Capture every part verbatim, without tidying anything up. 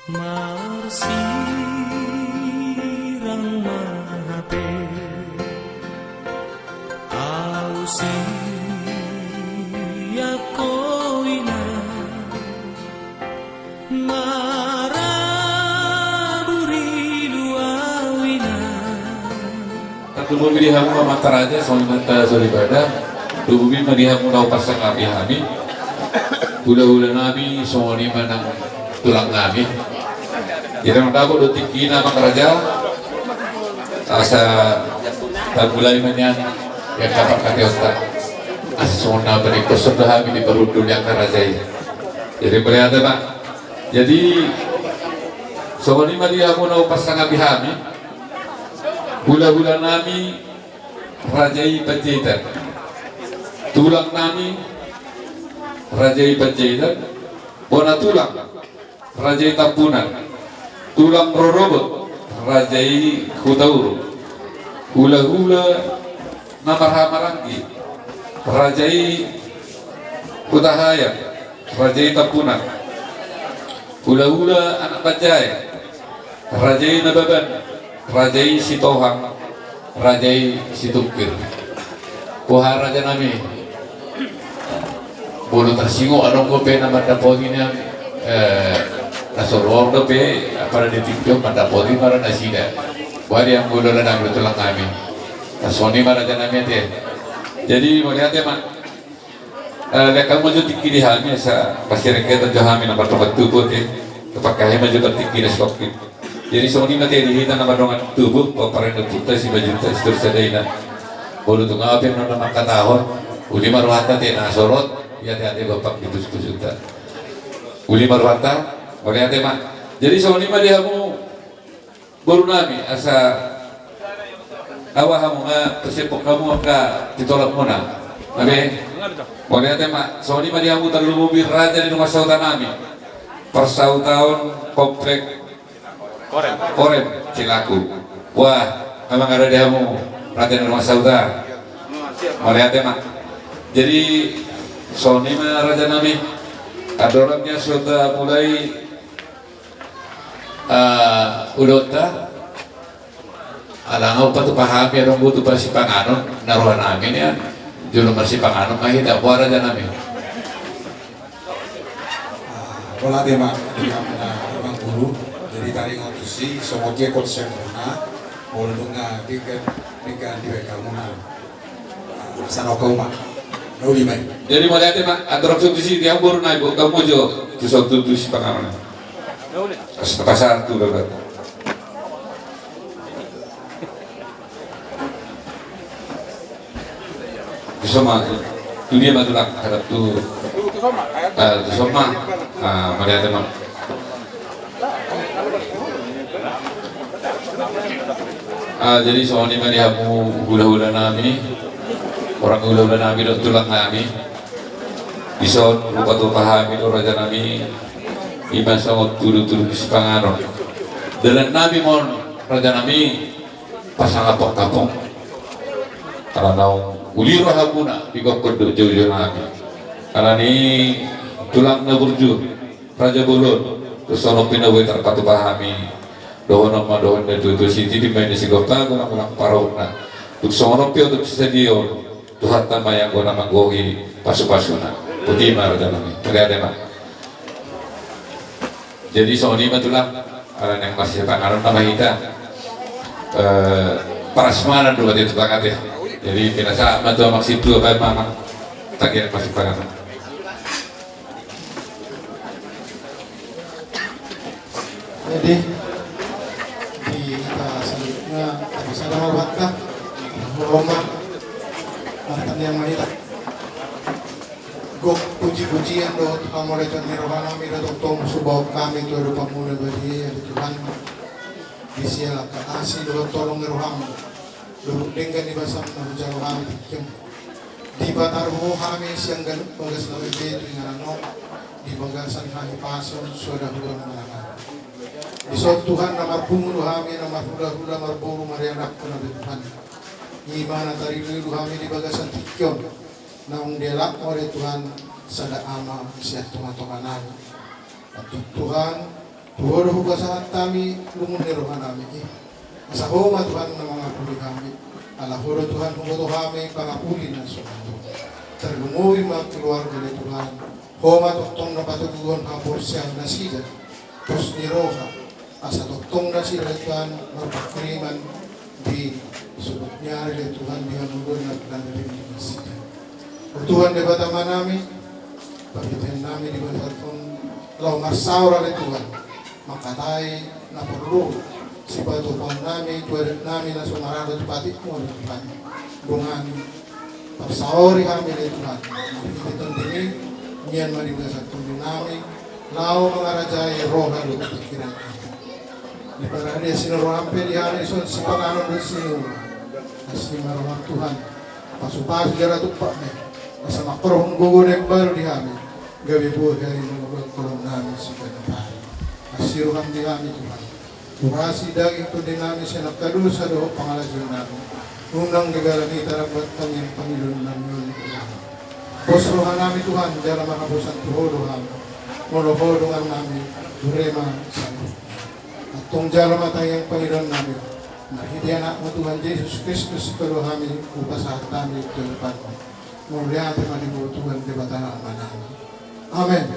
Marsirang ma hape au sian ho ina, maraburi do au ina. Tarlumobi di hamu amanta raja, songon i ma hata soripada. Tarlumobi ma di hamu na hupasangapi hami, hulahula nami, songon i ma nang tulang nami. Jadi nunga dapot do tingkina, amang raja, asa tamulai ma nian angka parkateonta. Asa songon na panikos do hami di parhundul ni angka raja i. Jadi mauliate ma. Jadi songon i ma di hamu na hupasangapi hami, hulahula nami, raja i Panjaitan. Tulang nami, raja i Panjaitan. Bona tulang, raja i Tampunan. Tulang rorobot, raja i Hutauruk. Hulahula na marhahamaranggi, raja i Hutahaean, raja i Tampunan. Hulahula anak panjae, raja i Nababan, raja i Sitohang, raja i Situngkir. Boha raja nami? Molo tarsingot adong dope na mandapoti nian, eh, na so roa dope, apala di tingki on mandapoti ma nasida. Boha di hamu hulahula nami, tulang nami? Songon i ma raja nami ate. Jadi mauliate ma. Eh, lean hamu ma jo tingki di hami asa pasirenggetan jo hami na mardongan tubu ate. Pangkahi ma jo tingki na sitongkin. Jadi songon i ma ate di hita na mardongan tubu, paparange tu sibajunta, sitorus sada ina. Molo tung ahu pe na mangkatahon, uli ma rohanta ate na so rap, ia ate-ate dompak di pusu-pusunta. Uli ma rohanta, mauliate ma. Jadi songon i ma di hamu boru nami, asa awa hamu nga pasempok hamu angka pitolak muna. Oke. Mauliate ma, songon i ma di hamu tarlumobi raja ni dongan sahuta nami. Parsahutaon komplek Korem. Korem, Cilaku. Wah, memang ada di hamu raja ni dongan sahuta. Mauliate ma. Jadi songon i ma raja nami. Andorang ni so tamulai eh, ulaonta, ala nga hupatumpa hami adong boto parsipanganon, na roha nami nian jolo marsipanganon ma hita, boha raja nami? Ah, mauliate ma, amang guru, jadi taringot tusi, songon dia konsepna, molo nunga denggan, denggan di W K muna. Sana kau ma. Na uli ma i. Jadi mauliate ma, andorang so tusi di hamu boru nai, boru hamu jo tu so tu tusi panganon. Pas, pasar tu dapat. Tu so ma, tu dia ma tulang hadap tu. Ah, tu so ma. Ah, mauliate ma. Ah, jadi songon i ma di hamu hulahula nami, horong ni hulahula nami dohot tulang nami. Dison hupatumpa hami do raja nami, ima songon tudutudu ni sipanganon. Dalan nami ma on raja nami, pasangapongaponan. Ala naung uli rohamuna di gokhon dohot joujou nami. Alani tulang na burju. Raja Bolon, tu songon i na boi tarpatupa hami. Dohonon ma dohonon ni natuatua, sititi ma i na sigompa, golanggolang parahutna. Tu songon on pe tu sisadion, Tuhanta ma i anggo na manggohi pasupasuna. Boti ma raja nami, mauliate ma. Jadi songon i ma tulang, ala naeng marsipanganon nama hita. Eh, prasmanan do berarti tulang ate. Jadi pinasahat ma tu amang situa baen ma amang. Tagian marsipanganon. Jadi di hita selanjutnya, tapi sada ma rohanta, rohanta ma, martangiang ma hita. Gok pujipujian dohot hamoletan ni roha nami do tongtong hubahen hami tu adopan muna badia, ya Tuhan. Di siala angka asi dohot tolong ni roham. Dohot denggan ni basam na hujalo hami tingki on. Dipataruhon hami sian ganup bagas na baibain tu inganan on, di bagasan hahipason soada hurang manang aha. Dison Tuhan na marpungu do hami, na marhulahula, marboru, marianakkon na be Tuhan. Ima na tariluilu hami di bagasan tingki on. Naung dialap Ho ale Tuhan, sada ama sian tongatonga nami. Antong Tuhan, Tu Ho do hupasahat hami lungun ni rohanami i. Asa Ho ma Tuhan na mangapuli hami. Ala Ho do Tuhan huboto hami pangapuli na sumando. Tarlumobi ma keluarga ale Tuhan. Ho ma tongtong na patoguhon haporseaon nasida. Pos ni roha. Asa tongtong nasida ale Tuhan marpanghirimon di suhut ni ari ale Tuhan di hangoluan na pinangido nasida. O Tuhan Debata Amanami, pangkataionnami di bagasan on laho marsaor ale Tuhan, mangkatai na porlu sipatupaonnami tu adatnami na so marada tu patikMu ale Tuhan. Dongani, parsaori hami ale Tuhan, marhite TondiMi, mian ma di bagasan tondinami, laho mangarajai roha dohot pingkirannami. Diparade asi ni rohaM pe di hami dison sipanganon dohot siminum. Asi ma rohaM Tuhan, pasupasu jala tumpak ma i, asa mangkorhon gogo na imbaru di hami, gabe boi hami mangulahon holongnami siganup ari. Asi rohaM di hami Tuhan, huasi daging tondinami sian angka dosa dohot pangalaoionnami. Unang gabe ala ni tarambat tangiang pangidoannami on di hami. Pos rohanami Tuhan, jala manghaposan tu Ho do hami. Molo Ho dongannami, ture ma saluhutna. Antong jalo ma tangiang pangidoannami on. Marhite AnakMu Tuhan Jesus Kristus, sipalua hami, hupasahat hami tu adopanMu. Mauliate ma di Ho Tuhan Debata Amanami. Amen.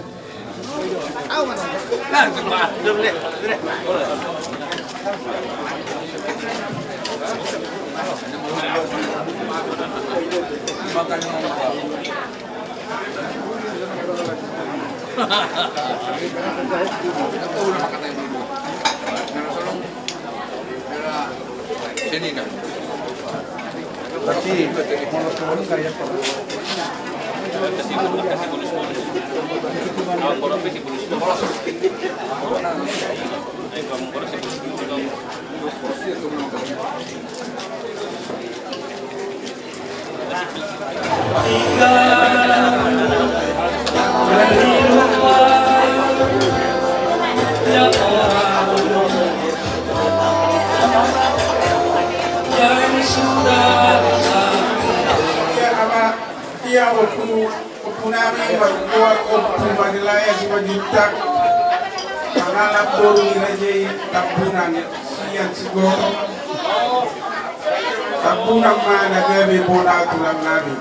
Ia ama, ia ompu, ompunami margoar Ompu Marilaya Simanjuntak, mangalap boru ni raja i Tambunan sian Sigoto. Tambunan ma na gabe bona tulangnami.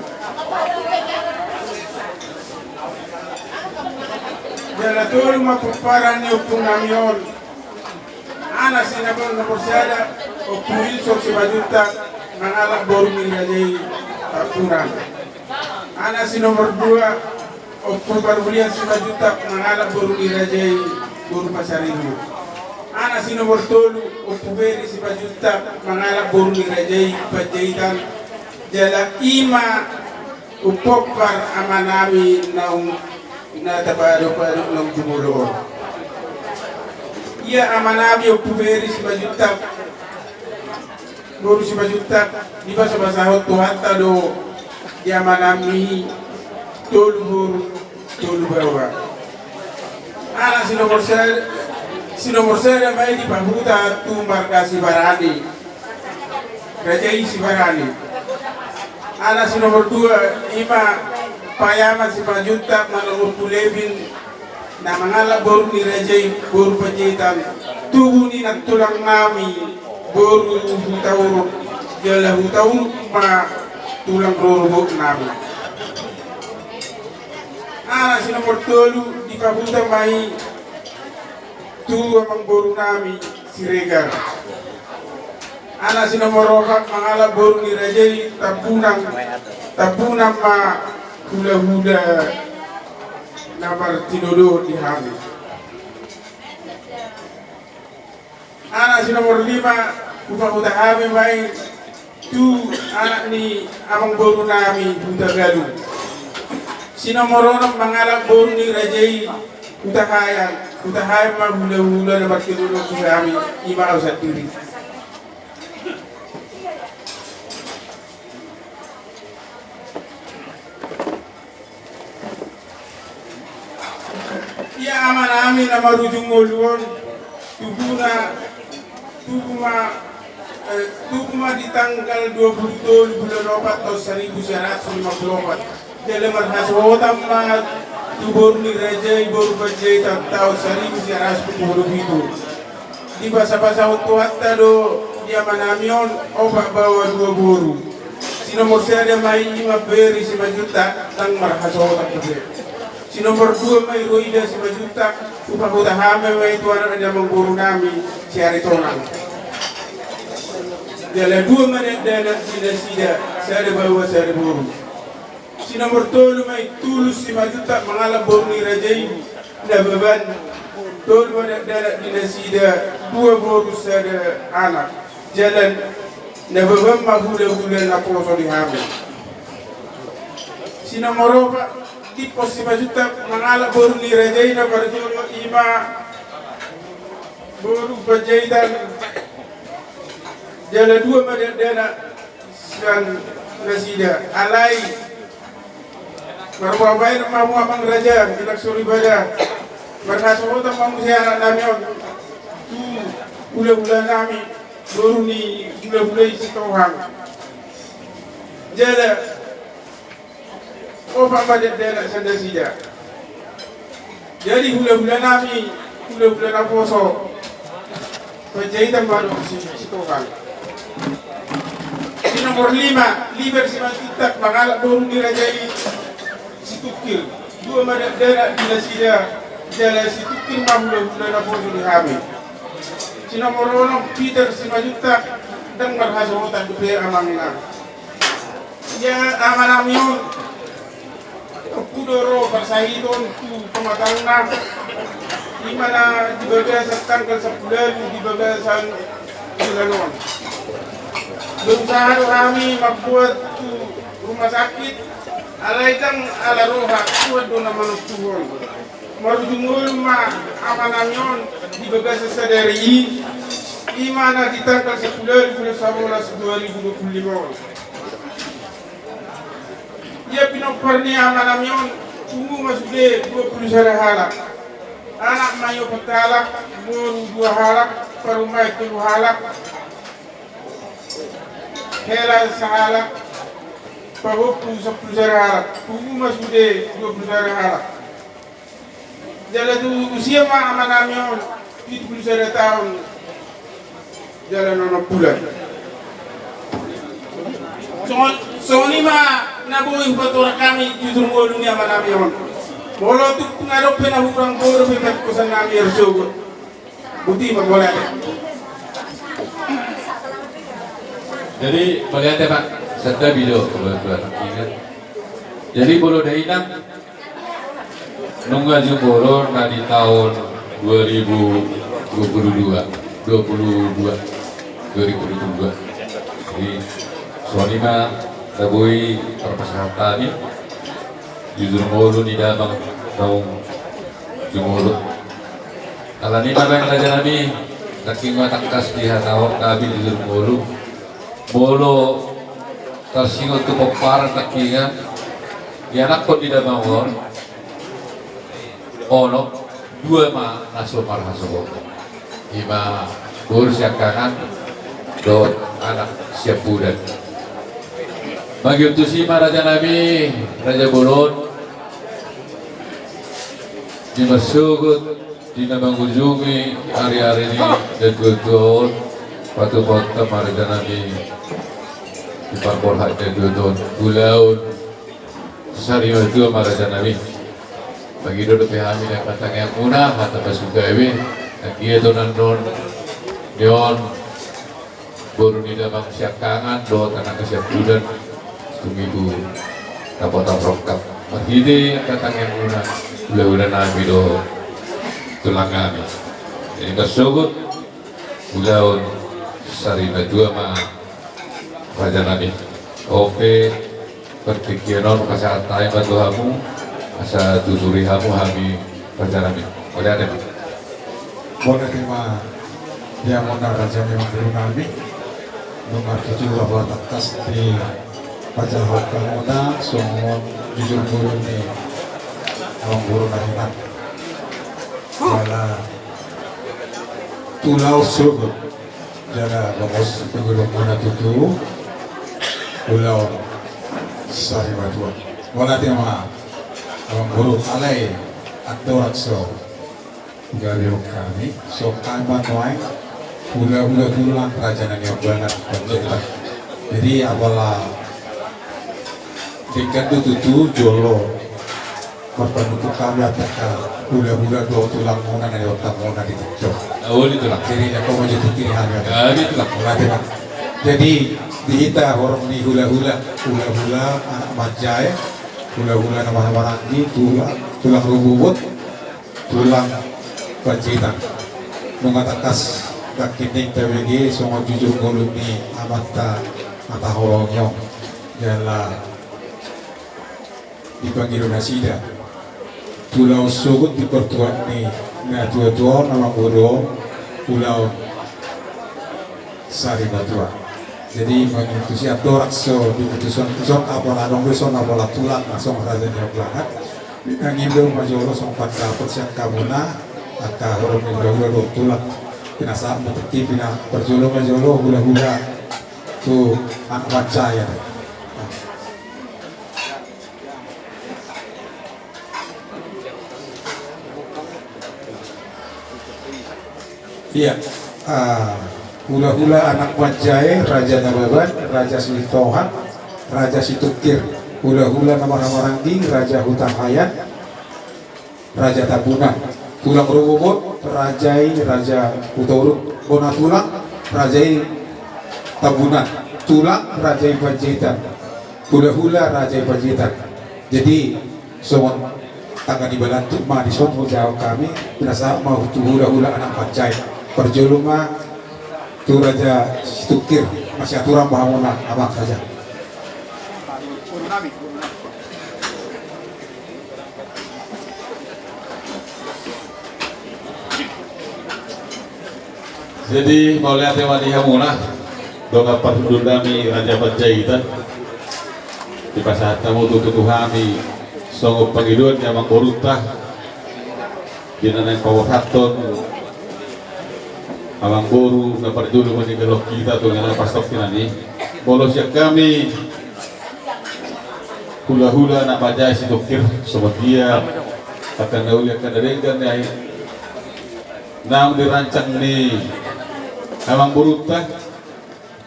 Jala tolu ma pomparan ni ompunami on. Anak si nomor sada, Ompu Wilson Simanjuntak, mangalap boru ni raja i Tambunan. Anak si nomor dua, Ompu Parmulian Simanjuntak, mangalap boru ni raja i boru Pasaribu. Anak si nomor tolu, Ompu Beri Simanjuntak, mangalap boru ni raja i Panjaitan. Jala i ma umpompar amanami naung na tapadopadok naung jumolo on. Ia amanami Ompu Beri Simanjuntak, boru Simanjuntak, dibasabasahon Tuhanta do di amanami tolu boru tolu baoa. Anak si nomor sada, si nomor sada ma i dipahuta tu marga Sibarani. Raja i Sibarani. Anak si nomor dua, i ma Payaman Simanjuntak manang Ompu Lebin, na mangalap boru ni raja i boru Panjaitan, tubu ni nantulangnami boru Hutauruk, jala Hutauruk ma tulang rorobotnami. Anak si nomor tolu dipahuta ma i tu amangborunami Siregar. Anak si nomor opat mangalap boru ni raja i Tambunan, Tambunan ma hulahula na martinodohon di hami. Anak si nomor lima, hupahuta hami ma i tu anak ni amangborunami Hutagalung. Si nomor onom mangalap boru ni raja i Hutahaean, Hutahaean ma hulahula na martinodohon di hami, i ma au sandiri. Ia amanami na marujung ngolu on, tubuna, tubu ma, eh, tubu ma di tanggal dua puluh tolu bulan opat taon saribu sia ratus lima puluh opat. Jala marhasohotan ma Tu boru ni raja i, boru Panjaitan, taon saribu sia ratus pitu pulu pitu. Dipasapasahon Tuhanta do di amanami on opat baoa dua boru. Si nomor sada ma i, i ma Beri Simanjuntak, ndang marhasohotan dope. Si nomor dua ma i Roida Simanjuntak, hupahuta hami ma i tu anak ni amangborunami si Aritonang. Jala dua ma dakdanak di nasida, sada baoa sada boru. Si nomor tolu ma i Tulus Simanjuntak, mangalap boru ni raja i Nababan. Tolu ma dakdanak di nasida, dua boru sada anak. Jala Nababan ma hulahula naposo di hami. Si nomor opat Dimpos Simanjuntak, mangalap boru ni raja i na parjolo, i ma boru Panjaitan. Jala dua ma dakdanak sian nasida. Alai marpapaean ma hamu amang raja, inang soripada, marhasohotan ma muse anaknami on tu hulahulanami, boru ni hulahula i Sitohang. Jala opat ma dakdanak sian nasida. Jadi hulahulanami, hulahula naposo Panjaitan ma dohot si, Sitohang. Si nomor lima, Liber Simanjuntak, mangalap boru ni raja i Situngkir. Dua ma dakdanak di nasida, jala Situngkir ma hulahula naposo di hami. Si nomor onom, Peter Simanjuntak, ndang marhasohotan dope amang inang. Ia amanami on, ompu do ro parsahiton tu pamatangna, i ma na di bagasan tanggal sampulu ualu di bagasan bulan on. Berusaha do hami mamboan tu rumah sakit, alai ndang ala roha, Tuhan do na manompuhon. Marujung ngolu ma amanami on di bagasan sadari i, i ma na di tanggal sampulu ualu bulan sabolas dua ribu dua puluh lima on. Ia pinompar ni amanami on, pungu ma sude dua puluh sada halak. Anak ma i opat halak, boru dua halak, parumaen tolu halak, hela sahalak, pahompu sampulu sada halak. Pungu ma sude dua puluh sada halak. Jala tu usia ma amanami on pitu pulu sada taon jala onom bulan. Songon, songon i ma na boi hupatorang hami jujur ngolu ni amanami on. Molo tung adong pe na hurang, boi dope pahorsonami, marsogot. Boti ma, mauliate. Jadi mauliate ma, santabi do. Jadi molo dainang, nunga jumolo na di taon dua ribu dua puluh dua, dua puluh dua, dua ribu dua puluh dua. Jadi songon i ma na boi tarpasahat hami jujur ngolu ni damang naung jumolo. Alani i ma, amang rajanami, nangkin ma tangkas dihatahon hami jujur ngolu. Molo tarsingot tu pomparan nangkiningan, ianakhon di damang on, onom, dua ma na so marhasohotan. I ma boru siangkangan dohot anak siampudan. Mangihut tusi ma, rajanami, raja bolon, di marsogot di na mangujungi ari-ari ni natuatua on, patupahonta ma, rajanami, di parborhat ni natuatua on, ulaon sarimatua ma, rajanami. Mangido dope hami di angka tangiangmuna, hata pasupasu, anggiat on annon, di on boru ni damang siangkangan dohot anak siampudan, tung ibu dapotan rongkap marhite angka tangiangmuna, hulahulanami dohot tulangnami. Jadi marsogot ulaon sarimatua ma, rajanami. Ope, partingkian on pasahat hami ma tu hamu, asa tuturi hamu hami, rajanami. Mauliate ma. Mauliate ma di hamuna, raja ni amangborunami. Nunga martuju hamu tangkas di pajaha hamuna songon jujur ngolu ni amangboruna hinan. Jala tu laos sogot. Jala longos pangulumuna tutu ulaon sarimatua. Mauliate ma. Amangboru, alai andorang so gabe hami, so hami ma nuaeng hulahula tulang raja na niombangan Panjaitan. Jadi apala denggan do tutu jolo marpanungkun hami, antong hulahula dohot tulangmuna na niontangmuna di TikTok. Jadi dia kau maju tutu di hami. Jadi di hita horong ni hulahula, hulahula anak manjae, hulahula na marhahamaranggi, tulang, tulang rorobot, tulang Panjaitan. Nunga tangkas nangkin tabege songon jujur ngolu ni amanta na taholongi on. Jala di pangido nasida tu ulaon sogot di partuat ni natuatua on, amangboru, ulaon sari matua. Jadi manang tusi andorang so diputushon, ison apala adong do ison apala tulang na songon raja ni amanta, nangkin do ma jolo songon pandapot sian hamuna angka horong ni hulahula dohot tulang. Pinasahat ma tingki, pina parjolo ma jolo hulahula tu anak manjae. Ia, ah, hulahula anak manjae, Raja Nababan, Raja Sitohang, Raja Situngkir, hulahula na marhahamaranggi, Raja Hutahaean, Raja Tambunan, tulang rorobot, raja i Raja Hutauruk, bona tulang, raja i Tambunan, tulang, raja i Panjaitan, hulahula, raja i Panjaitan. Jadi songon tangga ni balantuk ma dison hujaha hami, pinasahat ma tu hulahula anak manjae. Parjolo ma tu Raja Situngkir, masiaturan ma hamuna amang raja. Jadi mauliate ma di hamuna, dongan parhundul nami Raja Panjaitan. Dipasahat hamu tutu tu hami songon pangidoan ni amangborunta, di na naeng paborhathon amangboru na parjolo maninggalhon hita tu inganan pastokkinan i. Molo sian hami hulahula anak manjae Situngkir, songon dia angka na uli angka na denggan ni ai naung dirancang ni amangborunta,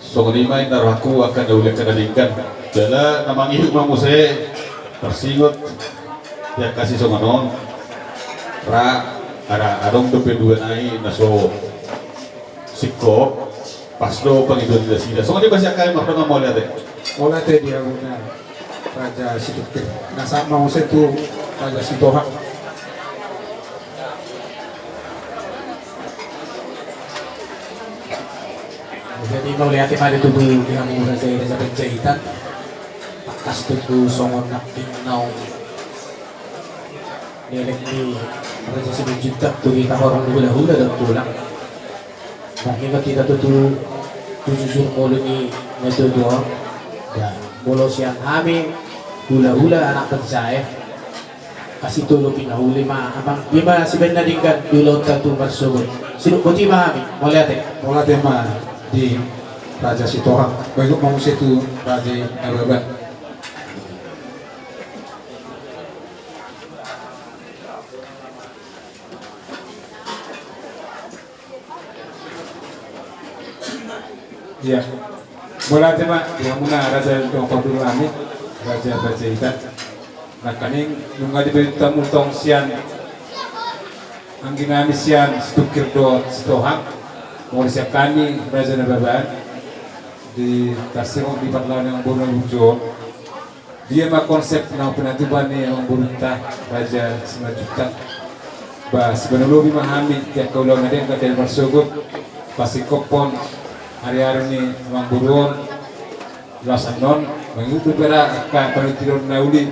songon i ma inna rohangku angka na uli angka na denggan. Jala na mangihut ma muse, tarsingot di angka sisongon on, ra, ada adong dope dua nai na so singkop, pas do pangidoan ni nasida. Songon i ma sian hami, mardongan mauliate. Mauliate di hamuna Raja Situngkir. Pinasahat ma muse tu Raja Sitohang. Jadi mauliate ma tutu di hamu raja i, Raja Panjaitan. Tangkas tutu songon nangkin naung dielek ni Raja Simanjuntak tu hita horong ni hulahula dohot tulang. Mangingot hita tutu tu jujur ngolu ni natuatua on. Molo sian hami hulahula anak manjae, asi tolu pinauli ma amang, dia ma sibaen na denggan di ulaonta tu marsogot. Sidok boti ma hami. Mauliate. Mauliate ma di Raja Sitohang. Baen ma muse tu Raja Nababan. Ia, mauliate ma di hamuna raja, dongan parhundul nami Raja Panjaitan. Nangkaning nunga dibaen hamu tong sian anggi nami sian Situngkir dohot Sitohang, molo sian hami Raja Nababan, di tarsingot di parlahon ni amangboru na burju on. Dia ma konsep na pinatupa ni amangborunta Raja Simanjuntak. Ba sibaen na lobi ma hami di angka ulaon na denggan di ari marsogot, pasingkophon ariari ni amangboru on. Laos annon mangihut dope ra angka panuturion na uli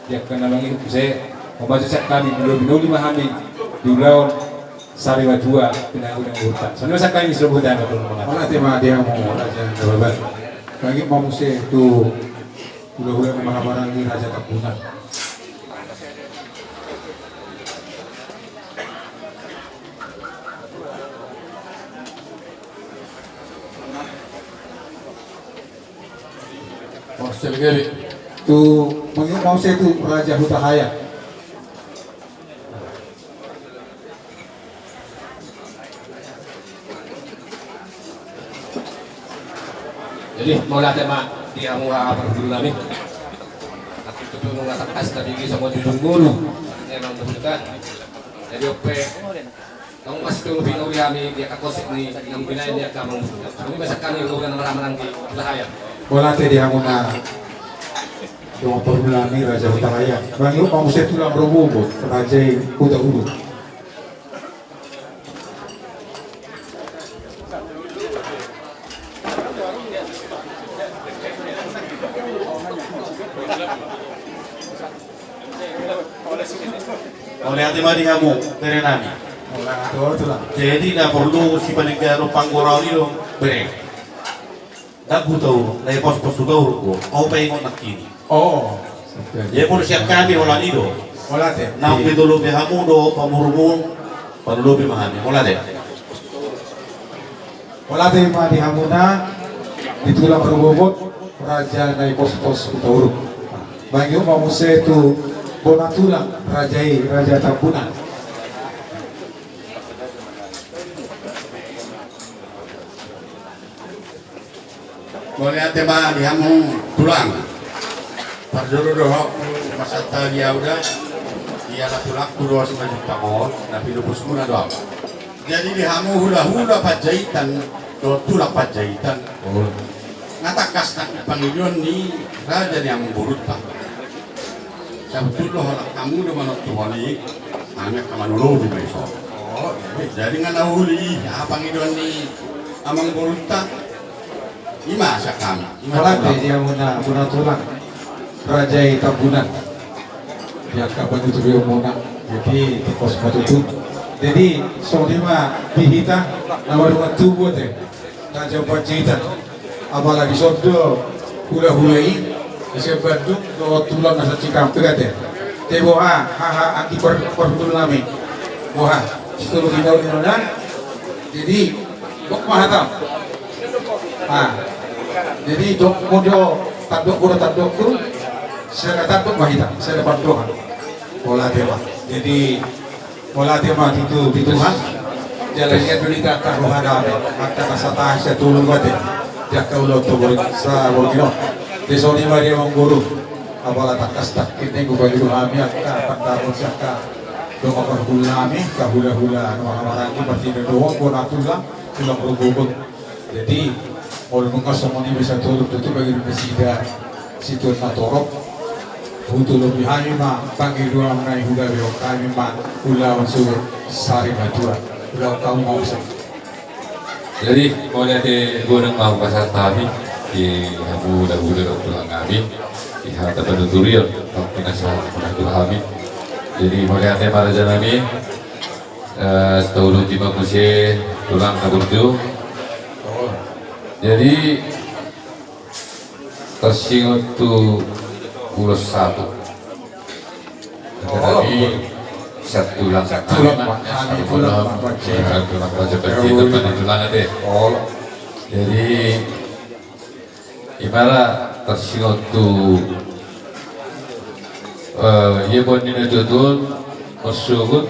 di angka na mangihut muse. Molo sian hami, lobi na uli ma hami di ulaon sari matua pinangido ni amangborunta. Songon i ma sian hami, selamat datang. Mauliate ma di hamu Raja Nababan. Mangido ma muse tu hulahula na marhahamaranggi, Raja Tambunan. Porsel gede. Tu mangido ma muse tu Raja Hutahaean. Jadi mauliate ma di hamu parhundul nami. Tapi tu nunga tangkas tabege songon jujung ngolu. Jadi ope tong mas tu pinauli hami di angka kosek ni nang binaen di angka amang. Songon i ma sian hami, gogo na marhaha manang di Hutahaean. Mauliate di hamuna dongan parhundul nami Raja Hutahaean. Mangihut ma muse tulang rorobot raja i Hutauruk. Mauliate ma di hamu bere nami. Jadi na porlu sipaninggaron panggoraon i do bere. Ndang Hutauruk, na i pos-pos Hutauruk do, au paingot nangkin i. Oh. Jadi porlu sian hami holan i do. Mauliate. Naung pitolopi hamu dohot pamorumu, pamorumu ma hami. Mauliate. Mauliate ma di hamuna di tulang rorobot raja na i pos-pos Hutauruk. Mangihut ma muse tu bona tulang raja i, Raja Tambunan. Mauliate ma di hamu tulang. Parjolo do ahu pasahat hami, au da, iala tulangku do simanjuntak on, na pinopos muna do ahu. Jadi di hamu hulahula Panjaitan dohot tulang Panjaitan, na tangkas nangkin pangidoan ni raja ni amangborunta. Sabotulna holan hamu do manontuhon i, hami angka manolopi ma dison. Oh, jadi nga na uli i, aha pangidoan ni amangborunta? I ma sian hami. Mauliate di hamuna bona tulang raja i Tambunan. Di angka panuturion muna. Jadi tingkos ma tutu. Jadi songon i ma di hita na mardongan tubu ate. Raja Panjaitan. Apalagi songon do hulahula i, na sian Bandung dohot tulang na sian Cikampek ate. Te boha, haha, anggi par-, parhundul nami. Boha, sitolu pinauli nona. Jadi dok ma hata. Ah. Jadi dok molo tandok, molo tandokku. Sada tandok ma hita, sada pandohan. Mauliate ma. Jadi mauliate ma tutu di Tuhan. Jala ia do hita angka roha dame, angka na satahi satolu ma ate. Di angka ulaon tu borngin, saborngin on. Di songon i ma di amangboru. Apala tangkas nangkin na hupangido hami angka pandapotan sian angka dongan parhundul nami, angka hulahula na marhahamaranggi, martinodohon, bona tulang, tulang rorobot. Jadi molo nunga songon i ma satolop tutu bagi nasida situan na torop. Hutolopi hami ma pangidoan na i, huda beok hami ma ulaon tu sari matua. Ulaon hamu ma muse. Jadi mauliate godang ma hupasahat hami di hamu hulahula dohot tulang nami di hata panuturion na pinasahat hami. Jadi mauliate ma raja nami. Eh, tauluti ma muse tulang na burju. Jadi tarsingot tu ulos sahat. Jadi satu tulang, satu tulang, satu tulang, satu tulang, satu tulang, satu tulang ate. Jadi Imana tarsingot tu, eh, ia boan ni na tutu on, marsogot.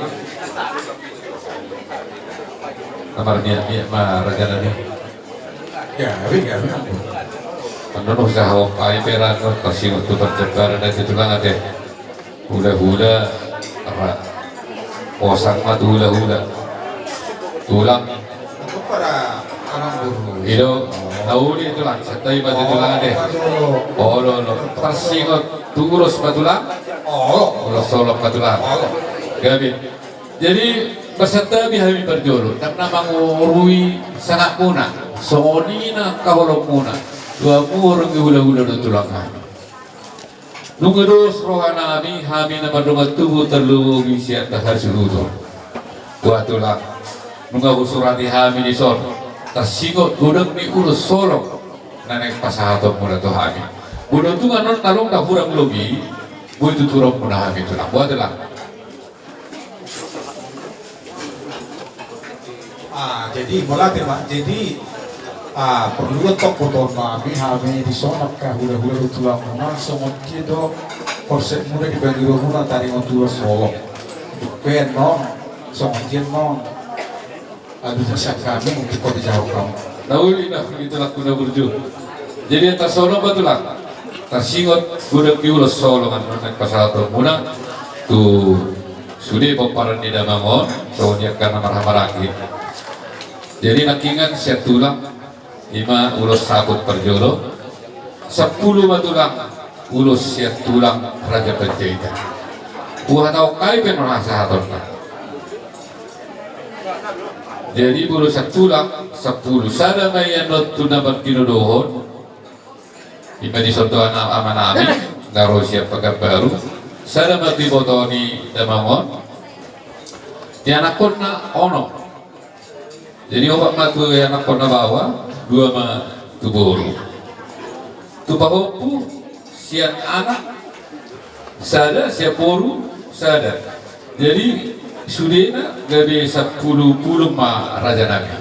Na marmiak-miak ma raja nami. Ya, tapi ya. Annon usaha opai peran tarsingot tu parjambaran na tutu lang ate. Hulahula, ra. Posang ma tu hulahula. Tulang. I do, na uli tulang, santabi ma tu tulang ate. Olo, olo. Tarsingot tu ulos ma tulang. Ulos solop ma tulang. Gabe. Jadi marsantabi hami parjolo, ndang na mangorui sangapmuna, songon i nang haholomuna. Tu hamu horong ni hulahula dohot tulang hami. Nunga dos roha nami, hami na mardongan tubu tarlumobi sian hasuhuton. Boha tulang, nunga husurati hami dison, tarsingot godang ni ulos solop na naeng pasahatonmuna tu hami. Molo tung annon na adong na hurang lobi, boi tuturonmuna hami tulang. Boha tulang. Ah, jadi mauliate ma, jadi, ah, porlu do tong botoon nami hami dison angka hulahula dohot tulangmuna songon dia do konsepmuna di pangidoanmuna taringot tu ulos solop. Baen non, songon dia non. Aduh, sian hami untuk kau dijawab kamu. Na uli na, itu laku na burju. Jadi, tarsongon on ma tulang, tarsingot godang di ulos holong annon na pasahatonmuna tu sude pomparan ni damang on, songon i angka na marhahamaranggi. Jadi, nangkingan sian tulang, ima ulos saput parjolo, sampulu ma tulang ulos sian tulang Raja Panjaitan. Huhatahon hami pe ma sahatonna. Jadi, molo sian tulang, sampulu, sada ma i annon tu na martinodohon, ima dison do amanami na ro sian Pekanbaru, sada ma tu iboto ni damang on, ianakhonna onom. Jadi, opat ma tu ianakhon na baoa, dua ma tu boru. Tu pahompu, sian anak sada, sian boru sada. Jadi, sudena gabe sampulu pulu ma rajanami.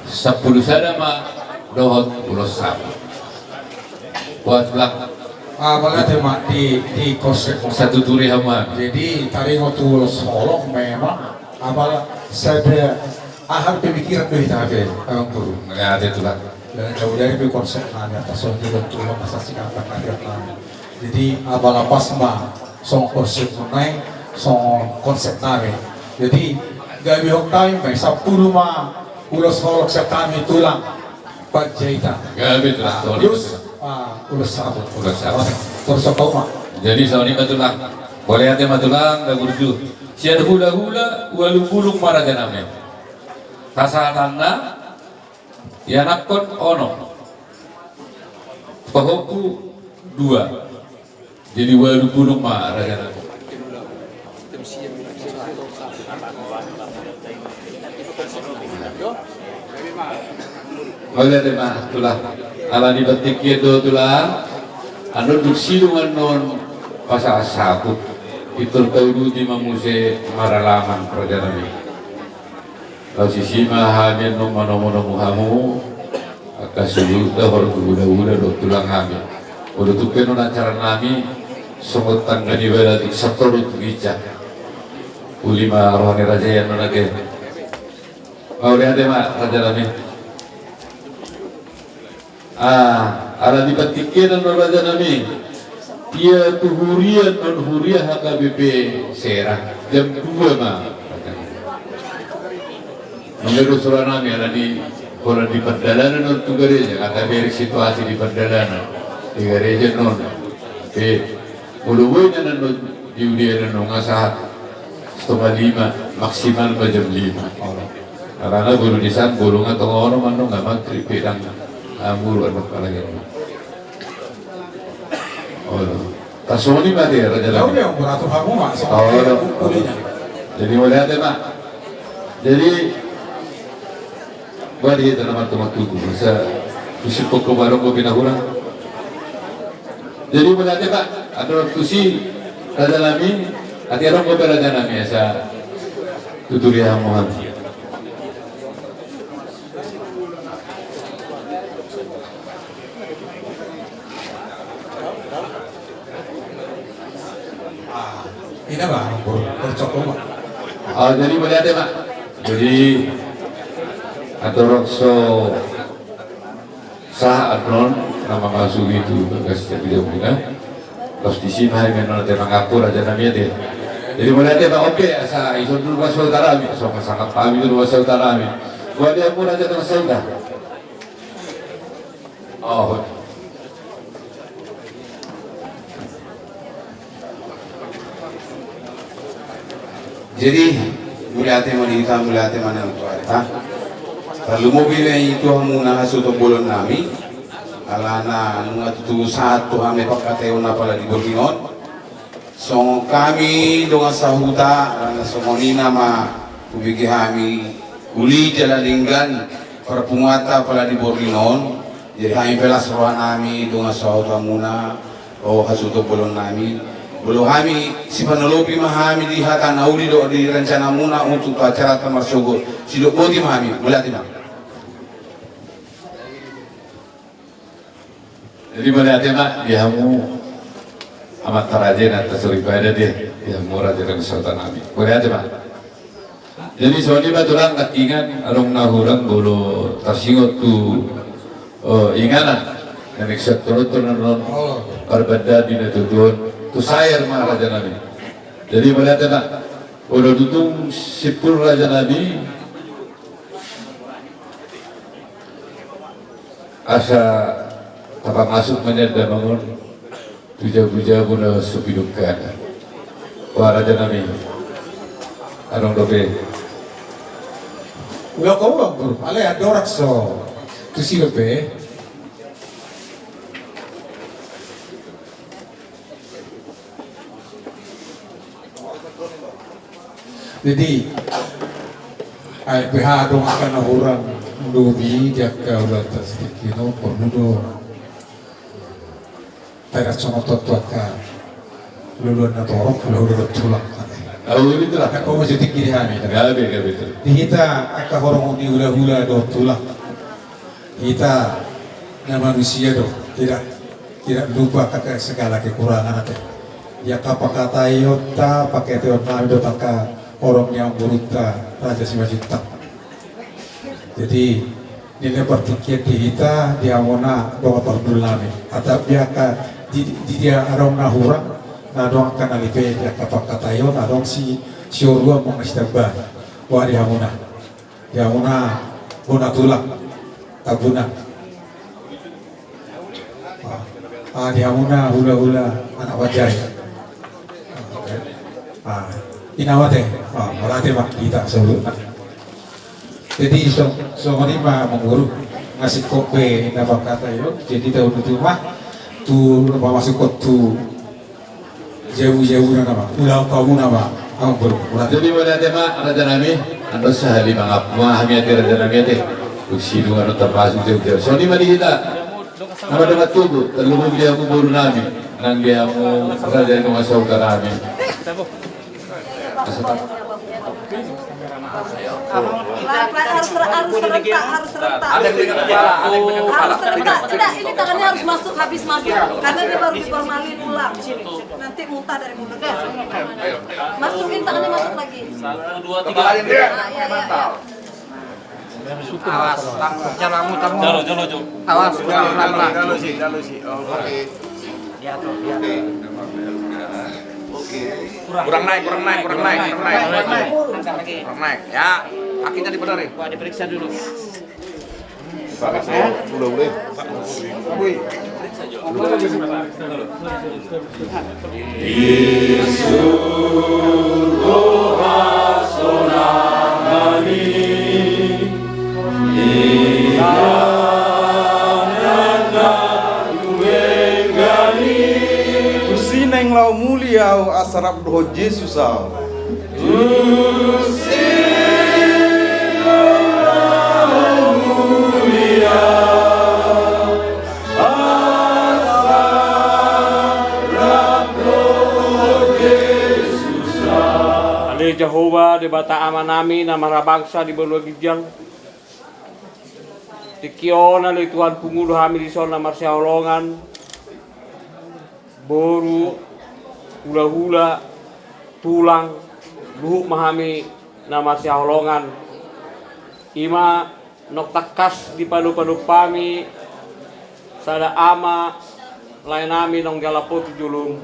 Sampulu sada ma dohot ulos saput. Buat lah. Ah, mauliate ma di, di konsep. Satuturi hamu. Jadi, taringot tu ulos holong memang apala sada aha pemikiran do hita hape, Amang Guru. Mauliate tulang. Dan jauh dari pe konsep nami atas songon i do tulang, masa sikapan akhir nami. Jadi, apala pas ma songon konsep nami, songon konsep nami. Jadi, gabe hot nami ma i, sampulu ma ulos holong sian hami tulang Panjaitan. Gabe tulang. Ah, ulos saput. Ulos saput. Terus apa, Mak? Jadi, songon i ma tulang. Mauliate ma tulang, na burju. Sian hulahula, ualu pulu ma rajanami. Pasahatanna, ianakhon onom. Pahompu dua. Jadi, ualu pulu ma rajanami. Mauliate ma tulang. Ala ni partingkian do tulang. Annon dung sidung annon pasahat saput, pintor tauduti ma muse maralaman rajanami. Laos disi ma hami annon manomunomu hamu. Angka suhut da hor tu hulahula dohot tulang hami. Molo tung pe annon acara nami, songon tangga ni bala tu satoru tu ginjang. Uli ma roha ni raja i annon ate. Mauliate ma rajanami. Ah, ala ni partingkian annon rajanami. Ia tu huria annon, huria H K B P Serang, jam dua ma. Nunga do sura nami ala ni holan di pardalanan on tu gareja, nga tabereng situasi di pardalanan di gareja annon. Pe molo boi na annon di huria annon nga sahat setengah lima, maksimal ma jam lima. Alana molo di san molo nga tonga onom annon nga maghrib pe dang muru annon apalagi annon. Olo. Tarsongon i ma ate, rajanami. Jadi mauliate ma. Jadi, buat hita na martumatunggu, sa tusuk pokok barong kopi na hurang. Jadi mauliate ma, andorang tusi rajanami, ate adong pe rajanami asa tuturi hamu hami. Ah, ina ma, Amang Guru, percoko ma. Ah, jadi mauliate ma. Jadi andorang so sahat annon na mamasuhi tu bagas jabujabuna. Laos disi ma hami annon ate mangaku rajanami ate. Jadi mauliate ma, oke, asa ison dulu ma sahutanami, asa sangkap hami dulu ma sahutanami. Buat dia pun raja tong sauda. Oh. Jadi mauliate ma di hita, mauliate ma nang tu hita. Tarlumobi ma i tu hamuna hasuhuton bolon nami. Alana nunga tutu sahat tu hami pangkataion apala di borngin on. Songon hami dongan sahuta, alana songon i nama hubege hami uli jala denggan parpunguanta apala di borngin on. Jadi hami pe las roha nami dongan sahutamuna, o hasuhuton bolon nami. Molo hami sipanolopi ma hami di hata na uli dohot di rencana muna untuk tu acara ta marsogot. Sidok boti ma hami, mauliate ma. Jadi mauliate ma di hamu amanta raja na tarsoripada di, di hamu raja dan sahuta nami. Mauliate ma. Jadi songon i ma tulang, nangkiningan adong na hurang molo tarsingot tu O, inganan na mingkattonon on, parbandaan di na tutu on, tu saer ma raja nami. Jadi mauliate ma. Olo, tutu simpul raja nami. Asa tapamasuk ma nian damang on tu jabu-jabu na so pidungkana. Ba raja nami, adong dope. Ula ko uang bro, ale andorang so tusi dope. Jadi ai pe ha adong angka na hurang lobi di angka ulaonta sitingki on, porlu do taida songon on tu angka luluan na torop, hula-hula dohot tulang. Au, itulah. Angka komo sitingki di hami. Gabe, gabe, itulah. Di hita angka horong ni hula-hula dohot tulang, hita na manusia do, tidak, tidak lupa akan segala kekurangan ate. Di angka pangkataionta, pangkataion nami dohot angka horong ni amangborunta Raja Simanjuntak. Jadi di na partingkian di hita, di hamuna dongan parhundul nami, atap di angka di, di dia adong na hurang, na adong angka na lipe di angka pangkataion, adong si, si oruan mangasi tambahan. Wah, di hamuna. Di hamuna bona tulang, Tambuna. Ah, di hamuna hula-hula anak Wanjai. Ah, ina mate. Ah, mauliate ma di hita saluhutna. Jadi so, songon i ma amangboru, nunga singkop be na pangkataion, jadi taunduti ma tu na pamasuk on tu jabu-jabu na nama, ulaon hamu nama, amangboru. Jadi mauliate ma raja nami, andorang sahali mangap ma hami ate raja nami ate. Usi dua no termasuk jabu-jabu. Songon i ma di hita. Nama dengan tubuh, terlebih di hamu boru nami, nang di hamu raja nunga sahuta nami. Pelan-pelan, harus, harus serentak, harus serentak. Ada yang pegang kepala, ada yang pegang kepala. Harus serentak. Tidak, ini tangannya harus masuk, habis masuk. Karena dia baru diformalin ulang. Nanti muntah dari mulutnya. Masukin tangannya, masuk lagi. Satu, dua, tiga. Kepalanya dia. Ah, iya, iya, iya. Awas, Bang. Jalo, jalo, jalo, jalo. Awas, jalo, jalo, jalo, jalo, si, jalo, si. Oke. Kurang naik, kurang naik, kurang naik, kurang naik. Kurang naik, ya. Kakinya dibenerin. Wah, diperiksa dulu. Udah, udah. Tusi naeng laho muli ahu asa rap dohot Jesus ahu. Ale Jahowa, Debata Amanami na marhabangsa di banua ginjang. Tingki on ale Tuhan, pungu do hami dison na marsihaholongan, boru, hulahula, tulang, luhut ma hami na marsihaholongan. I ma naung tangkas dipadopadophami sada ama laenami naung jala potu jolom.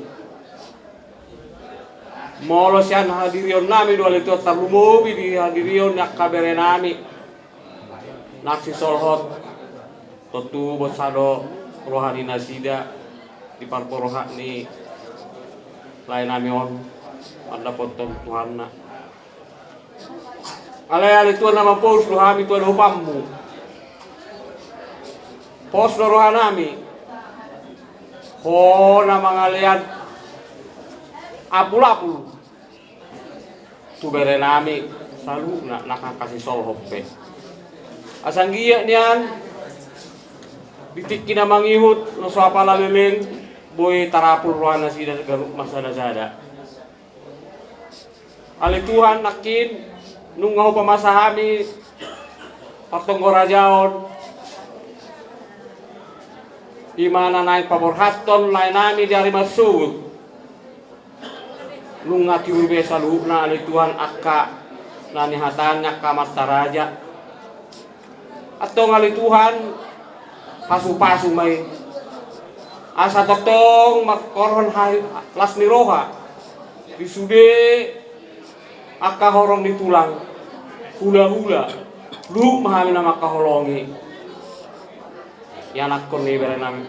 Molo sian hadirionnami do ale Tuhan, tarlumobi di hadirion ni angka berenami nang sisolhot, tontu boasa do roha ni nasida di parporohat ni laenami on mandapothon Tuhanna. Alai ale Tuhan, na mampolus do hami tu adopanmu. Pos do rohanami, Ho na mangalean apulapul tu berenami saluhutna, nang angka sisolhot pe. Asa anggiat nian di tingki na mangihut na so apala leleng, boi tarapul rohanasida ganup marsadasada. Ale Tuhan, nangkin nunga hupamasa hami partonggo rajaon, i ma na naeng paborhathon laenami di ari marsogot. Nunga tiur be saluhutna ale Tuhan angka na nihatahon ni angka amanta raja. Antong ale Tuhan, Pasu-pasu ma i. Asa tongtong mangkorhon ha-, las ni roha di sude angka horong ni tulang, hula-hula, luhut ma hami na mangkaholongi ianakhon ni bere nami,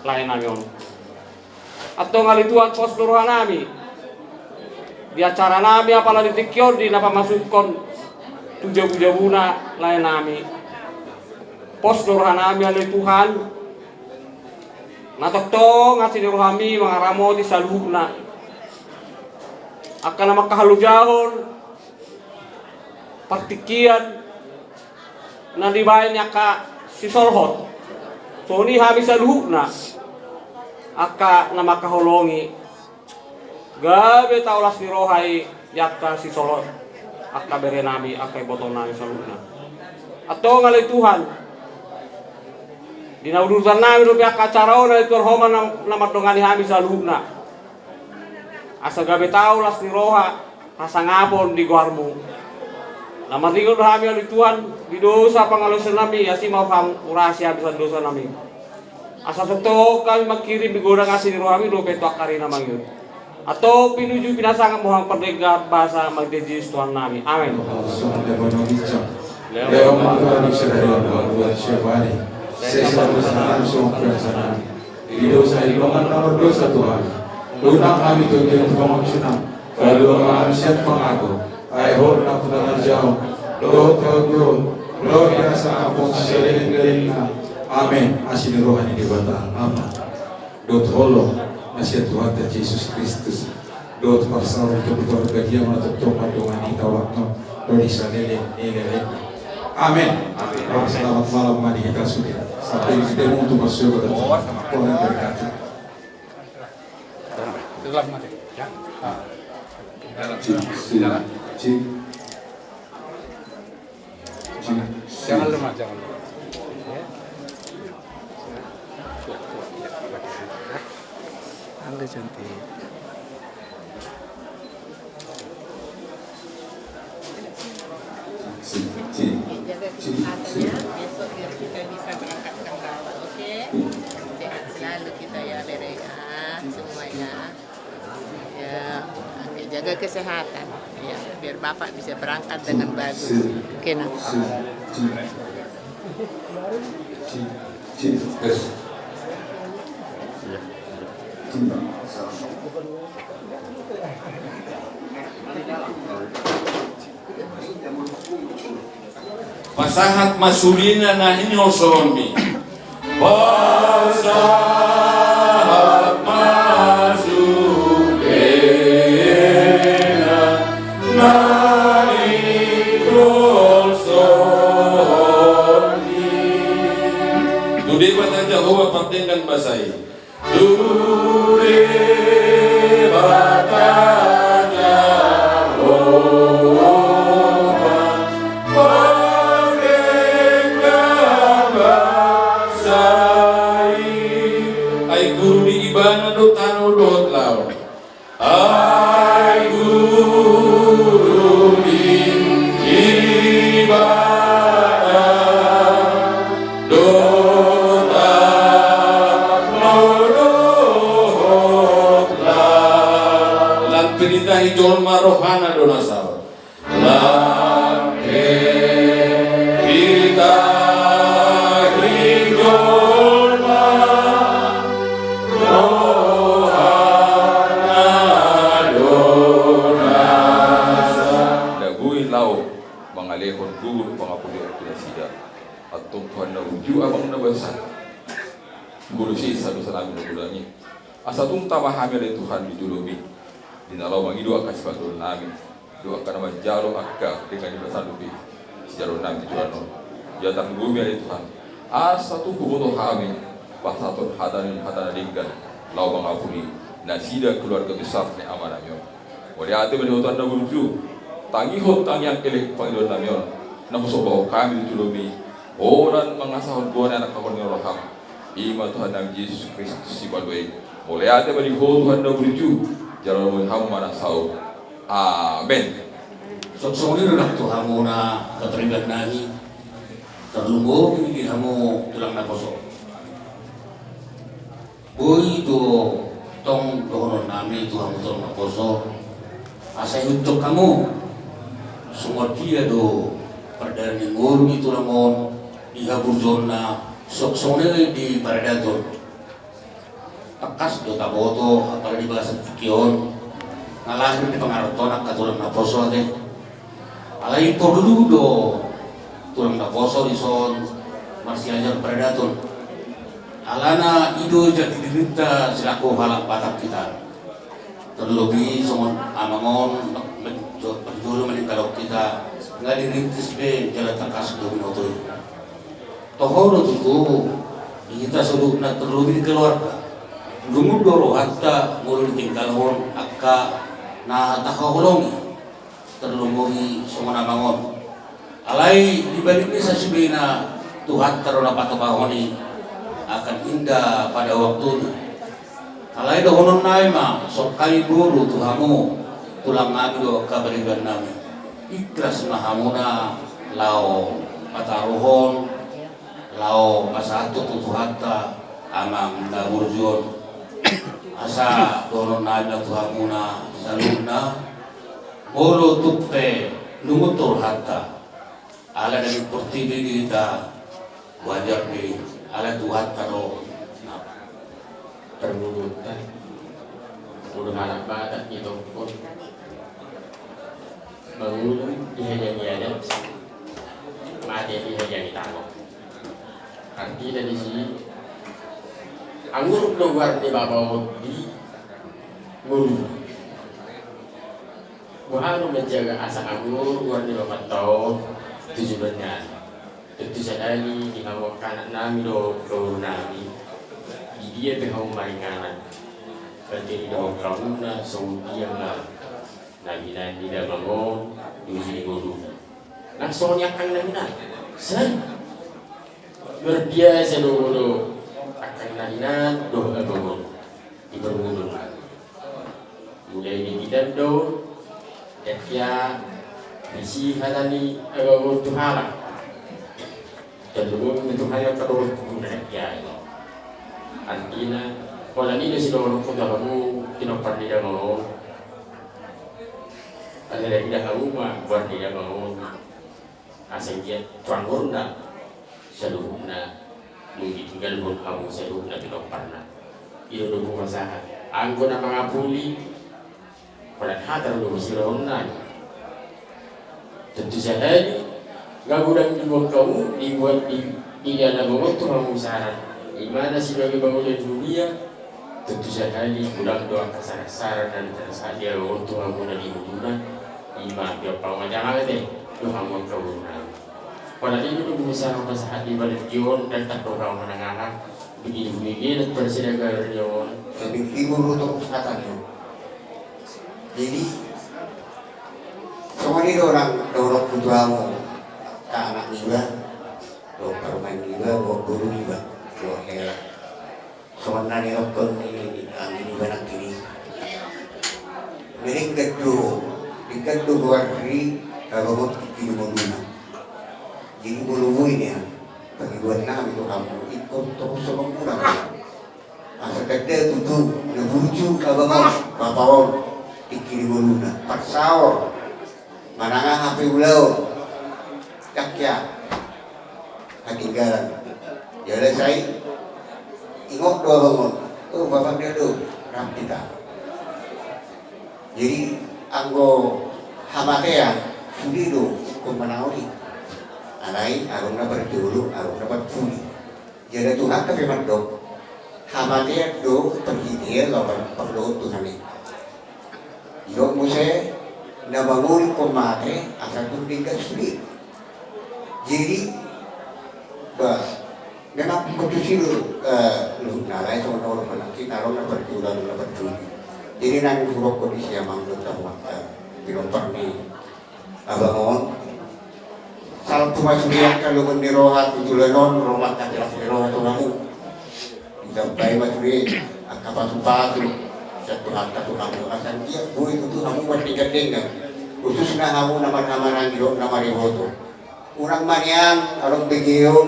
lae nami on. Antong ale Tuhan, pos do roha nami di acara nami, apala di tingki on di na pamasukhon tu jabu-jabuna lae nami. Pos do roha nami ale Tuhan, na tongtong asi ni rohami mangaramoti saluhutna angka na mangkahalojahon partingkian na dibaen ni angka sisolhot. Songon i hami saluhutna angka na mangkaholongi, gabe tau las ni roha i di angka sisolhot, angka bere nami, angka iboto nami saluhutna. Antong ale Tuhan, di na udutan nami dope angka acara on ale Tuhan, Ho ma na, na mandongani hami saluhutna. Asa gabe tau las ni roha hasangapon di goarmu. Na maringot do hami ale Tuhan di dosa pangalaosion nami, asi ma Ho urasi hami sian dosa nami. Asa tongtong hami manghirim di godang asi ni rohami dope tu angka ari na mangihut. Antong pinuji pinasangap ma Ho hami pardenggan basa marhite Jesus Tuhan nami. Amen. Songon dia bono ginjang. Lewat mata di sadari on, buat siapa hari. Sesa dosa nami, songon dosa nami. Di dosa i dongan na mardosa Tuhan. Unang hami togihon tu pangunjunan. Palua ma hami sian pangago. Ai Ho do nampuna raja on, dohot hagogoon, dohot hasangapon saleleng-lelengna. Amen. Asi ni roha ni Debata Ama, dohot holong na sian Tuhanta Jesus Kristus, dohot parsaoran ni Tondi Parbadia ma na tongtong mandongani hita on, ro di saleleng ni lelengna. Amen. Amen. Selamat malam ma di hita sude. Sampai ketemu untuk masuk ke dalam. Tuhan memberkati. Cik, cik, cik. Cik, cik. Jangan lemah, jangan lemah. Halo, cantik. Cik, cik. Jaga kesehatan ya, besok biar kita bisa berangkat ke Ambarawa, oke? Sehat selalu kita ya, Bere ya, semuanya. Ya, oke, jaga kesehatan. Ya, biar Bapak bisa berangkat dengan bagus. Oke, nah. Pasahat ma sudena na hiniosonmi. Pasahat ma sudena na hiniosonmi. Tu Debata Jahowa pardenggan basa i. Tu Debata Jahowa pardenggan basa i. Ai guru ni Ibana do tano dohot laut. Ai guru ni Ibana do tano dohot laut. Lam pe ditahi jolma rohana do na saut. Lam pe ditahi jolma rohana do na saut. Nda boi laho mangalehon gogo dohot pangapulion tu nasida. Antong Tuhan na burju, Amang na basa, huoloi sesa dosa nami na godang i. Asa tung tama hami ale Tuhan di jolomi, di na laho mangido angka sipangidoan nami, dohot angka na manjalo angka denggan ni basa dope sijaloon nami di joloan on. Ia tarlumobi ale Tuhan, asa tung huboto hami pasahathon hata ni, hata na denggan laho mangapuli nasida keluarga besar ni ama nami on. Mauliate ma di Ho Tuhan na burju, tangihon tangiang elek pangidoan nami on na husombahon hami tu jolomi, holan mangasahon goar ni Anakhon ni roham, i ma Tuhan nami Jesus Kristus Sipalua i. Mauliate ma di Ho Tuhan na burju, jalo ma di hamu ma na saut. Amen. Songon i do nang tu hamu na patorangan nami, tarlumobi di hamu tulang naposo. Boi do tong dohonon nami tu hamu tulang naposo, asa ihuthon hamu songon dia do pardalanan ni ngolu ni tulang on di haburjuonna, songon i di paradaton. Tangkas do taboto, apala di bagasan tingki on, na lahir di pangarantoan angka tulang naposo ate. Alai porlu do tulang naposo dison marsiajar paradaton. Alana i do jati dirinta selaku halak Batak hita. Terlebih songon amang on, parjolo maninggalhon hita, nga dirintis be jala tangkas do binoto i. Toho do tutu, di hita saluhutna terlebih di keluarga. Lungun do rohanta molo ditinggalhon angka na tahaholongi, terlebih songon amang on. Alai di balik ni sasubena Tuhanta do na patupahon i, akan indah pada waktunya. Alai dohonon nami ma songon hami boru tu hamu, tulang nami do angka pariban nami. Ikhlas ma hamuna laho pataruhon, laho pasahathon tu Tuhanta amang na burju on. Asa dohonon nami ma tu hamuna saluhutna, molo tung pe lungun do rohanta, ala daging portibi do hita, wajar be, ala Tuhanta do na parngoluonta. Molo halak Batak ditokkon, mangolu dihajangi adat, mate dihajangi tano. Artina disi, anggur do goar ni bapa on di ngolu. Boha do manjaga asa anggur goar ni bapanta on tu joloan ni ari. Tontu sahali di hamu angka anak nami dohot boru nami, di dia pe hamu maringanan, berarti didokhon hamuna songon dia ma na binahen ni damang on di uju ni ngoluna. Nang songon i angkang na hinan, sahali luar biasa do molo angkang na hinan dohot abang on di parngoluon. Mulai di hita do, dengke, disi hata ni abang on tu halak. Jala lumobi ma tu hami angka dongan tu guru na dengke i. Artina, holan i do sidohononku tu hamu pinompar ni damang on. Asa diida hamu ma goar ni damang on. Asa anggiat tu anggurna saluhutna, nunga ditinggalhon hamu saluhutna pinomparna. I do na hupasahat. Anggo na mangapuli, holan hata do hupasahat. Tontu sahali, nga godang dibuat hamu, dibuat di, di dia na bongot tu hamu saran. Ima na sibaga bangunan dunia, tontu sahali godang do angka saran-saran na dipasahat dia on tu hamu na di ngoluna, ima pinompar manjangate do hamu angka boru nami. Pala i do na berusaha pasahat di balik di on, dan tak do hamu manang aha, begini-begini dan persidangan di on. Tapi timbul do torus hata ni on. Jadi, songon i do nang dohononku tu hamu, angka anak niba, dohot parumaen niba, dohot boru niba, dohot hela. Songon na nidokkon ni anggi niba nangkin i. Denggan do, denggan do goar ni abang on tingki di ngoluna. Jadi molo boi nian pangidoan nami tu hamu, ingkon torus songon muna ma. Asa tanda tutu na burju abang on, bapa on, tingki di ngoluna. Parsaor, manang aha pe ulaon, dengke, hatinggalan. Jala sai ingot do abang on, o bapa ni on do, rap hita. Jadi anggo hamatean, sude do ingkon manaon i. Alai adong na parjolo, adong na parpudi. Jala Tuhanta pe mandok, hamatean do parhitean laho pardohot Tuhan i. Didok muse, na mangolu ingkon mate, asa tung denggan sude. Jadi, bah, memang betul sih lu, eh, lu nalai sama orang mana kita orang dapat juga lu dapat juga. Jadi nanti buruk kondisi yang manggut tahu apa, belum pernah. Abang on. Salpu ma sude angka longon ni roha tu joloan on, ro ma angka jelas ni roha tu hamu. Ditambai ma sude angka pasupasu sian Tuhanta tu hamu, asa anggiat boi tutu hamu mardenggan-denggan. Khususna hamu na marhahamaranggi dohot na mariboto. Unang ma nian adong begeon,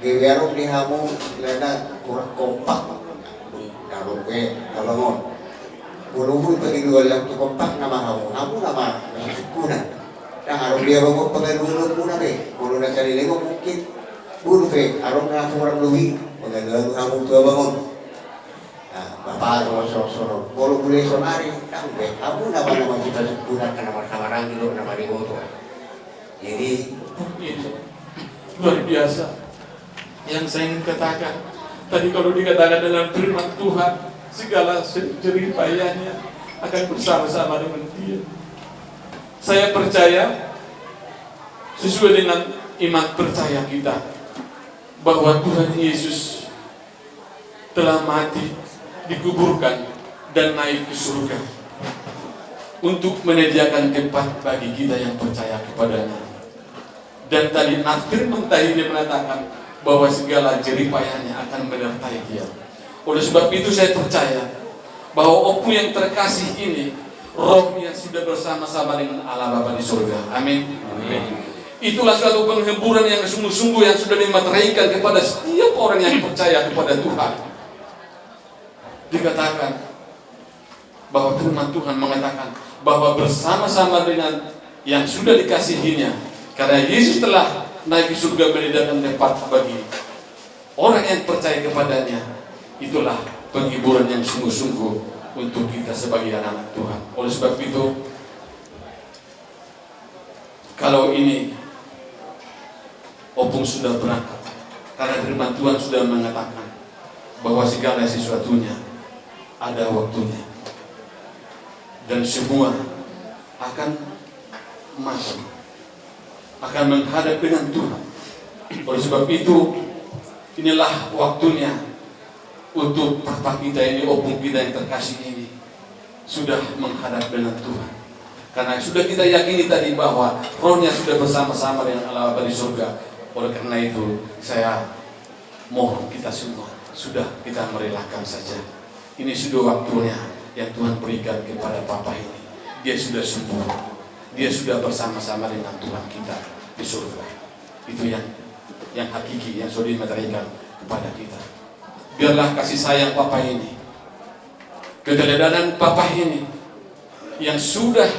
gabe adong di hamu istilahna kurang kompak. Adong pe abang on. Molo muna pake dua lam tu kompak nama hamu, hamu nama masa sungkunan. Nah, adong dia abang on pake dua lam muna pe. Molo na saleleng on mungkin bulu pe adong na kurang lobi. Pake dua lam hamu tu abang on. Nah, bapak so so so. Molo bule sonari, nah, be hamu nama nama masa sungkunan, nama samarang gitu, nama di motor. Jadi, Itu luar biasa yang saya ingin katakan. Tadi kalau dikatakan dalam firman Tuhan, segala jerih payahnya akan bersama-sama dengan dia. Saya percaya, sesuai dengan iman percaya kita, bahwa Tuhan Yesus telah mati, dikuburkan, dan naik ke surga untuk menyediakan tempat bagi kita yang percaya kepada-Nya. Dan tadi firman tadi dia mengatakan bahwa segala jerih payahnya akan menyertai dia. Oleh sebab itu saya percaya bahwa Ompu yang terkasih ini, rohnya sudah bersama-sama dengan Allah Bapa di surga. Amin. Itulah suatu penghiburan yang sungguh-sungguh yang sudah dimateraikan kepada setiap orang yang percaya kepada Tuhan. Dikatakan bahwa firman Tuhan mengatakan bahwa bersama-sama dengan yang sudah dikasihinya, karena Yesus telah naik ke surga menyediakan tempat bagi orang yang percaya kepada-Nya. Itulah penghiburan yang sungguh-sungguh untuk kita sebagai anak-anak Tuhan. Oleh sebab itu, kalau ini Ompung sudah berangkat, karena firman Tuhan sudah mengatakan bahwa segala sesuatunya ada waktunya. Dan semua akan mati, akan menghadap dengan Tuhan. Oleh sebab itu, inilah waktunya untuk papa kita ini, ompung kita yang terkasih ini sudah menghadap dengan Tuhan. Karena sudah kita yakini tadi bahwa rohnya sudah bersama-sama dengan Allah Bapa di surga. Oleh karena itu, saya mohon kita semua, sudah kita merelakan saja. Ini sudah waktunya yang Tuhan berikan kepada papa ini. Dia sudah sembuh. Dia sudah bersama-sama dengan Tuhan kita di surga. Itu yang yang hakiki, yang sudah dimateraikan kepada kita. Biarlah kasih sayang papa ini, keteladanan papa ini yang sudah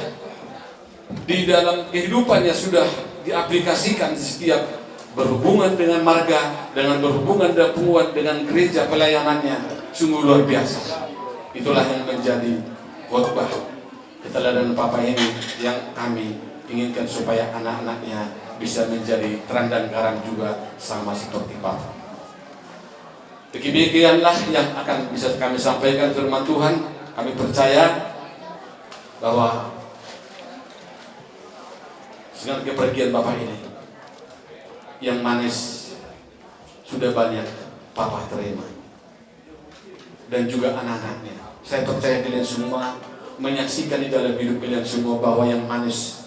di dalam kehidupannya sudah diaplikasikan di setiap berhubungan dengan marga, dengan berhubungan dengan punguan, dengan gereja pelayanannya sungguh luar biasa. Itulah yang menjadi khotbah keteladanan papa ini yang kami inginkan supaya anak-anaknya bisa menjadi terang dan garam juga sama seperti papa. Demikianlah yang akan bisa kami sampaikan firman Tuhan. Kami percaya bahwa dengan kepergian Bapak ini, yang manis sudah banyak Papa terima, dan juga anak-anaknya. Saya percaya kalian semua menyaksikan di dalam hidup kalian semua bahwa yang manis,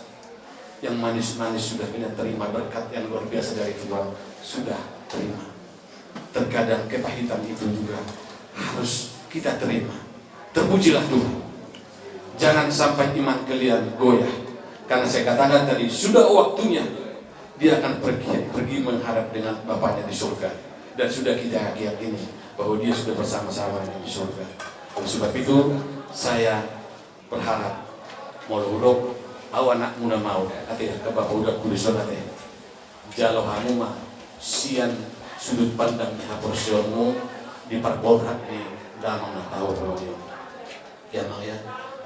yang manis-manis sudah kalian terima, berkat yang luar biasa dari Tuhan sudah terima. Terkadang kepahitan itu juga harus kita terima. Terpujilah Tuhan. Jangan sampai iman kalian goyah. Karena saya katakan tadi, sudah waktunya dia akan pergi, pergi menghadap dengan Bapaknya di surga. Dan sudah kita yakini bahwa dia sudah bersama-sama dengan di surga. Oleh sebab itu, saya berharap molo hudok au anakmuna, mau ate, angka bapa, hudok hudison ate. Jalo hamu ma sian sudut pandang ni haporseaonmu di parborhat ni damang na tau. Ya, Mang, ya.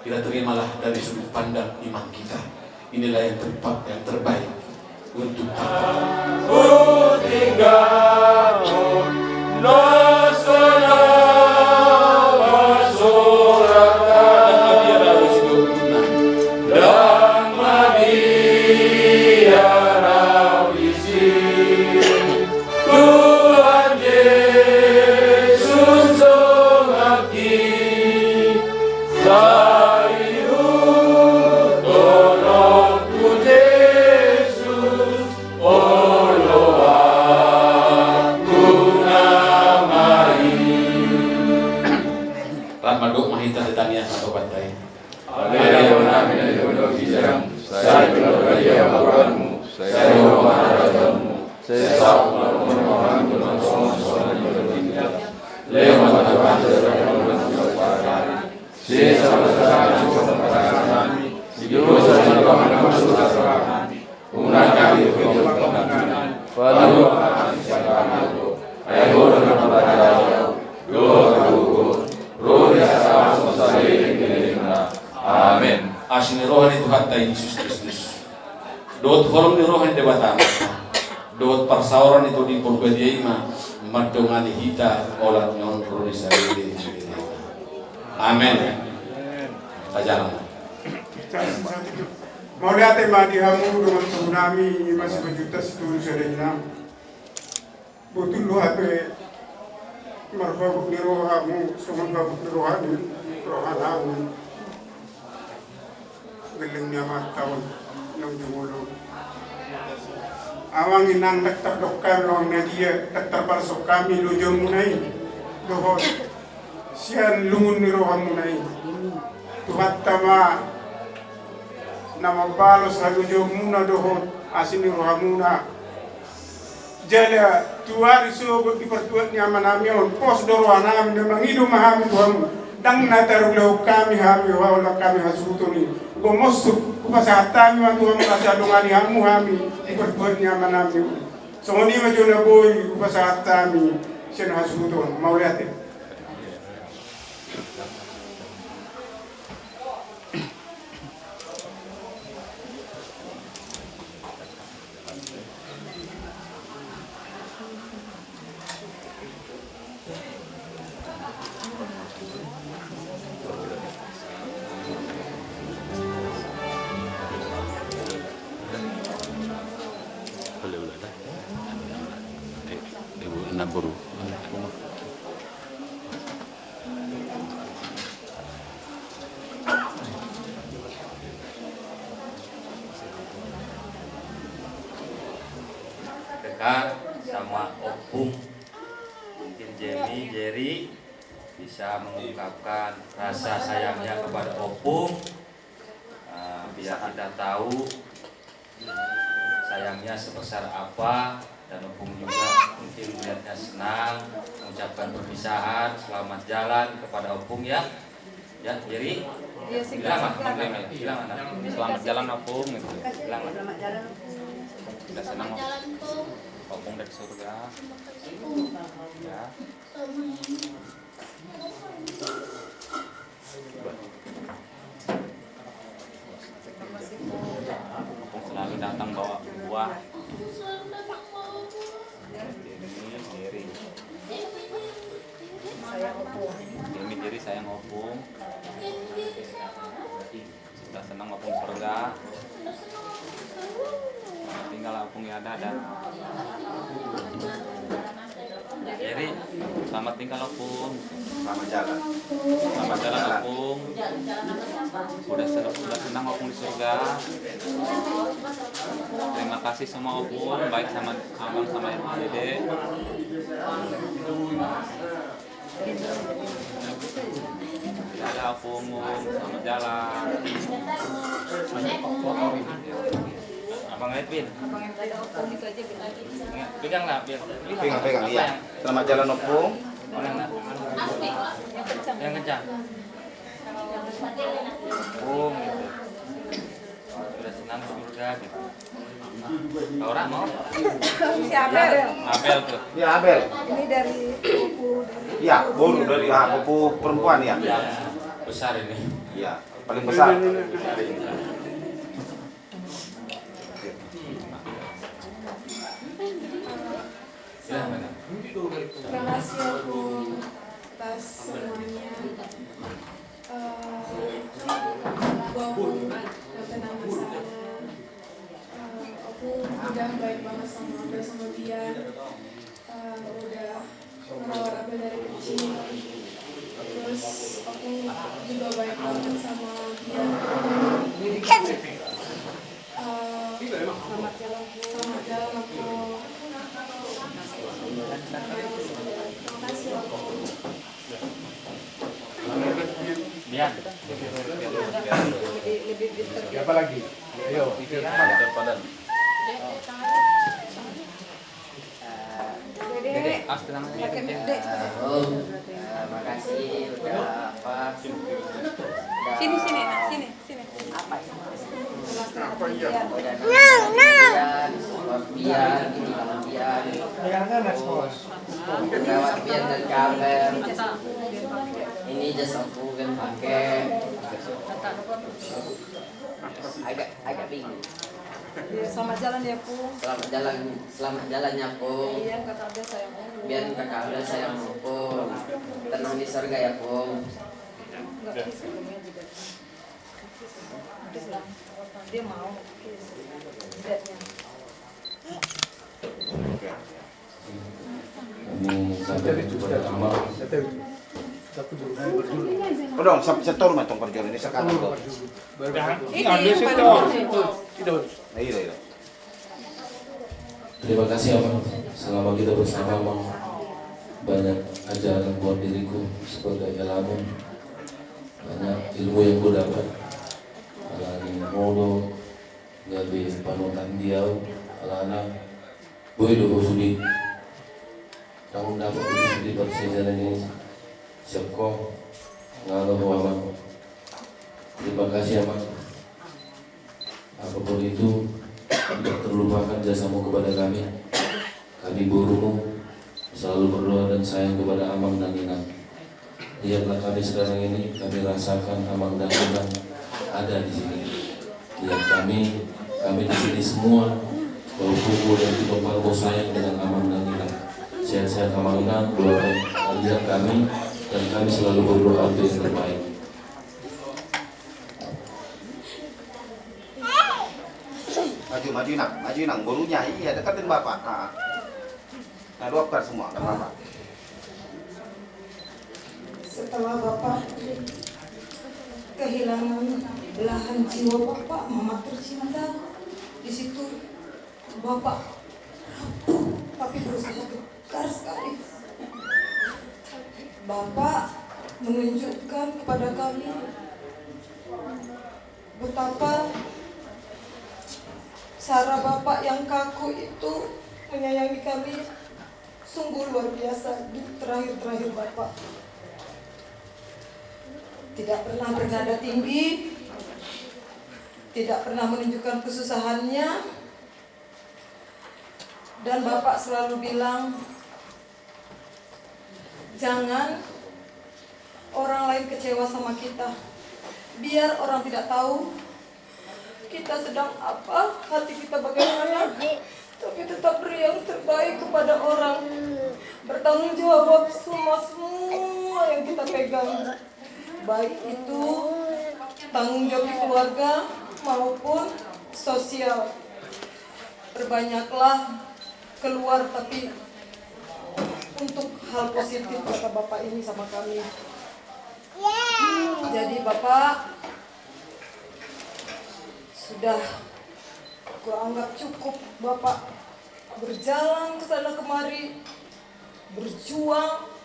Kita terimalah dari sudut pandang iman kita. Inilah yang terpa-, yang terbaik untuk Papa. Tuhan Jesus, donganki, sai hutolongku Jesus, oloanku nama i. Rap mandok ma hita di tangiang Tuhanta i. Ale Amanami na di banua ginjang, sai pinarbadia ma goarmu, sai ro ma harajaonmu, sai saut ma rohamu, songon na di banua ginjang. Lehon ma Tuhan, Sesa dosa nami, dosa ni roha nami, dosa nami. Unang hami dohot pangapunten. Palua hami sian pangago dosa, ai Ho do na mambahen hami dohot hagogoon, ro di hasahatan saleleng ni lelengna. Amen. Asi ni roha ni Tuhanta Jesus Kristus, dohot holong ni roha ni Debata, dohot parsaoran ni Tondi Porbadia i ma mandongani hita olat ni on ro di saleleng ni lelengna. Amen. Tajalang. Mauliate ma di hamu dongan suhut nami, i ma Simanjuntak Sitolu sada inang. Botul do hape marhabot ni roha hamu songon habot ni roha ni roha nami. Gelleng ni amanta on naung jumolo. Amang inang, ndang tardok hami amang na dia, ndang tarbalashon hami loja muna i dohot sian lungun ni roha muna i. Tuhanta ma na mambalos halojaon muna dohot asi ni roha muna. Jala tu ari sogot di partuat ni ama nami on, pos do roha nami na mangido ma hami tu hamu. Ndang na tarulahon hami hami, holan hami hasuhuton i. Gomos hupasahat hami ma tu hamu asa dongani hamu hami di partuat ni ama nami on. Songon i ma jo na boi hupasahat hami sian hasuhuton. Mauliate. Dekat sama Opung, mungkin Jemi, Jeri bisa mengungkapkan rasa sayangnya kepada Opung. Ah, biar kita tahu sayangnya sebesar apa, dan Opung juga mungkin melihatnya senang, mengucapkan perpisahan, selamat jalan kepada Opung ya. Ya, jadi bilang lah, bilang, bilang, anak. Selamat jalan, Opung, gitu. Bilang lah. Udah senang, Opung, udah ke surga. Ya. Opung selalu datang bawa buah. Ini Jeri. Ini Jeri sayang Opung. Sudah senang Opung surga. Tinggal Opung ya, ada, ada. Jadi, selamat tinggal Opung. Selamat jalan. Selamat jalan Opung. Udah senang, udah senang Opung di surga. Terima kasih sama Opung, baik sama abang sama dede. Dadah Opung, selamat jalan. Abang Edwin. Pegang lah, biar. Pegang, pegang, iya. Selamat jalan, Opung. Pegang lah. Yang kencang. Opung, gitu. Sudah senang surga, gitu. Orang mau? Si Abel. Abel tuh. Ya, Abel. Ini dari buku dari. Ya, boru dari, ah, buku perempuan ya. Besar ini. Ya, paling besar. Terima kasih aku atas semuanya. Eh, walaupun dapat nama sana, eh, aku udah baik banget sama Abel sama Bian. Eh, udah merawat Abel dari kecil. Terus aku juga baik banget sama Bian. Eh, selamat jalan, selamat jalan, aku. Terima kasih, aku. Bian. Siapa lagi? Ayo. Dede. Dede. Ah, tenang aja. Pakai mic, Dek. Terima kasih udah apa? Sini, sini, nak, sini, sini. Apa itu? Udah nonton Bian, Bian, Bian. Terus lewat Bian dan Kamer. Ini jas aku kan pakai. Agak, agak bingung. Iya, selamat jalan ya, Pung. Selamat jalan, selamat jalan ya, Pung. Bian kakak Abel sayang, Pung. Bian kakak Abel sayang, Pung. Tenang di surga ya, Pung. Enggak, please, Pung, ya, jidatnya. Please lah. Dia mau, please. Jidatnya. Ini sampai kepada Amang. Udah, sampai setor mah tong perjuangan ini sekarang, kok. Ini yang paling penting. Nah, iya, iya. Terima kasih, Amang. Selama kita bersama, Amang, banyak ajaran buat diriku sebagai ilmu. Banyak ilmu yang ku dapat. Alani modal, gabe panutan di au, alana boi do ho sude. Tanggung jawab itu sude, parsiajaran ini. Siap ko, ngalo ho, Amang. Terima kasih, Amang. Apapun itu, tidak terlupakan jasamu kepada kami. Kami borumu, selalu berdoa dan sayang kepada Amang dan Inang. Lihatlah kami sekarang ini, kami rasakan Amang dan Inang ada di sini. Lihat kami, kami di sini semua, Bau Pupu dan Kidong Parbo sayang dengan Amang dan Inang. Sehat-sehat Amang Inang, doakan, lihat kami, dan kami selalu berdoa untuk yang terbaik. Maju, maju, Inang, maju, Inang, bolunya, iya, dekatin Bapak. Nah. Nah, dokter semua, nggak apa-apa. Setelah Bapak kehilangan belahan jiwa Bapak, Mama tercinta, di situ Bapak rapuh, tapi berusaha tegar sekali. Bapak menunjukkan kepada kami betapa cara Bapak yang kaku itu menyayangi kami sungguh luar biasa di terakhir-terakhir Bapak. Tidak pernah bernada tinggi, tidak pernah menunjukkan kesusahannya, dan Bapak selalu bilang, "Jangan orang lain kecewa sama kita. Biar orang tidak tahu kita sedang apa, hati kita bagaimana, tapi tetap beri yang terbaik kepada orang. Bertanggung jawab sama semua yang kita pegang." Baik itu tanggung jawab di keluarga maupun sosial. Perbanyaklah keluar, tapi untuk hal positif, kata Bapak ini sama kami. Jadi Bapak sudah kuanggap cukup, Bapak berjalan ke sana kemari, berjuang.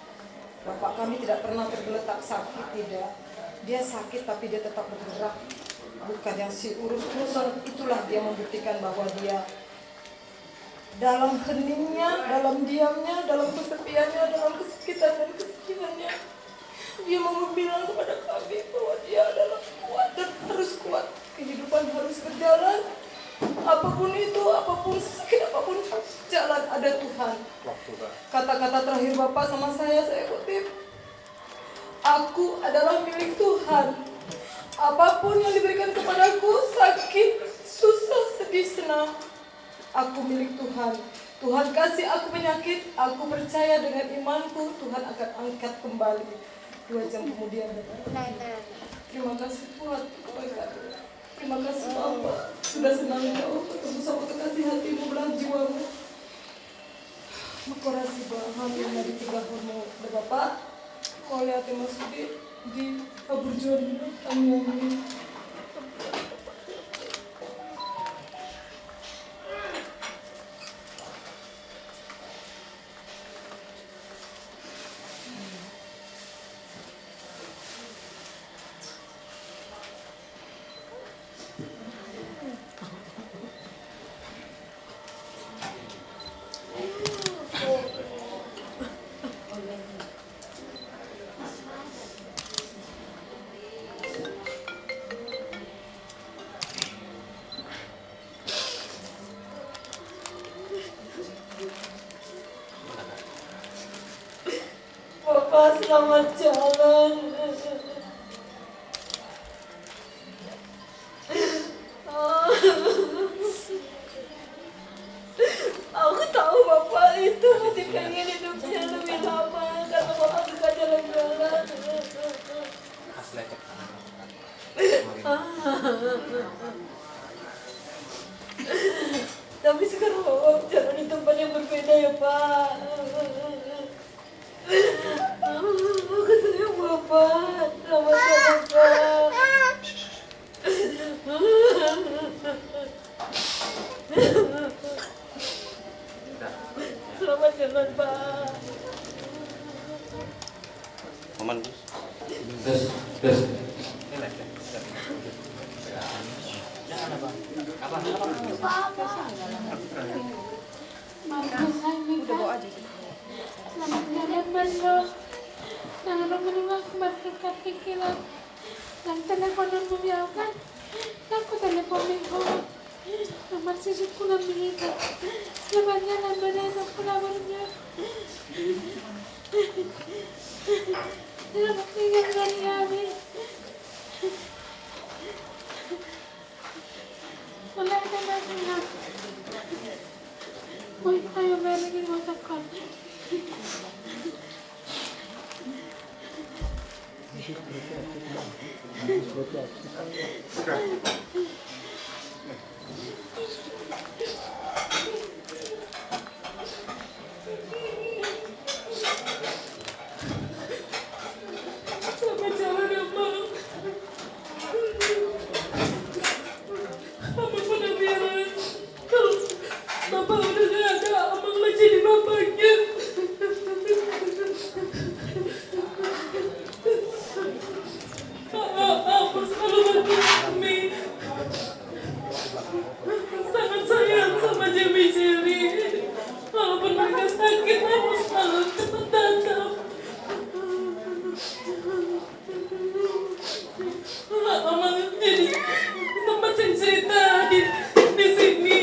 Bapak kami tidak pernah tergeletak sakit, tidak. Dia sakit, tapi dia tetap bergerak. Bukan yang si urus-urusan, itulah dia membuktikan bahwa dia dalam heningnya, dalam diamnya, dalam kesepiannya, dalam kesakitan dan kesedihannya, dia mau bilang kepada kami bahwa dia adalah kuat dan harus kuat. Kehidupan harus berjalan. Apapun itu, apapun sesakit apapun, jalan ada Tuhan. Kata-kata terakhir Bapak sama saya, saya kutip, "Aku adalah milik Tuhan. Apapun yang diberikan kepadaku, sakit, susah, sedih, senang, aku milik Tuhan. Tuhan kasih aku penyakit, aku percaya dengan imanku, Tuhan akan angkat kembali." Dua jam kemudian, Bapak. Terima kasih, Tuhan. Terima kasih, Bapak. Sudah senang kau ketemu sama kekasih hatimu, belahan jiwamu. Makasih, Bapak. Hami na di tinggal hormo, Bapak. Kau lihat, maksudnya, di kaburjuan kami ini. Pas selamat jalan. Aku tahu Bapak itu masih pengen hidupnya lebih lama karena Bapak suka jalan-jalan. Tapi sekarang Bapak jalan di tempat yang berbeda ya, Pak. Aku sayang Bapak. Selamat jalan, Pak. Selamat jalan, Pak. Aman, Gus. Tes, tes. Marga sai mita. Selamat jalan, Marga. Nang adong manungak mardekat pikiran. Nang telepononmu miau kan? Nang ku telepon mi ho. Nang marsisukkunan mi hita. Selamat jalan, bada nang pulaburnya. Selamat tinggal dari kami. Mulai ada masalah. Woi, ayo balik di rumah sekolah. Kalau Bapak udah nggak ada, Amang lah jadi bapaknya. Amang selalu mendukung kami. Sangat sayang sama Jemi Jeri. Walaupun mereka sakit, Amang selalu cepat datang. Amang jadi tempat cerita di, di sini.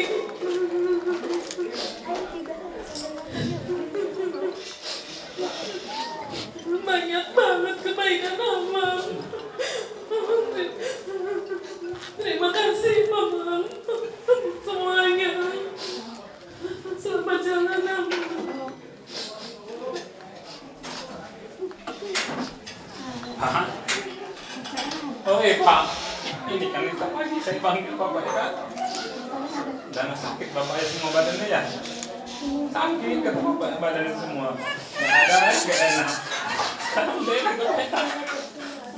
Banyak banget kebaikan Amang. Terima kasih, Amang. Semuanya. Selamat jalan, Amang. Hah? Oh, eh, Pak. Ini kan kita pagi saya panggil Bapak ya, kan? Udah nggak sakit Bapak ya semua badannya ya? Sakit, kata Bapak, badannya semua. Nggak ada, nggak enak. Sekarang udah enak, Bapak ya.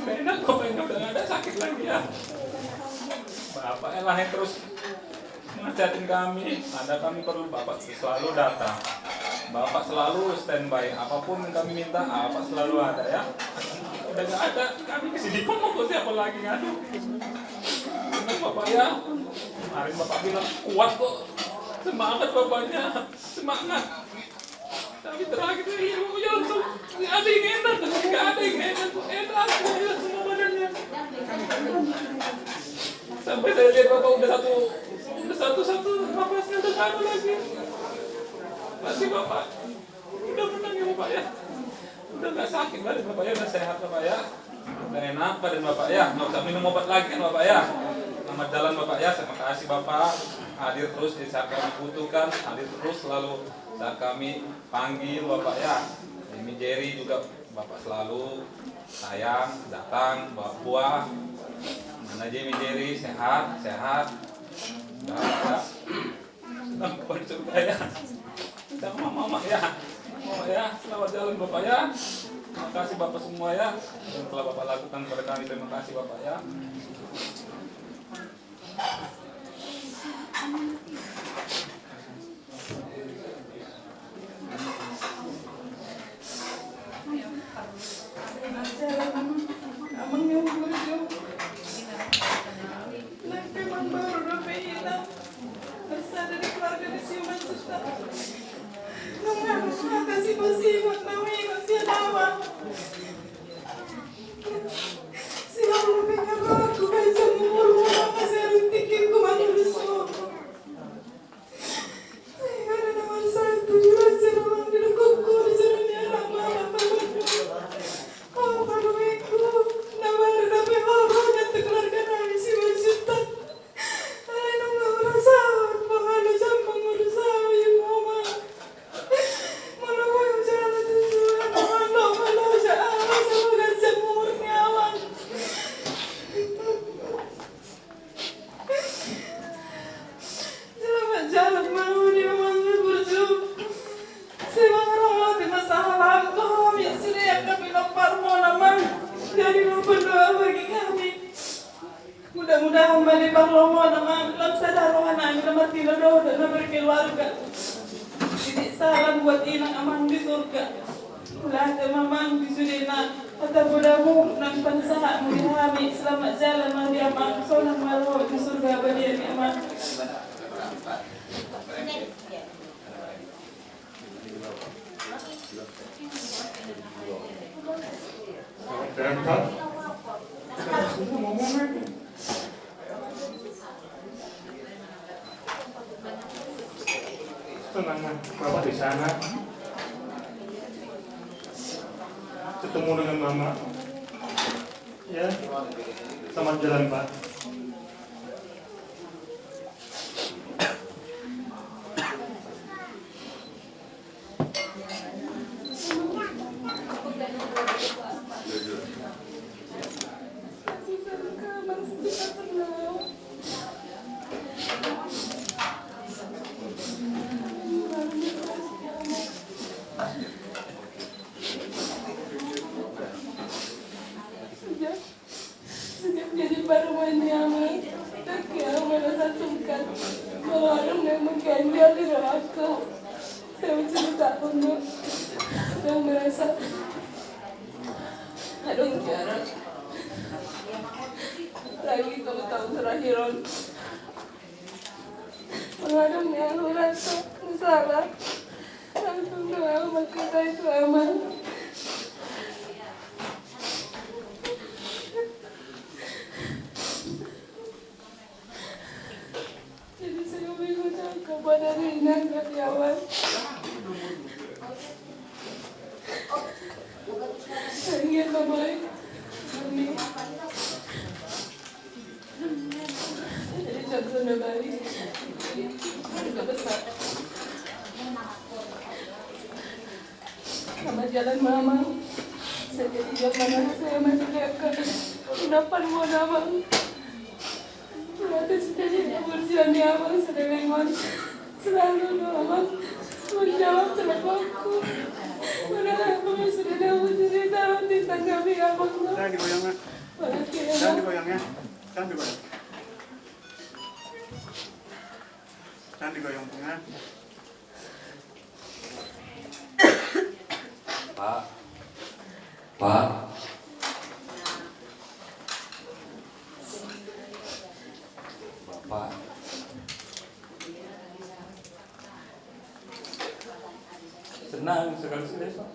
Udah enak, Bapak ya. Udah nggak ada sakit lagi ya. Bapak ya lahir terus. Mengajakin kami, ada kami perlu Bapak selalu datang. Bapak selalu standby, apapun yang kami minta, Bapak selalu ada ya. Udah nggak ada, kami kesini pun mau siapa lagi ngadu. Benar Bapak ya, kemarin Bapak bilang kuat kok. Semangat Bapaknya, semangat. Tapi terakhir ini, ya, langsung, nggak ada yang enak, nggak ada yang enak, enak, enak semua badannya. Sampai saya lihat Bapak udah satu, udah satu, satu napasnya udah nggak ada lagi. Pasti Bapak udah menang ya, Bapak, ya. Udah nggak sakit badan Bapak, ya, udah sehat Bapak, ya. Udah enak badan Bapak, ya, nggak usah minum obat lagi kan, Bapak, ya. Selamat jalan Bapak, ya. Terima kasih Bapak hadir terus di saat kami butuhkan, hadir terus selalu saat kami panggil Bapak, ya. Jemi Jeri juga Bapak selalu sayang, datang, bawa buah. Mana Jemi Jeri sehat, sehat. Udah, ya. Senang Bapak di surga, ya. Sama Mama, ya. Mama, ya. Selamat jalan Bapak, ya. Terima kasih Bapak semua, ya, yang telah Bapak lakukan kepada kami. Terima kasih Bapak, ya. Amang yang burju. Nang pe memang baru dope hita. Bersama dari keluarga di Siuman Suta. Nang aku kasih bersifat nang ingat siapa. Selalu dengan aku, baca umur, maka saya rintikku, Romo na mang, lam sada roha nami na martinodohon na berkeluarga. Jadi salam buat inang amang di surga. Mauliate ma amang di sudena. Hata bodamu nang panasahatmu di hami. Selamat jalan ma di amang. Sonang ma roham di surga badia ni amang. Tenang, Bapak di sana. Ketemu dengan Mama. Ya. Selamat jalan, Pak. Sejak jadi parumaen ni amang, tangkas au merasa sungkan. Molo adong na mengganjal di rohangku, sai huceritakan do. Adong merasa adong jarak. Apalagi tolu taon terakhir on. Molo adong na hurasa, na salah, langsung do au marhata tu amang. Jadi sai hubege ma kepada inang dari awal. Sehingga na baik. Amin. Jadi contoh na baik. Keluarga besar. Selamat jalan ma amang. Saya jadi jalan mana saya masih dekat. Kenapa mau amang? Berarti sudah jadi kebersihan ni amang sudah lengon. Selalu do amang menjawab teleponku. Padahal amang sudah dapat cerita tentang kami amang. Jangan digoyang, Nak. Makasih ya, Jangan amang. Digoyang ya. Jangan digoyang. Jangan digoyang, Bunga. Pak. Pak. Bapak. Senang sekali sih, Pak.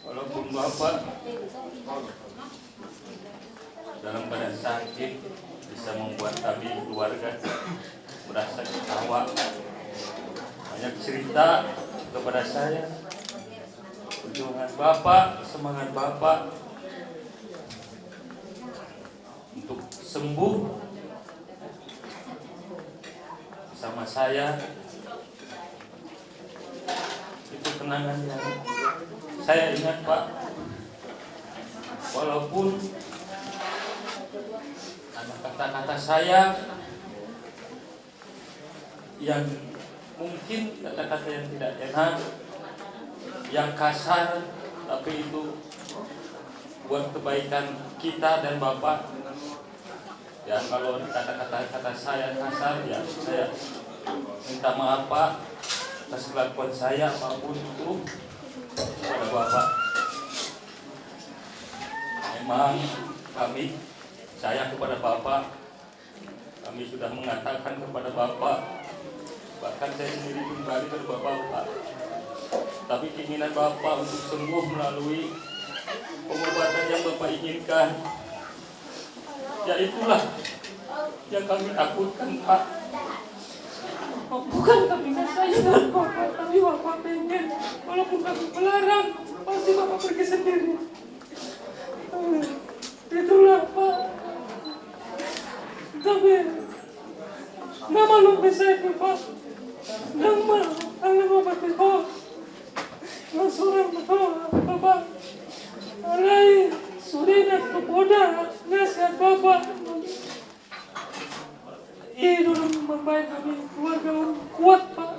Walaupun Bapak dalam keadaan sakit, bisa membuat kami keluarga merasa ketawa, banyak cerita kepada saya. Perjuangan Bapak, semangat Bapak untuk sembuh sama saya, itu kenangan yang saya ingat, Pak. Walaupun ada kata-kata saya yang mungkin kata-kata yang tidak enak, yang kasar, tapi itu buat kebaikan kita dan Bapak. Ya, kalau ada kata-kata, kata saya kasar, ya, saya minta maaf, Pak, atas kelakuan saya apapun itu kepada Bapak. Memang kami, saya kepada Bapak, kami sudah mengatakan kepada Bapak, bahkan saya sendiri pribadi kepada Bapak, Pak. Tapi keinginan Bapak untuk sembuh melalui pengobatan yang Bapak inginkan, ya itulah yang kami takutkan, Pak. Bukan kami memaksa Bapak, tapi Bapak pengen. Walaupun kami melarang, pasti Bapak pergi sendiri. Itulah, Pak. Tapi, nama lu bisa itu, Pak. Nama, nama apa itu, Pak? Lu suruh betul, Bapak. Alai, sudah nak kepoda, nasihat Bapak. Ini dulu membaik kami, keluarga orang kuat, Pak.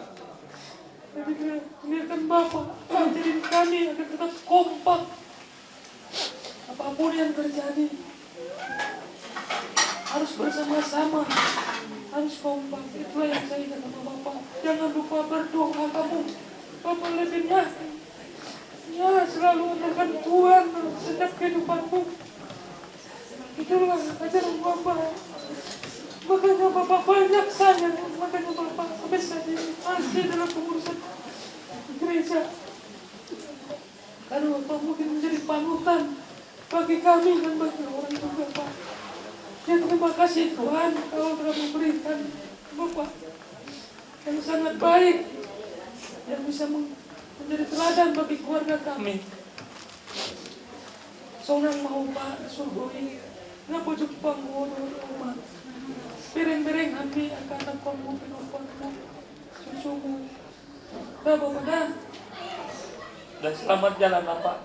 Jadi, biarkan Bapak, jadi kami akan tetap kompak. Apapun yang terjadi. Harus bersama-sama, harus kompak. Itulah yang saya ingat sama Bapak. Jangan lupa berdoa kamu. Bapak lebih mah, ya, selalu amalkan Tuhan segenap kehidupanmu. Itulah ajaran Bapak. Makanya Bapak banyak saya, makanya Bapak sampai saat ini masih dalam pengurusan gereja. Karena Bapak mungkin menjadi panutan bagi kami dan bagi orang juga, Pak. Ya, terima kasih Tuhan kalau telah memberikan Bapak yang sangat baik, yang bisa meng-, menjadi teladan bagi keluarga kami. Sonang ma Bapak di surgo i, na pojok panggodo Bapak. Bereng-bereng hami angka anakkonmu, pinompar-Mu, cucu-Mu. Dah, Bapak, dah. Dan selamat jalan, Bapak.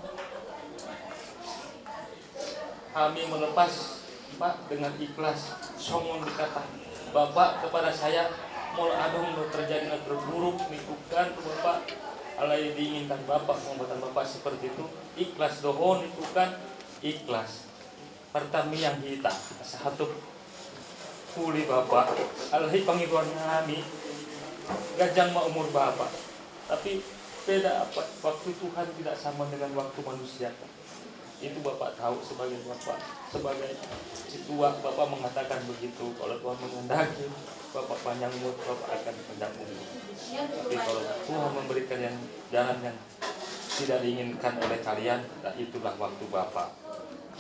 Kami melepas, Pak, dengan ikhlas. Songon dikata Bapak kepada saya, molo adong do terjadi na terburuk, ningkupkan tu Bapak, alai diinginkan Bapak, pengobatan Bapak seperti itu, ikhlas do ho, ningkupkan, ikhlas. Partamiang hita, asa hatop uli Bapak, alai pangidoan nami, ganjang ma umur Bapak. Tapi beda apa, waktu Tuhan tidak sama dengan waktu manusia. Itu Bapak tahu sebagai Bapak, sebagai situa Bapak mengatakan begitu. Kalau Tuhan menghendaki Bapak panjang umur, Bapak akan panjang umur. Tapi kalau Tuhan memberikan yang jalan yang tidak diinginkan oleh kalian, nah, itulah waktu Bapak.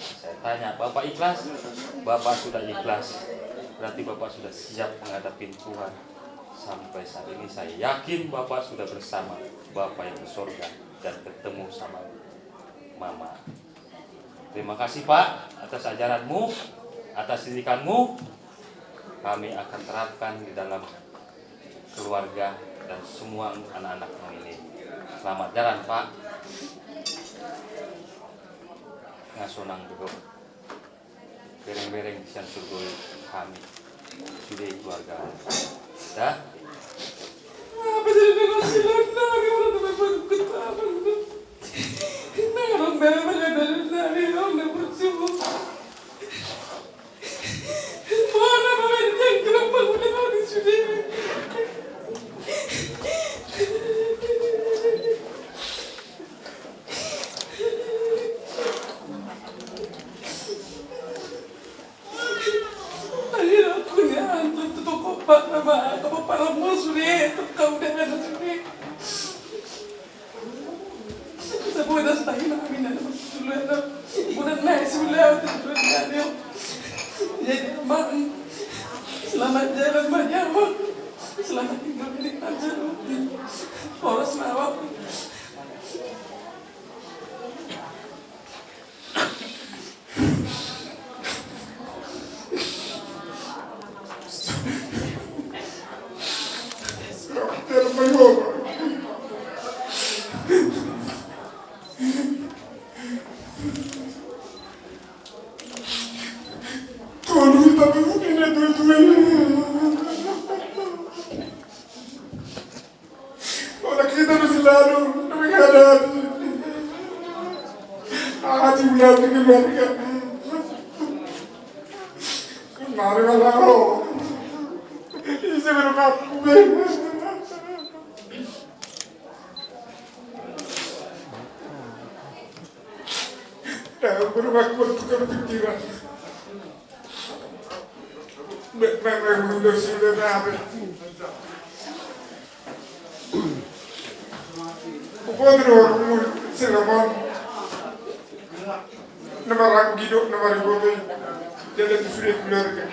Saya tanya, Bapak ikhlas? Bapak sudah ikhlas. Berarti Bapak sudah siap menghadapi Tuhan. Sampai saat ini saya yakin Bapak sudah bersama Bapak yang di sorga dan ketemu sama Mama. Terima kasih, Pak, atas ajaranmu, atas didikanmu. Kami akan terapkan di dalam keluarga dan semua anak-anakmu ini. Selamat jalan, Pak. Nga sonang do ho. Bereng-bereng sian surgo i hami. Sude keluarga. Dah. Selamat jalan, Bang Jamal. Selamat tinggal di Tanjung. Poros Mawar. Tolu, tapi mungkin dia dua-duanya. Orang kita masih lalu menghadapi. Ah, di bulan ini, Bang. Kemarin malam. Ini saya baru ngaku, Bang. Dah, baru ngaku, baru tukar pikiran. Be-, be-, be-, be-, sudah, sudah, sudah. Pokoknya, Silaban. Na maranggi do, na maribot i. Jalan tu sude keluarga.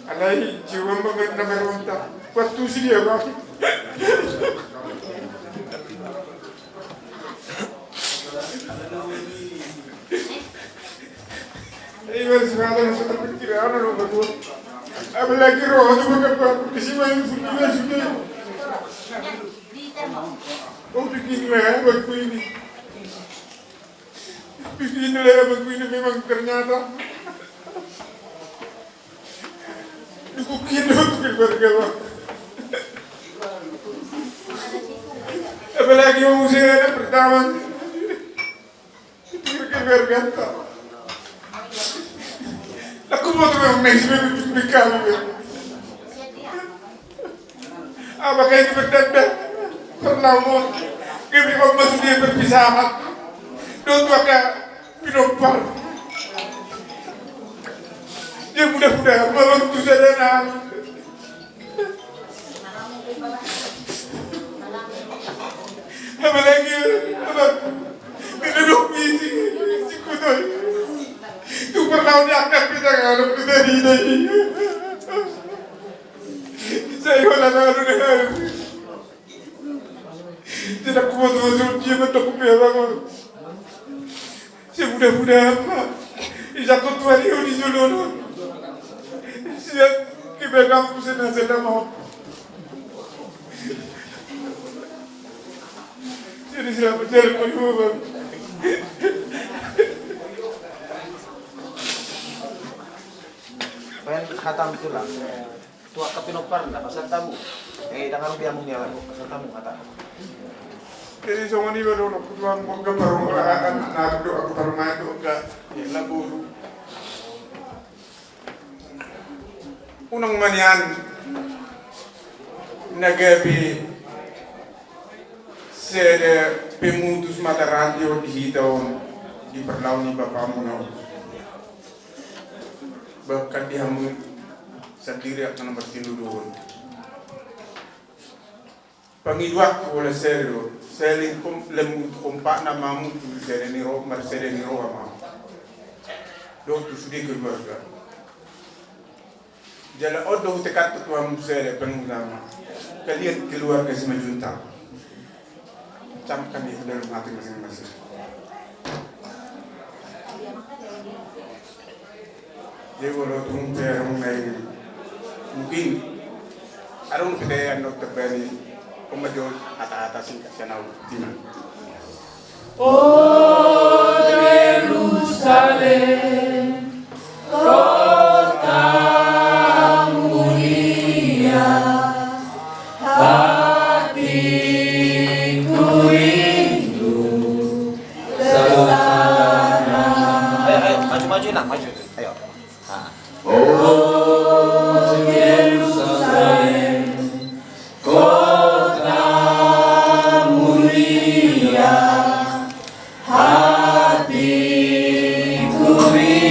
Alai, jiwa memang na maronta. Waktu si dia, Bang. Iba sifatan na so terpikir, anu do, betul. Apalagi roha tu, bukan, Pak. Di sini main futsal sudah. Oh, bikin mah, buat ini. Bikin lah, buat ini memang ternyata. Dukung kita untuk keluarga, Bang. Apalagi mau usia anak pertama. Keluarga, keluarga. Aku Foto memang mesi memang bikin kami. Apa kayak itu bertanda? Pernah mau kami om masuk dia berpisahan. Don tua kayak pinompar. Dia mudah-mudahan malam itu sadana. Apalagi apa? Kita dong bisi, si kutoi. Tu pernah udah akan kita kalau kita di ini. Saya holan anu deh. Tidak kuat masuk dia betul kupiah bangun. Semudah-mudahan ma. Isa ko tuan iyo di jolo. Siap kita kampus ini saya mau. Jadi siapa jalan mau bang. Pengen khatam tulang. Tu angka pinompar na pasahat hamu. Eh, tangan rubi amu ni alam pasahat hamu kata. Jadi songon i ba dohononku tu hamu angka parombahan na do angka parumaen do angka laboru. Unang ma nian na gabe sada pemutus mata rantai on di hita on di parlao ni bapamuna on. Bahkan di hamu sandiri angka na martinodohon. Pangidoanku holan sada do, saling kom-, lembu tu kompakna ma hamu tu sada ni roha, marsada ni roha ma hamu. Dohot tu sude keluarga. Jala on do hutekanhon tu hamu sada pangidoan ma. Kalian keluarga Simanjuntak. Camkan di dalam hati masing-masing. Jadi walau tung pe adong na i mungkin adong pe daya na terbani pemajuan hata-hata singkat sian au timan. O Jerusalem, kota mulia, hatiku rindu. Ayo, ayo, maju, maju, Inang, maju. Ayo. Ah. O Jerusalem, kota mulia, hatiku rindu.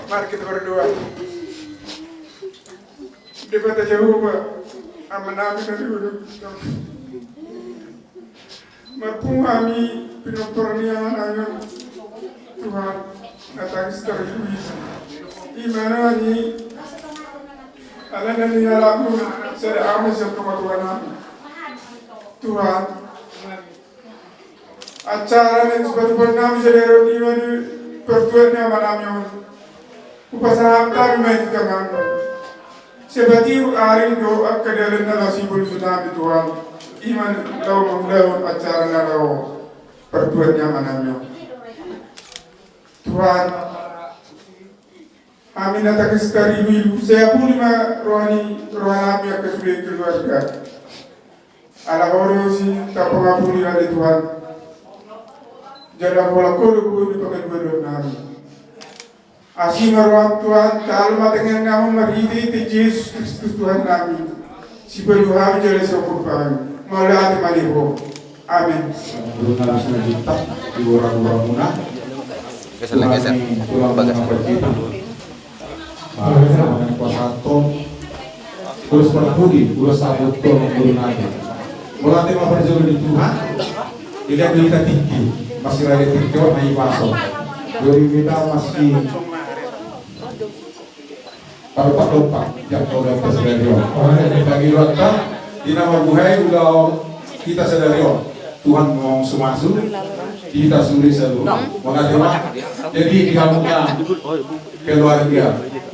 Mari kita berdoa. Debata Jahowa, Amanami na di surgo. Marpungu hami pinompar ni Amanami on, Tuhan, na tangis tarlumobi. Ima na ni alana ni alapmu sada hami sian tonga-tonganami. Tuhan, acara na sipatupaonnami sadari on ima di partuat ni Amanami on. Hupasahat hami ma i tu tanganmu. Sipatupaon ari do angka dalan na laho sibolusonnami, Tuhan. Ima laho mangulahon acara na laho partuat ni Amanami on. Tuhan, hami na tangis tarilu-ilu, sai apuli ma roha ni, rohanami angka sude keluarga. Ala Ho do sitampangapuli ale Tuhan. Jala holan Ho do boi ni pangalualuannami. Asi ma roham Tuhan, talu ma tangiangnami marhite-hite Jesus Kristus Tuhannami. Sipaluhami jala siomporupami. Mauliate ma di Ho. Amen. Mauliate ma di Ho. Geser, geser. Bagas. Nah, pasahat ulos parpudi, ulos saput tu amang boru nami. Mauliate ma parjolo di Tuhan. Dilehon hita tingki, masih rade tingki on, na i paso. Dua ribu hita masih padompak-dompak, jangkau dan sadari on. Bagi rohanta, di na marbuhai ulaon hita sadari on. Tuhan mamasu-masu di hita sude saluhut. Mauliate ma. Jadi di hamuna keluarga,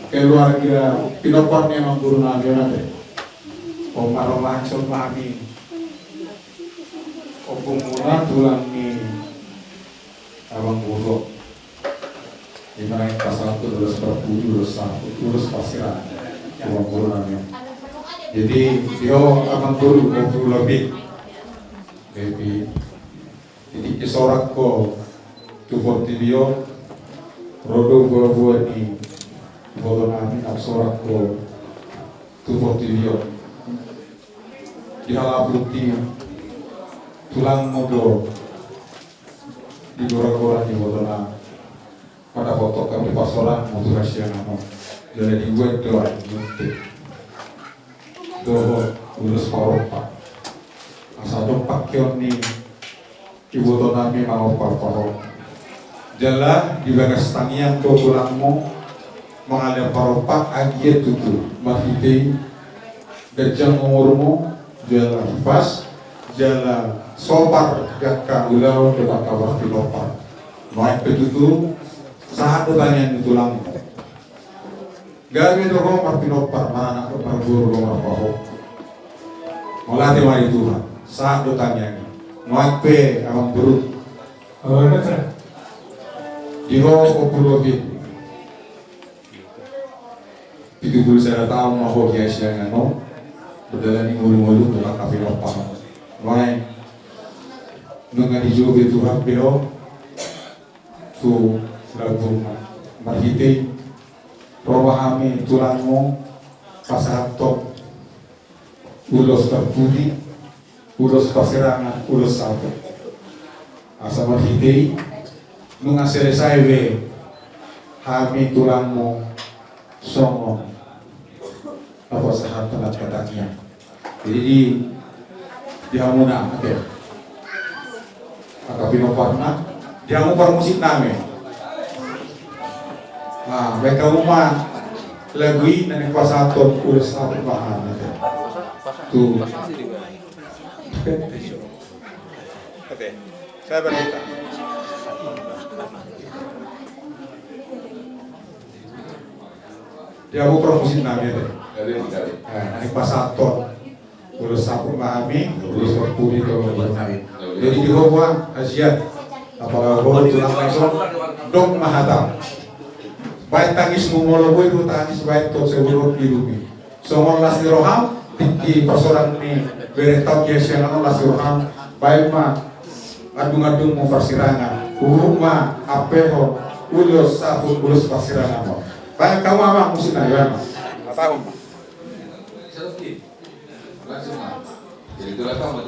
keluarga pinompar ni amang boru nami on ate. Ompung ma, ompung ma hami. Ompung muna tulang ni amang boru. Ima naeng pasahat ulos parpudi, ulos saput, ulos parsirangan. Amang boru nami. Jadi di ho amang boru, ompung lobi. Jadi di tingki sorak ho tu portibi on, ro do boa-boa ni iboto nami na sorak ho tu portibi on. Dihalaputi tulangmu do di gora-gora ni ibotona. Pada potok kami pasoran mutu hasiangan on. Jala dibuat do aek muntik dohot ulos parompa. Asa dompak hian ni iboto nami mangompa-ompa ho. Jala di bagas tangiang do tulangmu mangalehon parompa, agia tutu marhite i ganjang umurmu, jala hipas, jala sopar di angka ulaon dohot angka parpinompar. Nuaeng pe tutu sahat do tangiang ni tulangmu. Gabe do ho marpinompar, maranak dohot marboru dohot marpahompu. Mauliate ma di Tuhan, sahat do tangiang i. Nuaeng pe amang boru. Di ho ompung lobi. Pitu pulu sada taon ma ho di hasiangan on, mardalani ngolu-ngolu tu angka pinompar. Nuaeng nunga dijou be Tuhan be ho tu lambungna. Marhite i ro ma hami tulangmu pasahathon ulos parpudi, ulos parsirangan, ulos saput. Asa marhite i nunga selesai be hami tulangmu songon na pasahathon angka tangiang. Jadi di, di hamuna ate, angka pinomparna, di hamu parmusik nami. Nah, baen hamu ma lagu i na naeng pasahathon ulos saput bahan ate. Tu. Oke, sabar kita. Di hamu parmusik nami ate. Jadi, jadi. Nah, na naeng pasahathon ulos saput ma hami, ulos parpudi tu amang boru nami. Jadi di ho ma hasian, apala ho tulang na dison, dok ma hata. Baen tangismu molo boi do tangis, baen tu seburuk di bumi. Songon las ni roham, tingki parsoran ni berenta on di hasiangan on, las ni roham, baen ma andung-andungmu parsirangan, huhut ma ampehon ulos saput, ulos parsirangan on. Baen hamu ma musik nami, baen ma. Langsung ma. Jadi tulang hamu.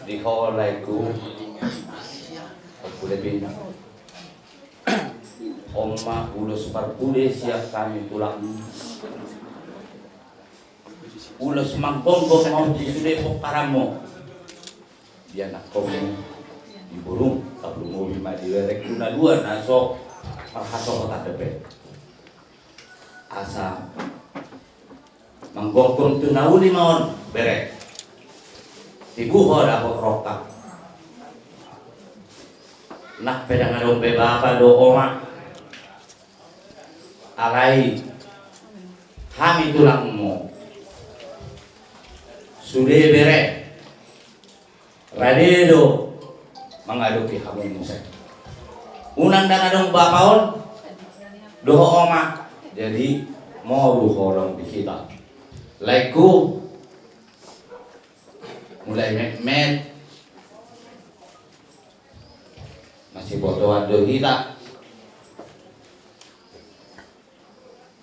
Di ho laengku, parpudepina. On ma ulos parpude sian hami tulangmu. Ulos manggonggom ma on di sude pomparanmu, di anakkonmu, di borungmu, tarlumobi ma di berengku na dua na so marhasohotan dope. Asa manggonggom tu na uli ma on, bere. Tibu ho dapot rongkap. Nang pe ndang adong be bapa dohot oma. Alai hami tulangmu, sude bere, rade do mangadopi hamu muse. Unang ndang adong bapa on dohot oma, jadi moru ho do di hita. Laengku, mulai metmet masibotoan do hita.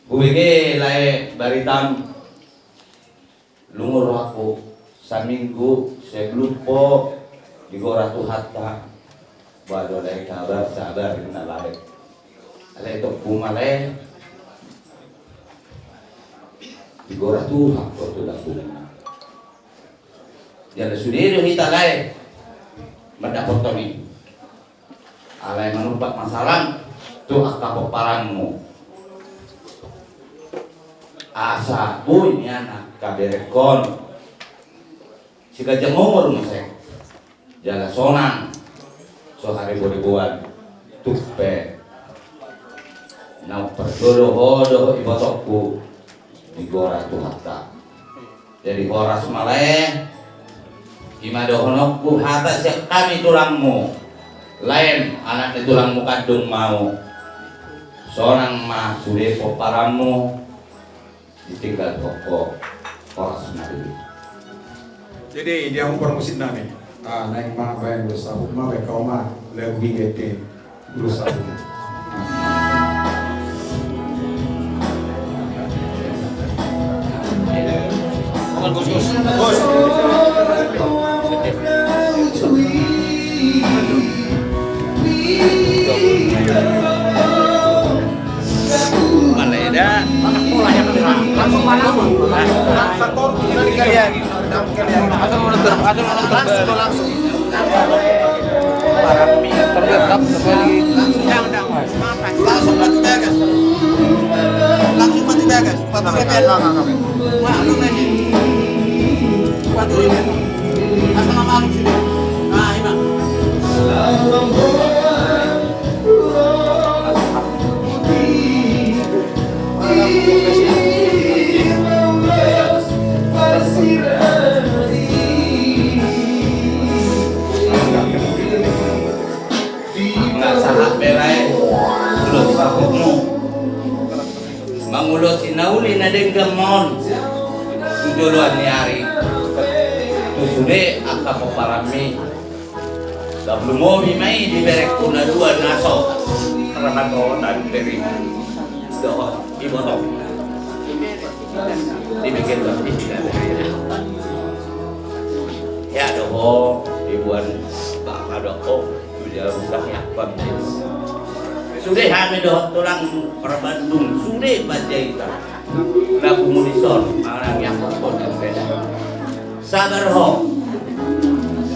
Hubege lae baritam, lungun rohangku, saminggu sebelum ho digora Tuhanta. Ba do lae kabar sabar na lae. Alai tong huma lae, digora Tuhan ho tu lambungna. Jala sude do hita lae mandapothon i. Alai manumpak ma salam tu angka pomparanmu. Asa boi nian angka berengkon siganjang umur muse. Jala sonang so hariboriboan, tung pe naung parjolo ho dohot ibotongku digora Tuhanta. Jadi horas ma lae. I ma dohononku hata sian hami tulangmu. Laem, anak ni tulangmu kandung ma ahu. Sonang ma sude pomparanmu. Ditinggal ho, horas ma di. Jadi dia umpar musik nami. Ah, naeng ma baen ulos saput ma baen ho ma lagu higete ulos saput. Bos, bos. Mana ya, dah? Langsung, langsung. Langsung, langsung. Langsung, langsung. Langsung, langsung. Langsung, langsung. Langsung mati bagas. Langsung mati bagas. Patu kepel. Wah, lu lagi. Patu ini. Asal malu sini. Nah, ini. Nga sahat be lae ulos saputmu. Mangulosi na uli na denggan ma on tu joloan ni ari tu sude angka pomparanmi. Gabe lumobi ma i di berengku na dua na so marhasohotan, bere dohot ibotong. Dibikin lebih dari ya do ho dibuan bapa do ho tu jalan utang ya. Sude hami dohot tulang Perbandung, sude Panjaitan. Na pungu dison manang yang pokok dan beda. Sabar ho.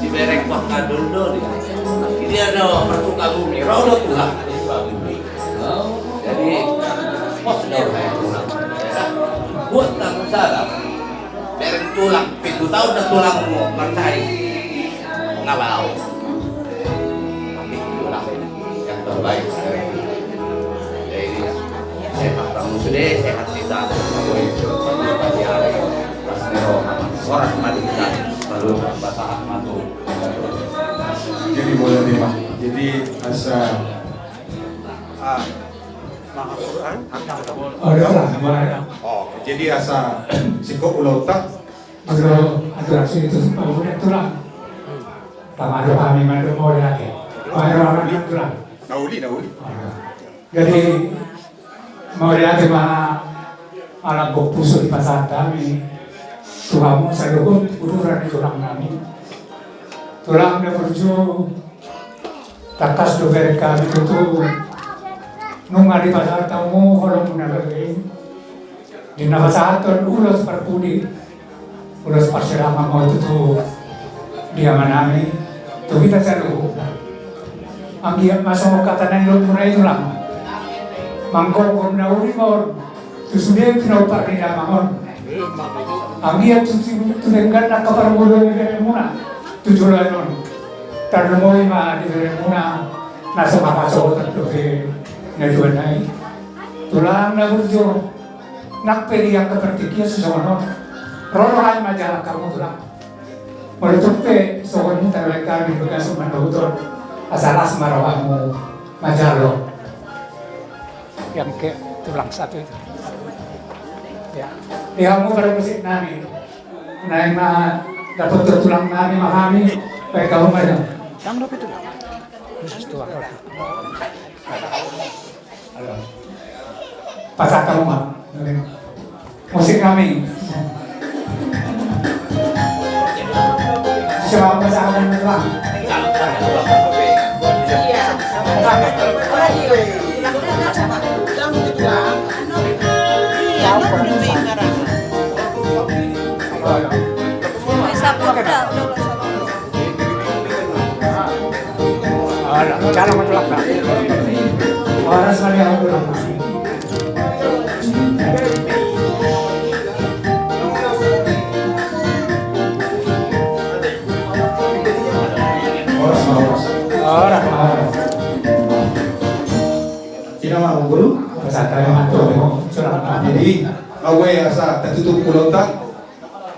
Di bereng pangkadon do di. Dia do masuk kagumi, rodo Tuhan. Jadi pos do hai tulang. Buat kamu sabar. Bereng tulang, pitu taon na tulangmu martai. Nga lao. Tapi tulang yang terbaik. Jadi sehat kamu sude, sehat kita. Pasti roha, orang mati kita. Lalu basahat matu. Jadi boleh nih, Pak. Jadi asa Ah, Maha Quran. Ada lah, ada. Oh, jadi asa singkop ulaonta. Aduh, aduh, asli itu sempat udah tulang. Tama do hami madu mau lihat ya. Pada orang tulang. Na uli, na uli. Jadi mauliate ma, ala bopuso di pasar kami. Tuhamu saluhut uduran di tulang kami. Tulang na burju, tangkas do bereng hami tutu nunga dipasahat hamu holongmu na bege i, di na pasahathon ulos parpudi, ulos parsirangan ma tutu di amanami, tu hita saluhutna. Anggiat ma songon hata na nidokmuna i, Tulang, manggokhon na uli ma on tu sude pinompar ni damang on. Anggiat tu, tu, tu denggan angka parngoluon ni beremuna tu joloan on. Tarlumobi ma di beremuna na so hapasohotan dope na tuana i. Tulang na burju, nang pe di angka partingkian so songon on. Ro roham manjalang hamu, Tulang. Molo tung pe songon i, taruhon hami do gasu mandohot on, asa las ma rohamu manjalo. Yang ke tulang satu itu. Ya. Di hamu parmusik nami. Naeng ma dapothon tulang nami ma hami, baen hamu ma, ya. Tang dope tulang. Khusus tulang. Pasahat hamu ma. Musik nami. Siapa pasahat nami, Bang? Alah, cara matulak. Horas ma di hamu, Tulang. Horas ma, horas. Horas ma, horas. Ina ma, Guru. Pasahat ma tu, Tulang. Jadi, awe asa tatutup ulaonta.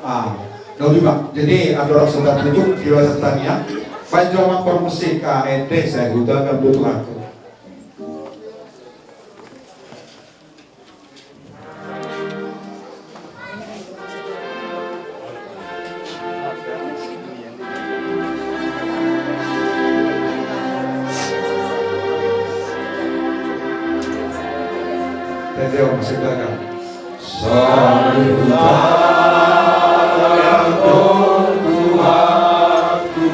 Ah, lobi ma. Jadi, andorang so tatutup, di bagasan tangiang, baen jo ma parmusik, ah, ende, sai huda, gambo tu aku. Tende, Om, masih gagal. Saluhut tangiangkon Tuhanku,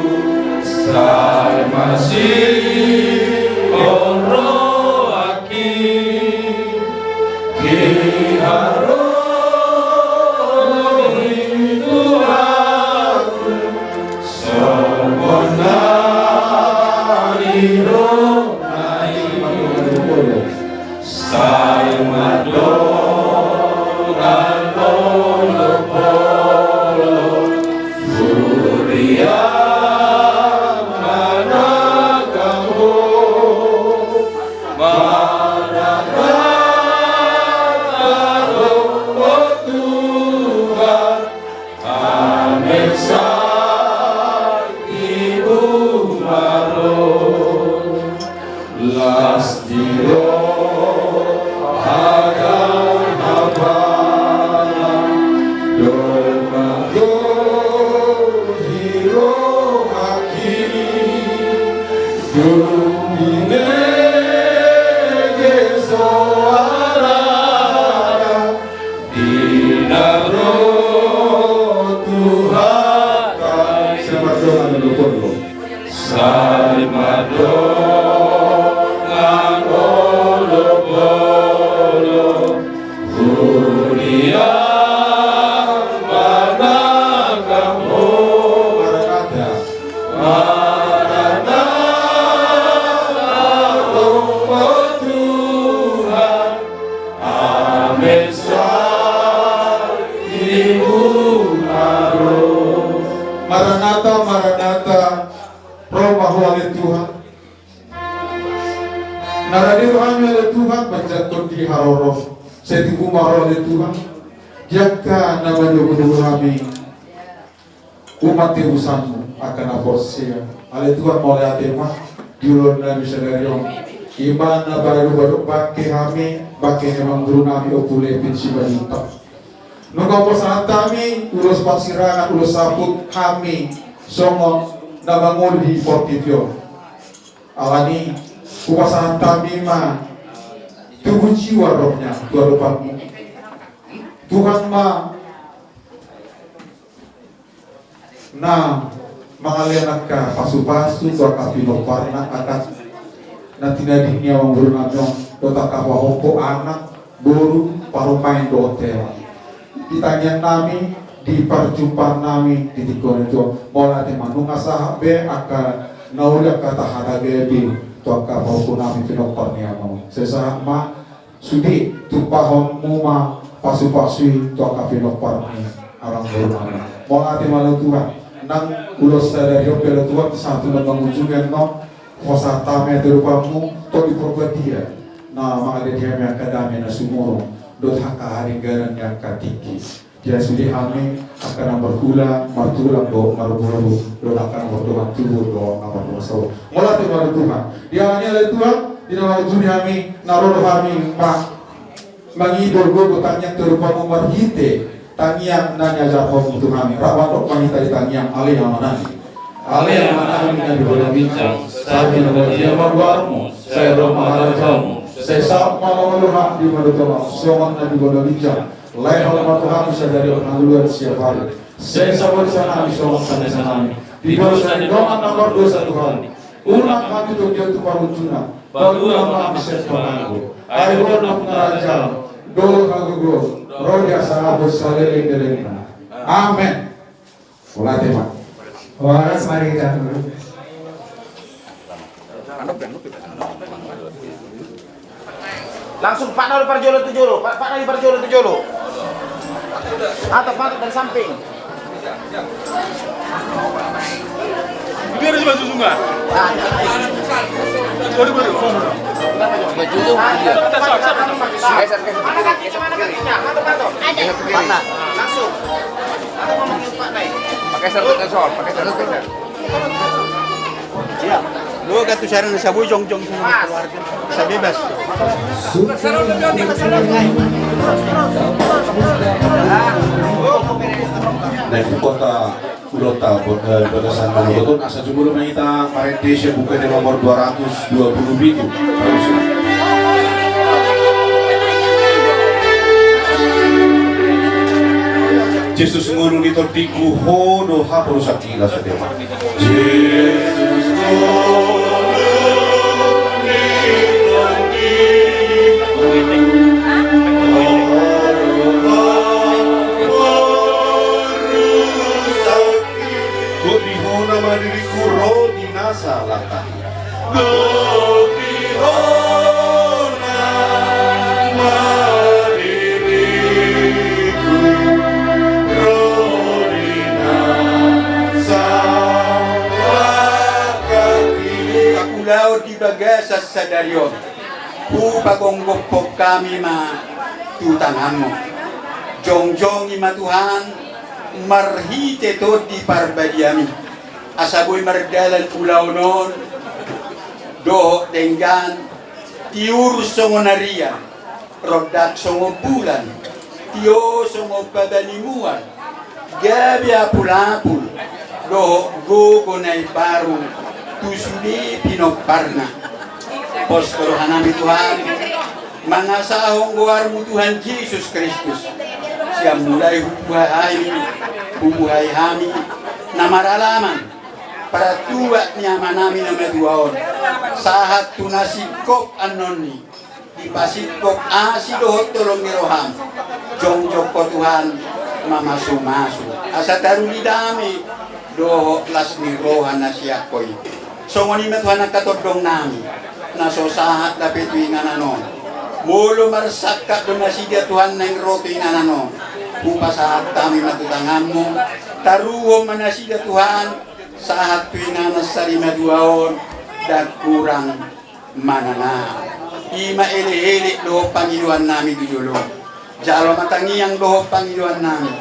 sai masihol rohangki, di haroro ni Tuhanku, songon na nidokna i. Sai mandongani olo-olo, huriamu manangkang ho, marnata ro, o Tuhan, amen sai di buma ro. Las ni roha, hagana haba, domma do di rohangki, dung binege soarana, di na ro Tuhanta i. Sai mandongani olo-olo. Sai mandongani olo-olo, huriamu manangkang ho. Marnata. Marnata ro, o Tuhan, amen sai di buma ro. Marnata, Marnata, ro ma ho ale Tuhan. Na rade rohami ale Tuhan, manjangkon di haroro, sai di buma ro ale Tuhan. Di angka na mandohot hami, umat tebusanmu, angka na porsea. Ale Tuhan, mauliate ma di ulaonnami sadari on. Ima na baru-baru bangke hami, bangke ni amangboru nami Ompu Lepin Simanjuntak. Nunga hupasahat hami ulos parsirangan, ulos saput hami songon na mangolu di portibi on. Alani i, hupasahat hami ma tubuh jiwa rohnya tu adopanmu. Tuhan ma na Mangalean angka pasupasu tu angka pinomparna, angka na tinading ni amangboru nami on, dohot angka pahompu, anak, boru, parumaen dohot hela. Di tangiang nami, di parjumpaan nami di tingki on, mauliate ma, nunga sahat be angka na uli, angka tahata gabe tu angka pahompu nami pinompar ni amang on. Sai sahat ma sude, tumpahonmu ma pasupasu i tu angka pinompar ni amangboru nami. Mauliate ma ale Tuhan, nang ulos sadari on pe ale Tuhan, sahat tu na mangujungi annon, hupasahat hami ate rupamu, Tondi Parbadia, na mangadei di hami angka dame na sumurung dohot angka haringganan ni angka tingki. Dia sude hami angka na marhula, martulang dohot marboru, dohot angka na mardongan tubu dohot na mardongan saur. Mauliate ma ale Tuhan. Dihalani ale Tuhan, di na mangujungi hami, na ro do hami ma mangido gogo tangiang tu rupamu marhite tangiang na niajarhonmu tu hami. Rap ma dohot hita di tangiang. Ale Ama nami. Ale Ama nami na di banua ginjang, sai pinarbadia ma goarmu, sai ro ma harajaonmu, sai saut ma lomo ni roham di banua tonga on songon na di banua ginjang. Lehon ma tu hami sadari on hangoluan siapari. Sesa ma dosanami songon panesanami di dosa ni dongan na mardosa tu hami. Unang hami togihon tu pangunjunan, palua ma hami sian pangago. Ai Ho do nampuna harajaon dohot hagogoon, ro di hasangapon saleleng ni lelengna. Amen. Mauliate ma. Horas ma di hita. Langsung patna di parjolo tu jolo, pa-, patna di parjolo tu jolo. Atap, atap dari samping. Biar cuma susungan. Baru, baru. Mana kakinya, mana kakinya? Atap, atap. Mana? Langsung. Atap, ngomongin patna i. Pakai sarung tangan, pakai sarung tangan. Iya. Lu gak tuh sarana sabu jongjong sama keluarga. Bisa bebas. Nah, di kota Ulota, bo-, eh, bagasan Manogoton, asa jumolo ma hita marende sian buku nomor dua ratus dua puluh pitu. Terus. Jesus ngolu ni tondingku, Ho do haporusanku. Las ate ma. Godihona ma diringku ro di nasa langkangku. Godihona ma diringku ro di nasa langkangku. Angka ulaon di bagasan sadari on, hupagonggomhon hami ma tu tanganmu. Jongjongi ma Tuhan marhite Tondi Parbadiami, asa boi mardalan ulaon on dohot denggan, tiur songon arian, rondang songon bulan, tio songon paba ni mual, gabe apulapul dohot gogo na imbaru tu sude pinomparna. Pos do rohanami Tuhan, mangasahon goarmu Tuhan Jesus Kristus, sian mulai hubuhai hami, hubuhai hami na maralaman, partuat ni amanami na matua on, sahat tu na singkop annon i, dipasingkop asi dohot holong ni roham. Jongjong Ho Tuhan mamasumasu, asa taruli dame dohot las ni roha na sian Ho i. Songon i ma Tuhan angka tondongnami na so sahat dope tu inganan on. Molo marsangkap do nasida Tuhan naeng ro tu inganan on, hupasahat hami ma tu tanganmu. Taruhon ma nasida Tuhan sahat tu inganan sari matua on, ndang kurang manang aha. I ma elekelek dohot pangidoannami tu jolo. Jalo ma tangiang dohot pangidoannami.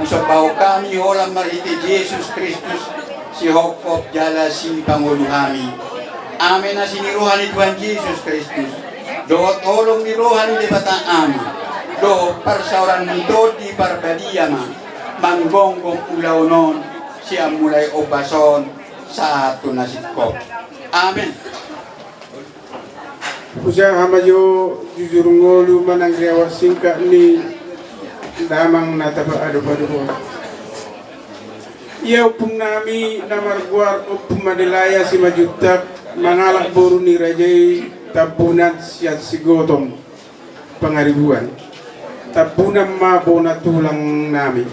Husombahon hami holan marhite Jesus Kristus, sihophop jala sipangolu hami. Amen. Asi ni roha ni Tuhan Jesus Kristus, dohot holong ni roha ni Debata Ama, dohot parsaoran ni Tondi Parbadia ma manggonggom ulaon on, sian mulai ombas on sahat tu na singkop. Amen. Hujaha ma jo jujur ngolu manang riwayat singkat ni damang na tapaadop-adop on. Ia ompung nami na margoar Ompu Madelaya Simanjuntak, mangalap boru ni raja i Tambunan sian Sigotong Pangaribuan. Tambunan ma bona tulang nami.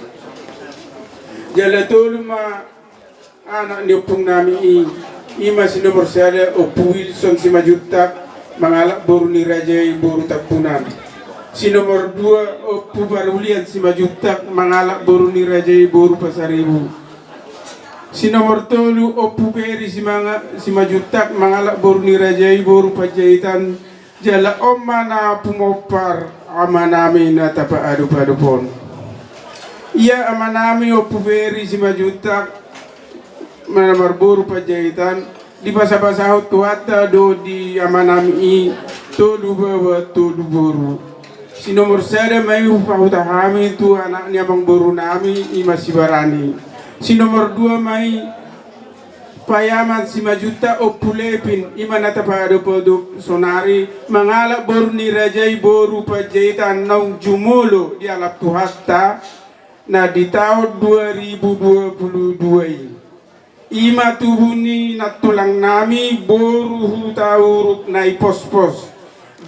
Jala tolu ma anak ni ompung nami i, i ma si nomor sada Ompu Wilson Simanjuntak, mangalap boru ni raja i boru Tambunan. Si nomor dua Ompu Parulian Simanjuntak, mangalap boru ni raja i boru Pasaribu. Si nomor tolu Ompu Peri Simanga-, Simanjuntak, mangalap boru ni raja i boru Panjaitan. Jala on ma na pumompar amanami na tapaadop-adop on. Ia amanami Ompu Peri Simanjuntak, na marboru Panjaitan, dibasabasahon Tuhanta do di amanami i tolu baoa tolu boru. Si nomor sada ma i hupahutahan hami tu anak ni amangboru nami, i ma si Barani. Si nomor dua ma i Payaman Simanjuntak, Ompu Lepin, i ma na tapaadop-adop saonari, mangalap boru ni raja i boru Panjaitan naung jumolo dialap Tuhanta na di taon dua ribu dua puluh dua i. I ma tubu ni nantulang nami boru Hutauruk Naipospos.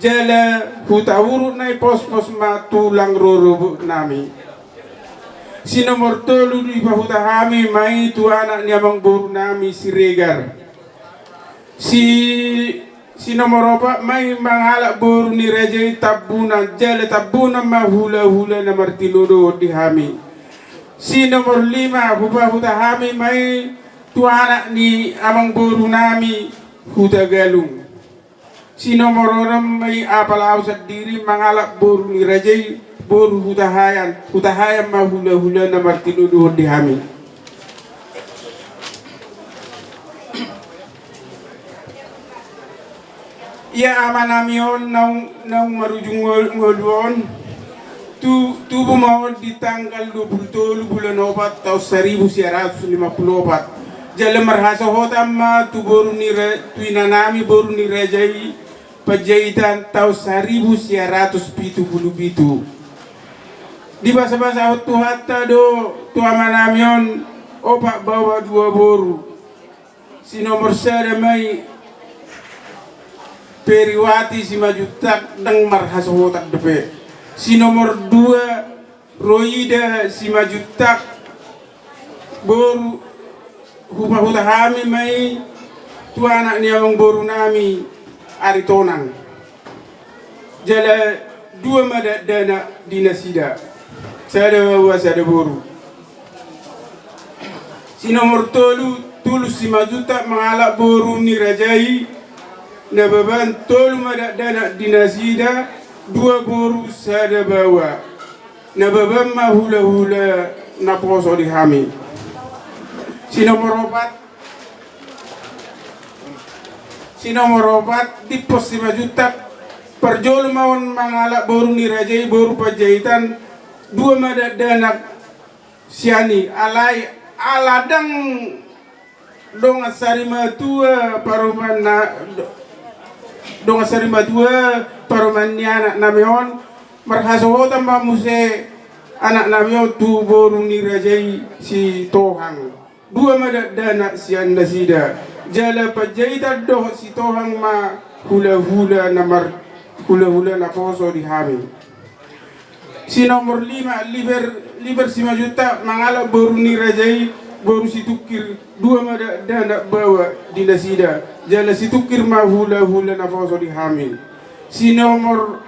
Jala Hutauruk Naipospos ma tulang rorobot nami. Si nomor tolu dipahutahami ma i tu anak ni amangboru nami Siregar. Si, si nomor opat ma i mangalap boru ni raja i Tambunan, jala Tambunan ma hulahula na martinodohon di hami. Si nomor lima hupahutahami ma i tu anak ni amangboru nami Hutagalung. Si nomor onom ma i apala au sandiri mangalap boru ni raja i boru Hutahaean, Hutahaean ma hulahula na martinodohon di hami. Ia amanami on naung, naung marujung ngol-, ngolu on. Tu, tubu ma on di tanggal dua puluh tolu bulan opat taon saribu sia ratus lima puluh opat. Jala marhasohotan ma tu boru ni ra-, tu inanami boru ni raja i Panjaitan taon saribu sia ratus pitu puluh pitu. Dibasabasahon Tuhanta do tu amanami on opat baoa dua boru. Si nomor sada ma i Periwati Simanjuntak, ndang marhasohotan dope. Si nomor dua Roida Simanjuntak, boru, hupahutahami ma i tu anak ni amangboru nami Aritonang. Jala dua ma dakdanak di nasida, sada baoa sada boru. Si nomor tolu Tulus Simanjuntak mangalap boru ni raja i. Nababan tolu ma dakdanak di nasida, dua boru sada baoa. Nababan ma hulahula naposo di hami. Si nomor opat, si nomor opat Dippos Simanjuntak, parjolo ma on mangalap boru ni raja i boru Panjaitan, dua ma dakdanak sian i, alai ala ndang dongan sarimatua parumaenna, do-, dongan sarimatua parumaen ni anaknami on, marhasohotan ma muse anaknami on tu boru ni raja i Sitohang. Dua ma dakdanak sian nasida, jala Panjaitan dohot Sitohang ma hulahula na mar-, hulahula naposo di hami. Si nomor lima Liber, Liber Simanjuntak mangalap boru ni raja i boru Situngkir, dua ma dakdanak baoa di nasida, jala Situngkir ma hulahula naposo di hami. Si nomor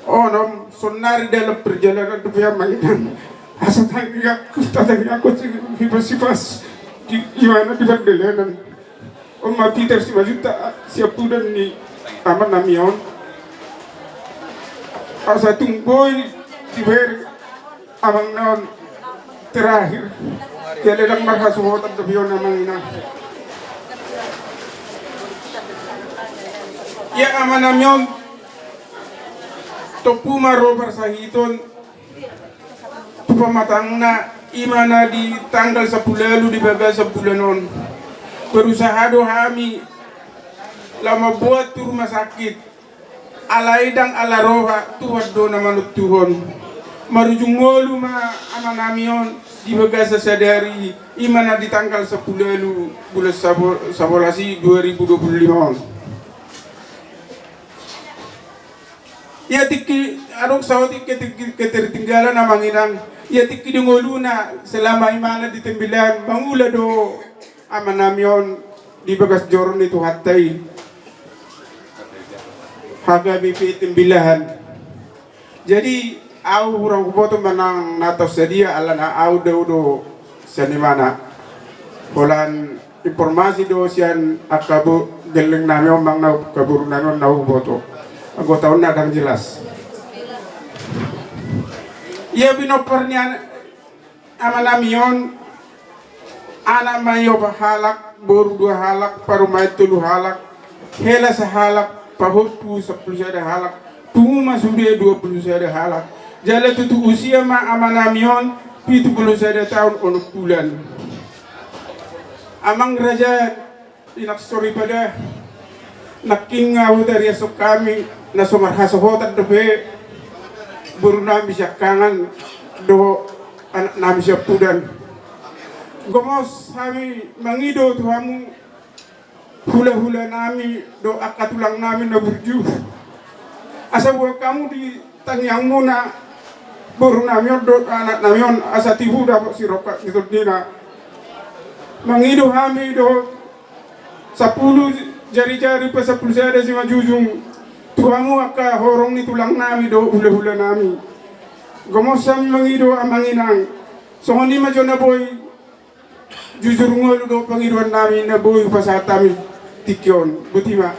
onom, saonari dalam perjalanan dope amang inang, asa tangiangku, tatangiangku sipasipas di imana di pardalanan. On ma Peter Simanjuntak siampudan ni amanami on. Asa tung boi dibahen amangna on terakhir. Ia ndang marhasohotan dope on amang inang. Ia amanami on, tompu ma ro parsahiton tu pamatangna, i ma na di tanggal sampulu ualu di bagasan bulan on. Berusaha do hami laho mamboan tu rumah sakit, alai ndang ala roha, Tuhan do na manontuhon. Marujung ngolu ma amanami on, di bagasan sadari, i ma na di tanggal sampulu ualu bulan sabo-, sabolas i dua ribu dua puluh lima on. Ia tingki, adong saotik kete-, ketertinggalan amang inang, ia tingki di ngoluna selama imana di Tembilahan mangula do amanami on di bagas joro ni Tuhanta i, H K B P Tembilahan. Jadi, au hurang huboto manang na tau sadia, alana au do, do sian imana. Holan informasi do sian angka bo-, gelleng nami on manang na angka boru nami on na huboto. Anggo taon na ndang jelas. Ia pinompar ni an-, amanami on, anak ma i opat halak, boru dua halak, parumaen tolu halak, hela sahalak, pahompu sampulu sada halak, pungu ma sude dua puluh sada halak. Jala tutu usia ma amanami on pitu puluh sada taon onom bulan. Amang raja, inang soripada, nangkin nga hutariashon hami na so marhasohotan dope boru nami siangkangan dohot anak nami siampudan. Gomos hami mangido tu hamu, hulahula nami dohot angka tulang nami na burju, asa boan hamu di tangiangmuna boru nami on dohot anak nami on, asa tibu dapot sirongkap ni tondina. Mangido hami dohot sampulu jarijari pasampulu sada simanjujung tu hamu angka horong ni tulang nami dohot hulahula nami. Gomos hami mangido amang inang. Songon i ma jo na boi jujur ngolu dohot pangidoan nami na boi hupasahat hami tingki on. Boti ma.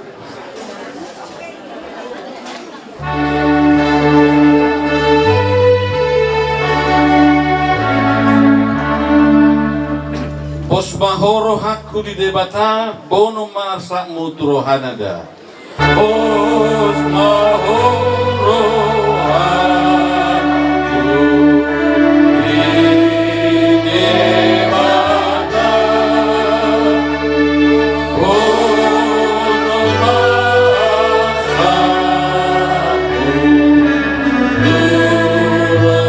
Pos ma ho rohangku di Debata, bonom ma arsakmu tu rohana da. Pos ma ho rohangku di Debata, bonom ma arsakmu tu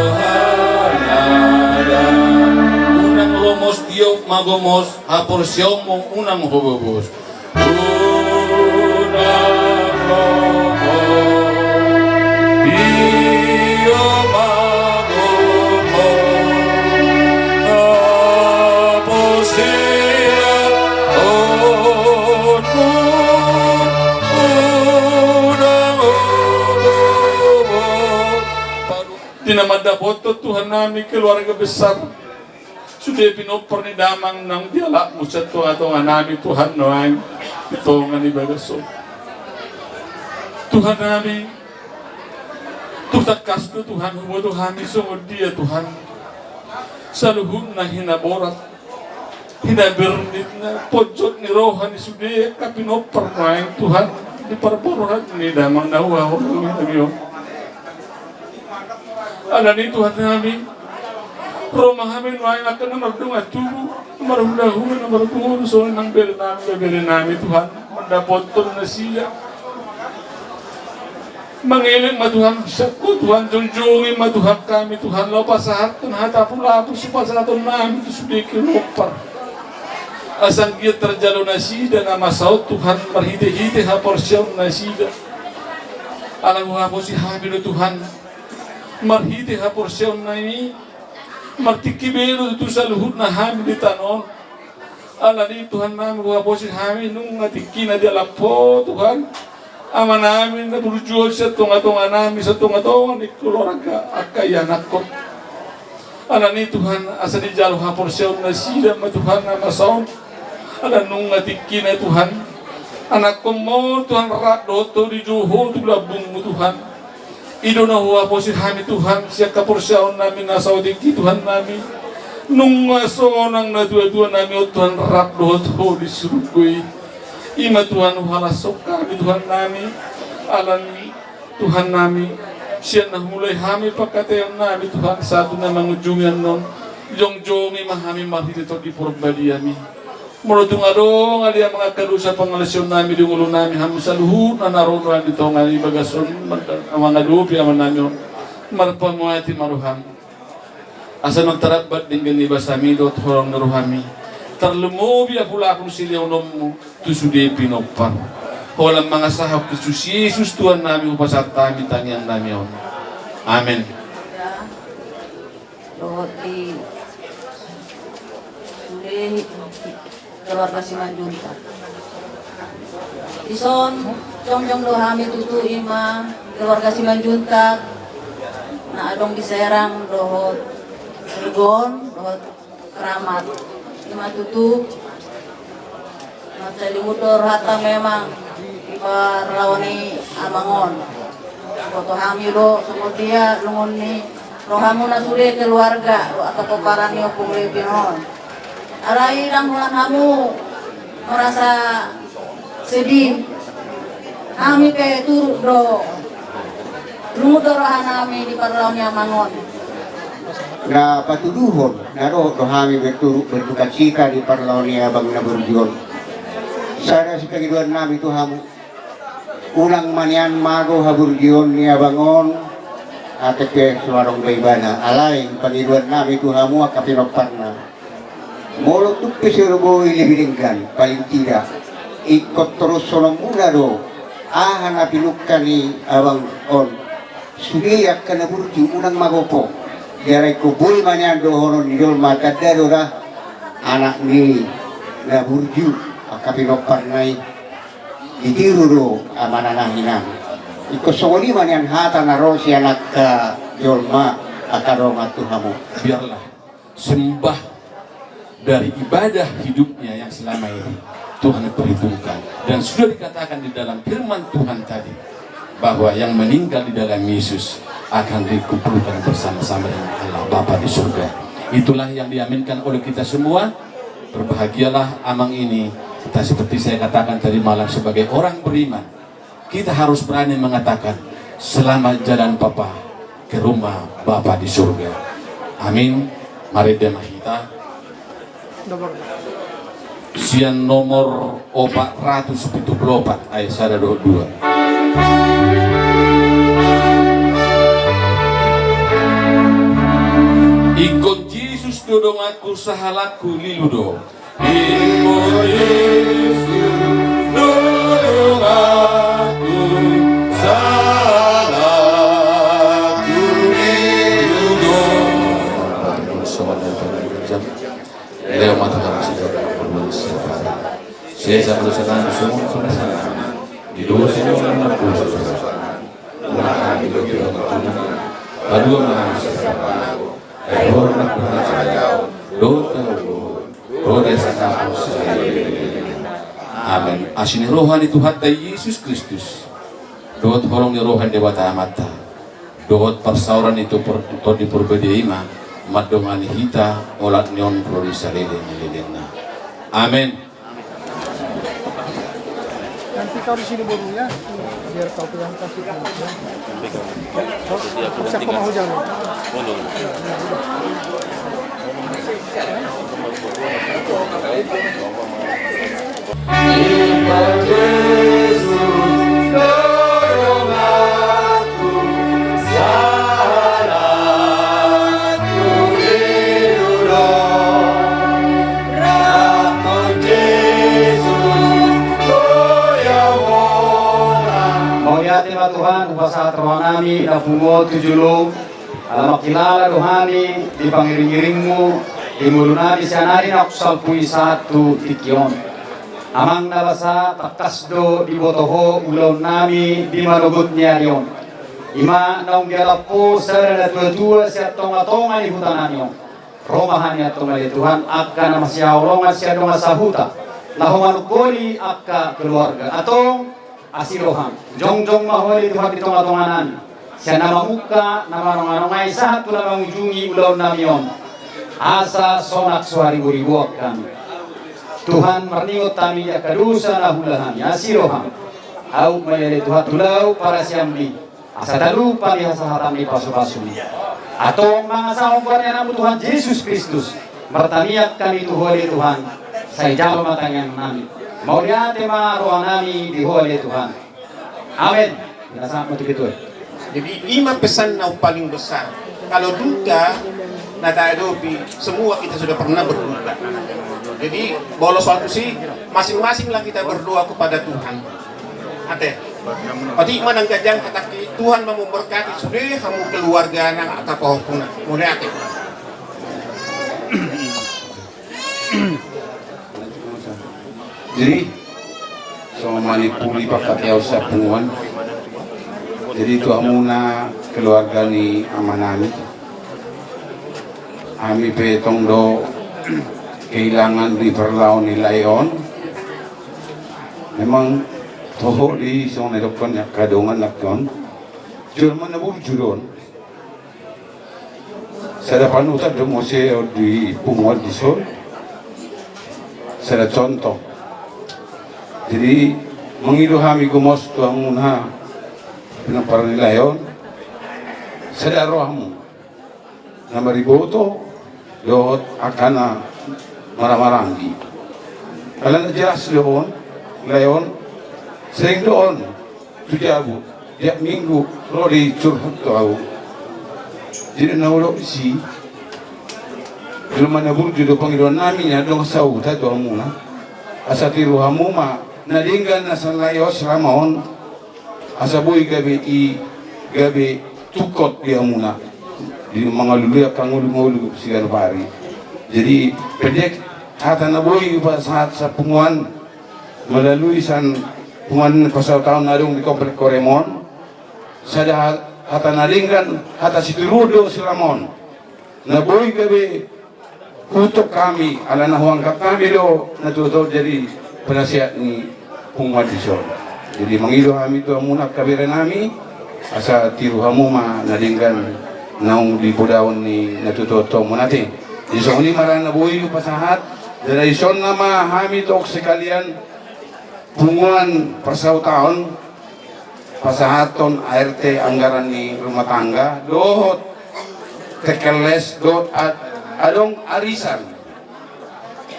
rohana da. Unang lomos, tio ma gomos, haporseaonmu unang hobobos. Di na mandapothon Tuhan nami keluarga besar sude pinompar ni damang nang dialapmu sian tongatonga nami Tuhan nuaeng di tonga ni bagas on. Tuhan nami, tung tangkas do Tuhan huboto hami songon dia Tuhan saluhutna hinaborat, hinabernitna, ponjot ni roha ni sude angka pinompar nuaeng Tuhan di parboruon ni damang na huhaholongi nami on. Alani Tuhan nami, ro ma hami nuaeng angka na mardongan tubu, na marhulahula, na marboru, songon nang bere nami, bere nami Tuhan, mandapothon nasida. Mangelek ma Tuhan sian Ho Tuhan, jongjongi ma Tuhan hami Tuhan, laho pasahathon hata pulapus sipasahaton nami tu sude pinompar. Asa anggiat tarjalo nasida na masa on Tuhan, marhitehite haporseaon nasida. Ala huhaposi hami do Tuhan, marhite haporseaon nami, martingki be do tutu saluhutna hami di tano on. Alani Tuhan nami, huhaposi hami nunga tingkina dialap Ho Tuhan, ama nami na burju on sian tongatonga nami, sian tongatonga ni keluarga angka ianakhon. Alani Tuhan, asa dijalo haporseaon nasida ma Tuhan na masa on. Ala nunga tingkina Tuhan, anakhonmu Tuhan rap dohot Ho, dijou Ho tu lambungmu Tuhan. I do na huhaposi hami Tuhan sian haporseaon nami na saotik i Tuhan nami. Nunga sonang natuatua nami on Tuhan rap dohot Ho di surgo i. I ma Tuhan huhalashon hami Tuhan nami. Alani Tuhan nami, sian na humulai hami pangkataion nami Tuhan sahat tu na mangujungi annon, jongjongi ma hami marhite Tondi Parbadiami. Molo tung adong angka dosa pangalaosion nami di ngolu nami, hamu saluhutna na ro nuaeng di tonga ni bagas on mangadopi ama nami on, marpamuati ma roham. Asa naung tarambat denggan ni basami dohot holong ni rohami, tarlumobi apulapul silehononmu tu sude pinompar. Holan mangasahon Kristus Jesus Tuhannami, hupasahat hami tangiangnami on. Amen. Dohot di sude keluarga Simanjuntak. Dison jongjong do hami tutu, ima keluarga Simanjuntak na adong di Serang dohot Cirebon dohot Keramat. Ima tutu, mansai lungun do rohanta memang di parlao ni amang on. Boto hami do songon dia lungun ni rohamuna sude keluarga dohot pomparan ni Ompung Levin on. Alai ndang holan hamu merasa sedih, hami pe turut do lungun do rohanami di parlao ni amang on. Na patuduhon na dohot do hami pe turut berdukacita di parlao ni abang na burju on. Sada sipangidoannami tu hamu. Unang ma nian mago haburjuon ni abang on, ate pe so adong do ibana. Alai pangidoannami tu hamu angka pinomparna, molo tung pe so boi lebih denggan, paling tidak ingkon torushononmuna do aha na pinungka ni abang on. Sude angka na burju unang mago po. Jala ingkon boi ma nian dohonon ni jolma, tanda do da anak ni na burju angka pinomparna i. Ditiru do amanami na inang. Ingkon songon i ma nian hata na ro sian angka jolma, angka dongan tu hamu. Biarlah sembah dari ibadah hidupnya yang selama ini Tuhan perhitungkan. Dan sudah dikatakan di dalam firman Tuhan tadi, bahwa yang meninggal di dalam Yesus akan dikumpulkan bersama-sama dengan Allah Bapa di surga. Itulah yang diaminkan oleh kita semua. Berbahagialah amang ini. Kita, seperti saya katakan tadi malam, sebagai orang beriman, kita harus berani mengatakan, "Selamat jalan, Papa, ke rumah Bapa di surga." Amin. Marende ma hita. Sian nomor opat ratus pitu pulu opat, ayat sada dohot dua. Ingkon Jesus do donganku, sahalakku lilu do. Ingkon Jesus do donganku, sahalakku lilu do. Leo ma tu hami sian dosa, sesa ma dosanami songon panesanami di dosa ni angka na mandosa. Unang hami togihon tu pangunjunan, palua ma hami sian pangago, ai Ho do nampuna harajaon dohot hagogoon dohot hasangapon saleleng ni lelengna. Amen. Asi ni roha ni Tuhanta Jesus Kristus, dohot holong ni roha ni Debata Amanta, dohot parsaoran ni Tondi Porbadia i ma mandongani hita olat ni on ro di saleleng ni lelengna. Amen. Nanti kau di sini baru ya, biar kau pegang kaki. Bisa kau mau jalan. Mauliate ma Tuhan, hupasahat rohanami na pungu on tu jolo. Ala mangkilala do hami di pangiringiringmu di ngolunami sian ari naung salpu i sahat tu tingki on. Amang na basa, tangkas do diboto Ho ulaonnami di manogot ni ari on. Ima naung dialap Ho sada natuatua sian tongatonga ni hutanami on. Ro ma hami antong ale Tuhan, angka na masihaholongan sian dongan sahuta, laho manungkoli angka keluarga. Antong, asi roham, jongjong ma Ho ale Tuhan di tongatonganami, sian na mamungka, na manonganongai sahat tu na mangujungi ulaonnami on. Asa sonang so hariboriboan hami. Tuhan, marningot hami di angka dosa na huula hami, asi roham. Aut ma i ale Tuhan tu lau parasianmi, asa talup hami hasahatan ni pasupasum. Antong mangasahon goar ni Anakmu Tuhan Jesus Kristus, martangiang hami tu Ho ale Tuhan, sai jalo ma tangiangnami. Mauliate ma rohanami di Ho ale Tuhan. Amen. Jadi ima pesan na paling besar. Kalau duka, Na tahadopi, semua kita sudah pernah berdoa. Jadi, bolos waktu si, masing-masinglah kita berdoa kepada Tuhan. Ate. Otik ma nang ganjang hatangki, Tuhan ma memberkati sude hamu keluargana, angka pahompuna. Mauliate. Jadi, so manipuli pakat au sapunguan. Jadi, tu hamuna keluarga ni amanami, hami pe tong do kehilangan di parlao ni lae on. Memang toho di songon na didokkon ni angka dongan nangkin on. Jolma na burju do on. Sada panutan do muse di punguan dison. Sada contoh. Jadi, mangido hami gomos tu hamuna pinompar ni lae on. Sada rohamu na mariboto dohot angka na maramaranggi. Alana jelas do on, lae on, sering do on tu jabu, tiap minggu ro di curhat tu au. Jadi na olo si, jolma na burju do pangidoan nami na dong sahuta tu hamuna. Asa tiru hamu ma na denggan na sian lae on selama on. Asa boi gabe i, gabe tungkot di hamuna. Di mangalului angka ngolu-ngolu siganup ari. Jadi, pendek hata na boi hupasahat sapunguan melalui sian punguan parsahutaon na adong di Komplek Korem on. Sada ha-, hata na denggan, hata sitiruon do selama on. Na boi gabe hutok hami, alana huangkat hami do na tutu jadi penasehat ni punguan dison. Jadi mangido hami tu hamuna angka bere nami, asa tiru hamu ma na denggan naung dipodaon ni na tutu on, mauliate. Jadi songon i ma ra na boi hupasahat, jadi dison nama hami tong sekalian punguan parsahutaon, pasahathon A R T anggaran ni rumah tangga, dohot tekeles, dohot ad-, adong arisan.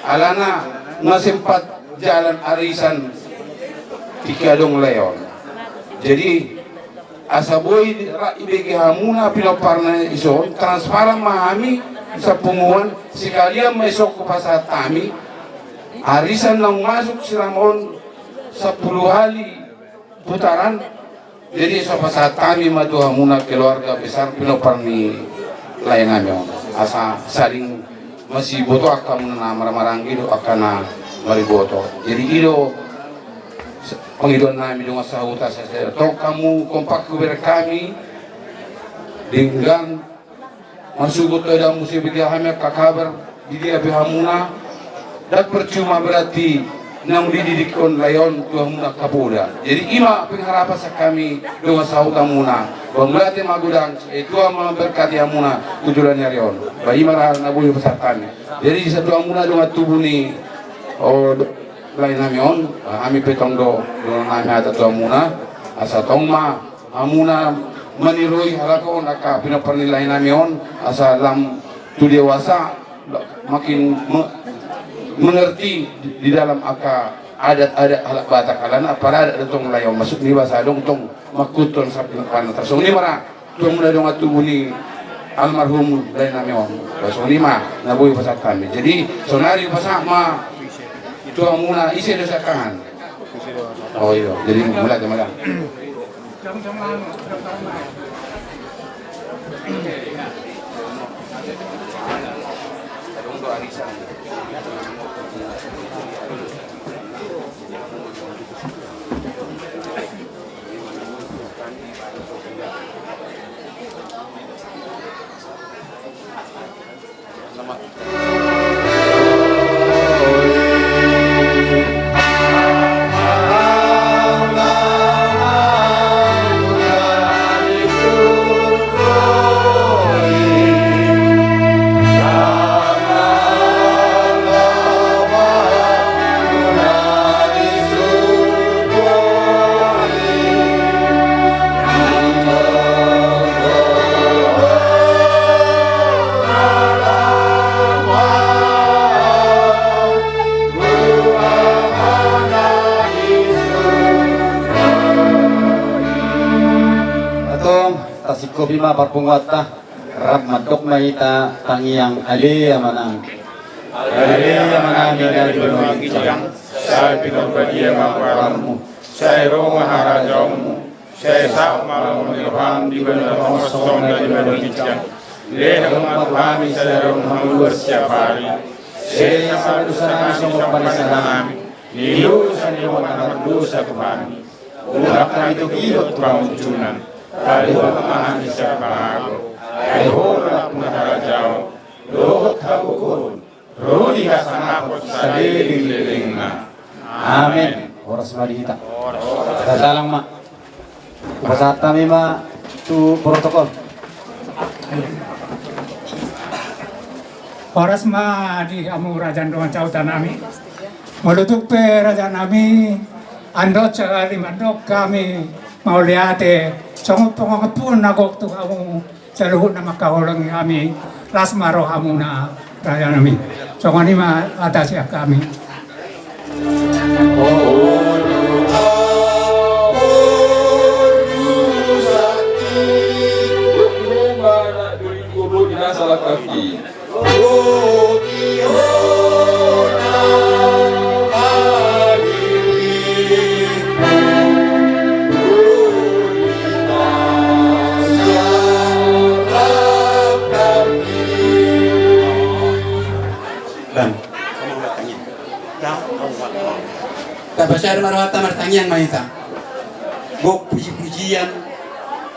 Alana na sempat jalan arisan tingki adong lae on. Jadi, asa boi ra ibege hamuna pinomparna dison, transparan ma hami sapunguan, sekalian ma dison hupasahat hami, arisan naung masuk selama on sampulu hali putaran. Jadi so pasahat hami ma tu hamuna keluarga besar pinompar ni lae nami on. Asa saling masiboto angka hamuna na marmaranggi dohot angka na mariboto. Jadi i do pangidoan nami dongan sahuta, asa tong hamu kompak hubereng hami denggan. Marsuhut tu ahu da muse, bege hami angka kabar, di dia pe hamuna, ndang percuma berarti naung dididikkon lae on tu hamuna angka poda. Jadi i ma pengharapan sian hami dongan sahuta muna. Ba mauliate ma godang, sai Tuhan ma memberkati hamuna tu joloan ni ari on. Ba i ma ra na boi hupasahat hami. Jadi sahat tu hamuna dongan tubu ni, o, lae nami on, ba hami pe tong do dohonon nami hata tu hamuna, asa tong ma hamuna maniroi halak on angka pinompar ni lae nami on, asa lam tu dewasa makin me-, mengerti di, di dalam angka adat-adat halak Batak, alana paradat do tong lae on, maksud ni ba asa adong tong mangkuthon samping pantar. Songon i ma ra tu hamuna dongan tubu ni almarhum lae nami on. Ba songon i ma na boi hupasahat hami. Jadi saonari hupasahat ma tu hamuna, ise do siangkangan. O iyo, jadi mulai jam. Antong, tasingkopi ma parpunguanta. Rap mandok ma hita tangiang Ale Amanami. Ale Amanami na di banua ginjang, sai pinarbadia ma goarMu, sai ro ma harajaonMu, sai saut ma lomo ni rohaM di banua tonga songon na di banua ginjang. Lehon ma tu hami sadari on hangoluan siapari. Ese ma dosanami songon panesanami di dosa ni dongan na mardosa tu hami. Unang hami togihon tu pangunjunan, palua ma hami sian pangago. Ai Ho do nampuna harajaon dohot hagogoon, ro di hasangapon saleleng ni lelengna. Amen. Horas ma di hita. Tatalang ma. Hupasahat hami ma tu protokol. Horas ma di hamu raja ni dongan sahutanami. Molo tung pe rajanami, andok sahali mandok hami mauliate songon pangampuon na gok tu hamu saluhutna mangkaholongi hami, las ma rohamuna rajanami. Songon i ma hata sian hami. Bang. Tapasahat ma rohanta, martangiang ma hita. Gok puji-pujian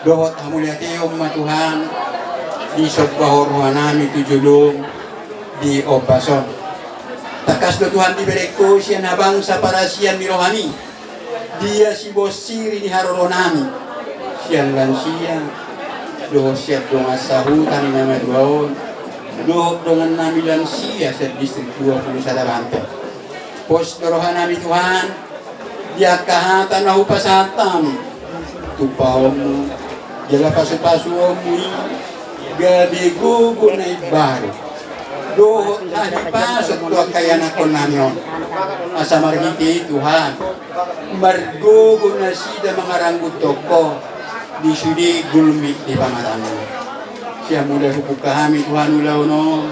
dohot hamuliateon ma Tuhan, disombahon rohanami tu jolom di ombas on. Tangkas do Tuhan dibereng Ho sian habangsa parasian ni rohami. Dia sibonsiri ni haroronami sian lansia dohot sian dongan sahuta na madua on, dohot dongannami lansia sian distrik dua pulu sada Banten. Pos do rohanami Tuhan, di angka hata na hupasahat hami, tumpaonmu jala pasu-pasuonmu i gabe gogo na imbaru dohot hahipason tu angka ianakhonnami on. Asa marhite i Tuhan, margogo nasida mangarangguthon Ho di sude gulmit ni pamatangna. Sian mula hubuka hami Tuhan ulaon on,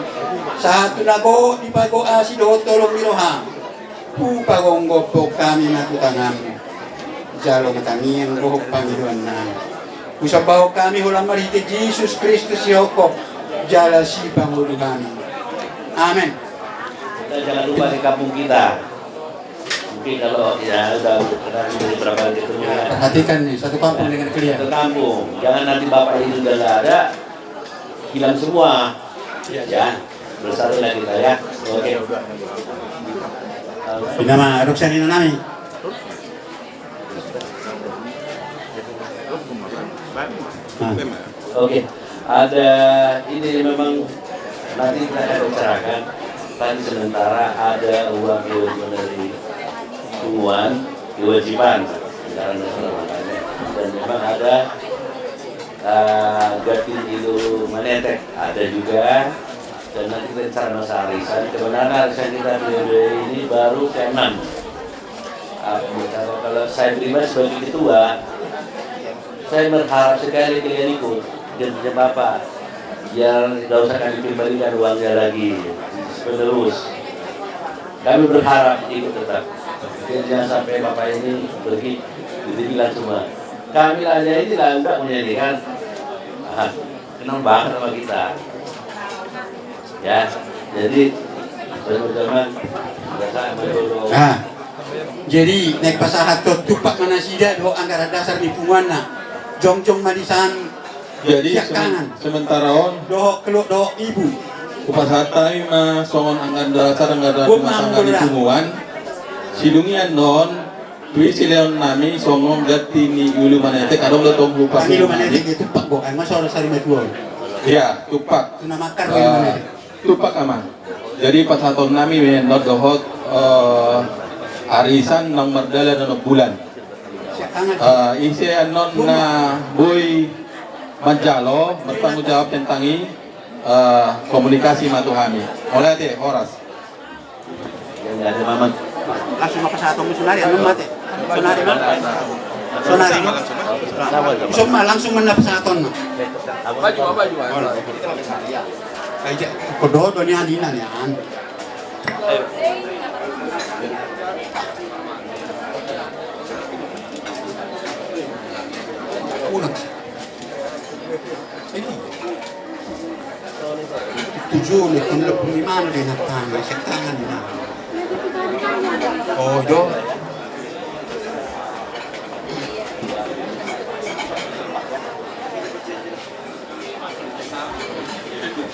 sahat tu na gok di pagoasi dohot holong ni roham, hupagomgophon hami ma tu tanganmu. Jalo ma tangiang dohot pangidoannami. Husombahon hami holan marhite Jesus Kristus sihophop jala sipangolu hami. Amen. Kita jangan lupa di kampung kita. Mungkin kalau ya udah kenal dari berapa kali ketemu ya. Perhatikan nih, satu kampung dengan kalian. Satu kampung. Jangan nanti bapak ini udah nggak ada, hilang semua. Ya, bersatulah kita ya. Oke. Ina ma, ruksan ina nami. Nah. Oke, ada ini memang nanti kita akan bicarakan. Tadi sementara ada uang kewajiban dari punguan, kewajiban sekarang dan segala macamnya. Dan memang ada eh, Gati ni Ilu Manetek ada juga. Dan nanti kita bicara masa arisan. Sebenarnya arisan kita periode ini baru keenam. Ah, kalau, kalau saya pribadi sebagai ketua, saya berharap sekali kalian ikut dan punya bapak, biar nggak usah kami kembalikan uangnya lagi, penerus. Kami berharap ikut tetap. Jadi jangan sampai bapak ini pergi, dibilang semua. Kami lah hanya ini lah, enggak punya ini kan. Ah, kenal banget sama kita. Ya, jadi, teman-teman, biasa menurut Ah. Jadi, naeng pasahathon tumpak ma nasida dohot anggaran dasar ni punguanna. Jongjong ma di san. Jadi, sian semen-, kanan. Sementara on. Dohot kelok dohot ibu. Hupasahat hami ma songon anggaran dasar, anggaran rumah tangga di punguan. Sidung i annon, tu i silehonnami songon Gati ni Ilu Manetek, adong do tong hupasahat. Ilu Manetek itu pak gok, ai masa orang sari matuan. Iya, tumpak. Itu nama akar Ilu Manetek. Tumpak, Amang. Jadi pasahatonnami ma annon dohot, eh, arisan naung mardalan onom bulan. Eh, ise annon na boi manjalo, bertanggung jawab tentang i, eh, komunikasi ma tu hami. Mauliate, horas. Langsung ma pasahaton sonari, annon mate. Sonari ma. Sonari. Isomma langsung ma na pasahatonna. Maju, maju, maju. Ai, ja, kodoro ni anina ni an. Ulang. Ini. Tujuh ni, pun lebih lima ni na tangan, setangan ni na. Oh, do.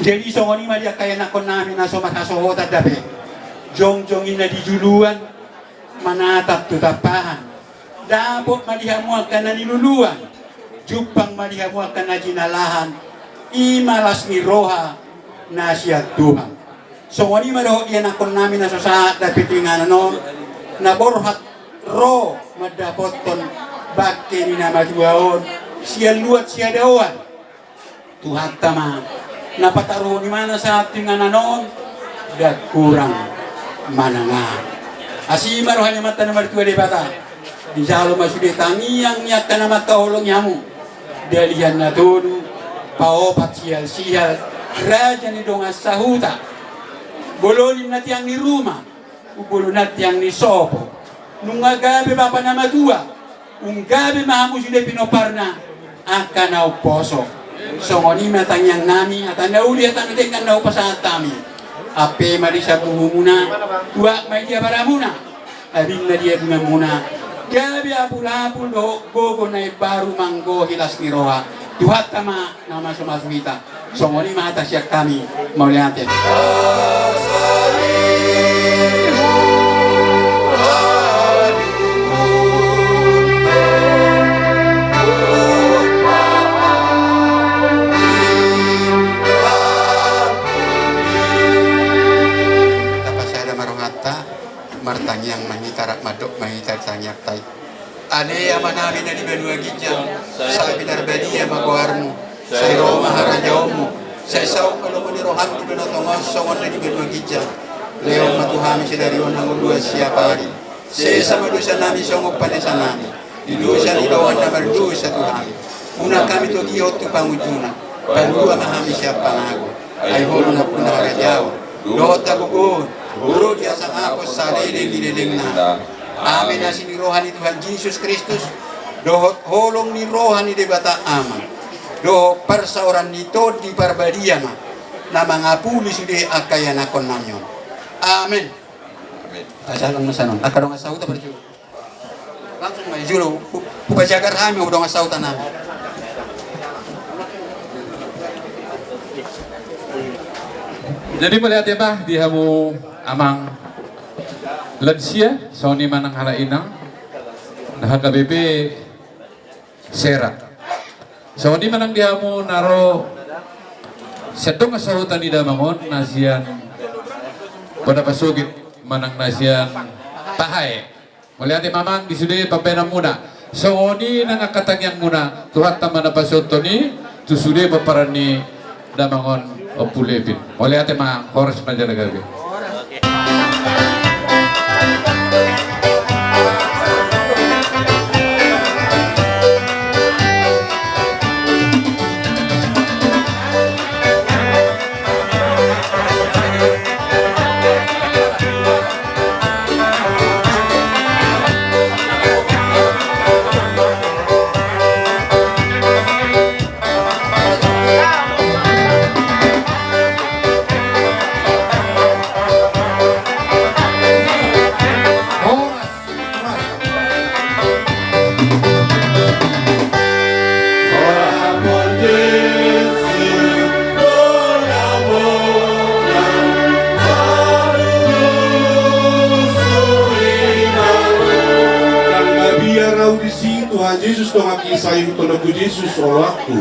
Jadi songon i ma di angka ianakkon nami na so marhasohotan dope. Jongjong i na di juluan, manatap tu tampahan. Dapot ma di hamu angka na niluluan, jumpang ma di hamu angka na jinalahan, i ma las ni roha na sian Tuhan. Songon i ma dohot ianakkon nami na so sahat dope tu inganan on, na borhat ro mandapothon bangke ni na matua on sian luat siadaoan. Tuhanta ma na pataruhon imana sahat tu inganan on, ndang kurang manang aha. Asi ma roha ni Amanta na martua Debata, dijalo ma sude tangiang ni angka na mangkaholongi hamu, dalihan na tolu, paopat sihalsihal, raja ni dongan sahuta, bolon ni na tiang ni ruma, umbolon na tiang ni sopo. Nunga gabe bapa na matua, umgabe ma hamu sude pinomparna angka na umposo. Songon i ma tangiang nami, hata na uli hata na denggan na hupasahat hami. Ampe ma di sambuhumuna, tuat ma i di abaramuna, abing na di abinganmuna, gabe apulapul dohot gogo na imbaru manggohi las ni roha. Tuhanta ma na mamasu-masu hita. Songon i ma hata sian hami, mauliate. Tapasada ma rohanta, martangiang ma hita, rap mandok ma hita di tangiangta i. Ale Amanami na di banua ginjang, sai pinarbadia ma goarmu, sai ro ma harajaonmu, sai saut ma lomo ni roham di banua tonga on songon na di banua ginjang. Lehon ma tu hami sadari on hangoluan siapari. Sesa ma dosanami songon panesanami di dosa ni dongan na mardosa tu hami. Unang hami togihon tu pangunjunan, palua ma hami sian pangago. Ai ho do nampuna harajaon dohot hagogoon, ro di hasangapon saleleng ni lelengna. Amen. Asi ni roha ni Tuhan Jesus Kristus, dohot holong ni roha ni Debata Ama, dohot parsaoran ni Tondi Parbadia ma na mangapuli sude angka ianakkon nami on. Amen. Amen. Angka dongan sahuta, parjolo. Langsung ma i jolo, hu-, hupajagar hami, dongan sahuta nami. Jadi mauliate ma di hamu amang lansia, songon i ma nang halak inang, na H K B P Sera. Songon i ma nang di hamu na ro sian dongan sahuta ni damang on, na sian Bona Pasogit manang na sian Tahae. Mauliate ma amang di sude pambahenanmuna. Songon i nang angka tangiangmuna, Tuhanta ma na pasauthon i tu sude pomparan ni damang on, Ompu Levin. Mauliate ma, horas ma jala gabe. Nang mabiar ahu disi, Tuhan Jesus, donganki, sai hutonoku Jesus oloanku.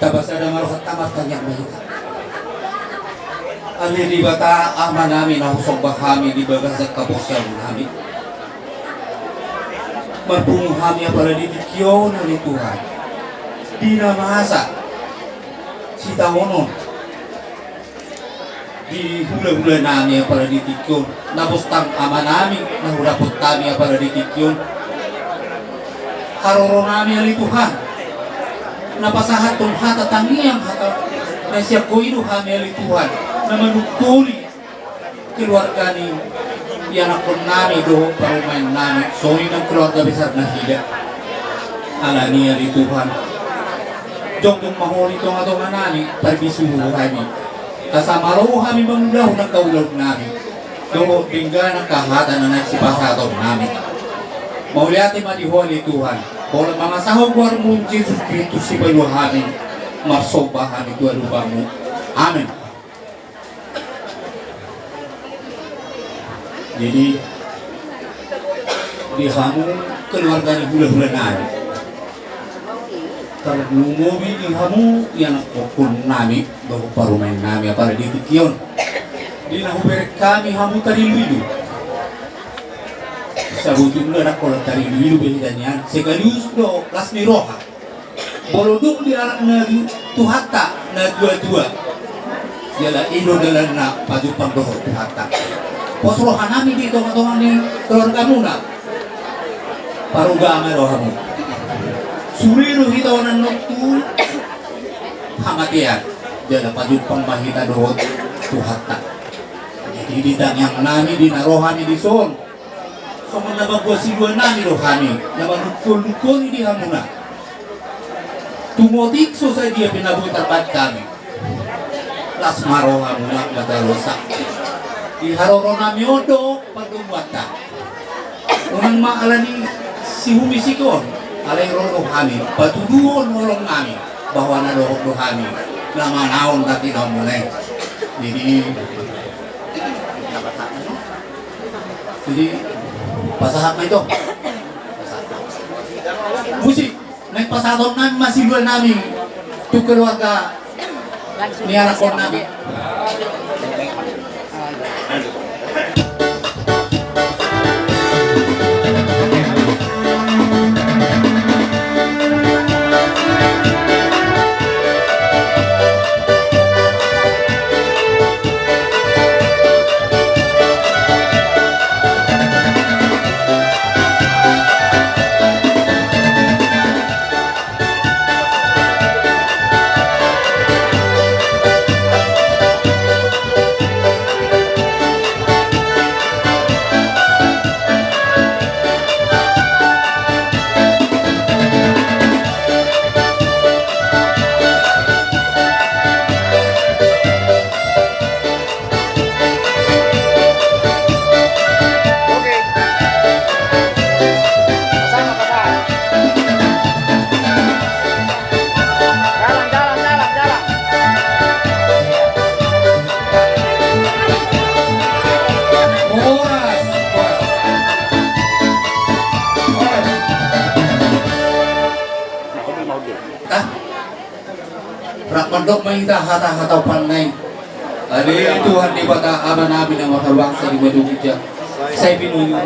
Pasada ma rohanta, martangiang ma hita. Ale Debata Amanami na husomba hami di bagasan haporseaonnami, marpungu hami apala di tingki on ale Tuhan, di na masa sitaonon di hulahulanami apala di tingki on, na bostang Amanami na hudapot hami apala di tingki on. Haroronami ale Tuhan, na pasahathon hata tangiang, hata na sian Ho i do hami ale Tuhan, na manungkoli keluarga ni ianakkonnami dohot parumaennami, songon i nang keluarga besar nasida. Alani i ale Tuhan, jongjong ma Ho di tongatonganami, parbisuhu hami, asa malo hami mangulahon angka ulaonnami dohot denggan angka hata na naeng sipasahatonnami. Mauliate ma di Ho ale Tuhan, holan mangasahon goarMu Jesus Kristus, sipalua hami marsomba hami tu adopanMu. Amen. Jadi di hamu keluarga ni hulahulanami, tarlumobi di hamu ianakkonnami dohot parumaennami apala di tingki on, di na hubereng hami hamu tariluilu. Sabotulna ndang holan tariluilu be hita nian, sekaligus do las ni roha. Molo dung dialap na Tuhanta na tuatua, jala i do dalanna pajumpang dohot Tuhanta. Pos rohanami di tongatonga ni keluargamuna. Paruga ma rohamu. Sure do hita onan on tu hamatean, jala pajumpang ma hita dohot Tuhanta. Jadi di tangiangnami, di na ro hami dison, songon na mamboan siluanami do hami na manungkolnungkoli di hamuna. Tumotip so sadia pe na boi tarbahen hami. Las ma rohamuna, matarosa. Di haroronami on do pandomuanta. Unang ma alani sihumisik on, alai ro do hami patuduhon holongnami bahwa na dohot do hami na manaon na tinaonmuna i. Jadi Jadi pasahat ma ito. Musik, naeng pasahatonnami ma siluanami tu keluarga ni anakkonnami. Rap mandok ma hita hata-hata umpanna i. Ale Tuhan Debata Amanami na marhabangsa di banua ginjang, sai pinojur.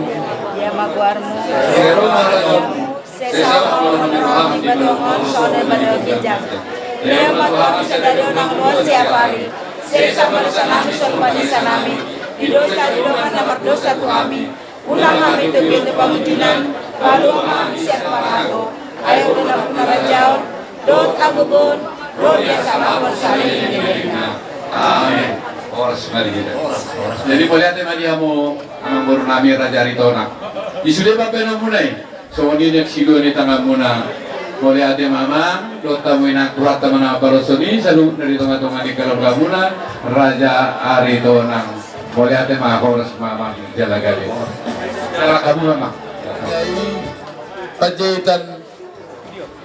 Ia ma goarmu. Sai ro ma harajaonmu. Sai saut ma harajaonmu di banua on songon na di banua ginjang. Ia ma goarmu sadari on nang loas siapari. Sesa ma dosanami songon panesanami di dosa ni dongan na mardosa tu hami. Unang hami togihon tu pangunjunan, palua ma hami sian pangago. Ai Ho do nampuna harajaon dohot hagogoon ro di hasangapon saleleng ni lelengna. Amen. Horas ma di hita. Jadi mauliate ma di hamu amangborunami Raja Aritonang. Di sude pambahenanmuna i, songon i nian silua ni tanganmuna. Mauliate ma amang dohot hamu inang, Tuhanta ma na mambaloshon i saluhutna di tongatonga ni keluargamuna Raja Aritonang. Mauliate ma, horas ma amang jala gabe. Jala gabe ma amang. Panjaitan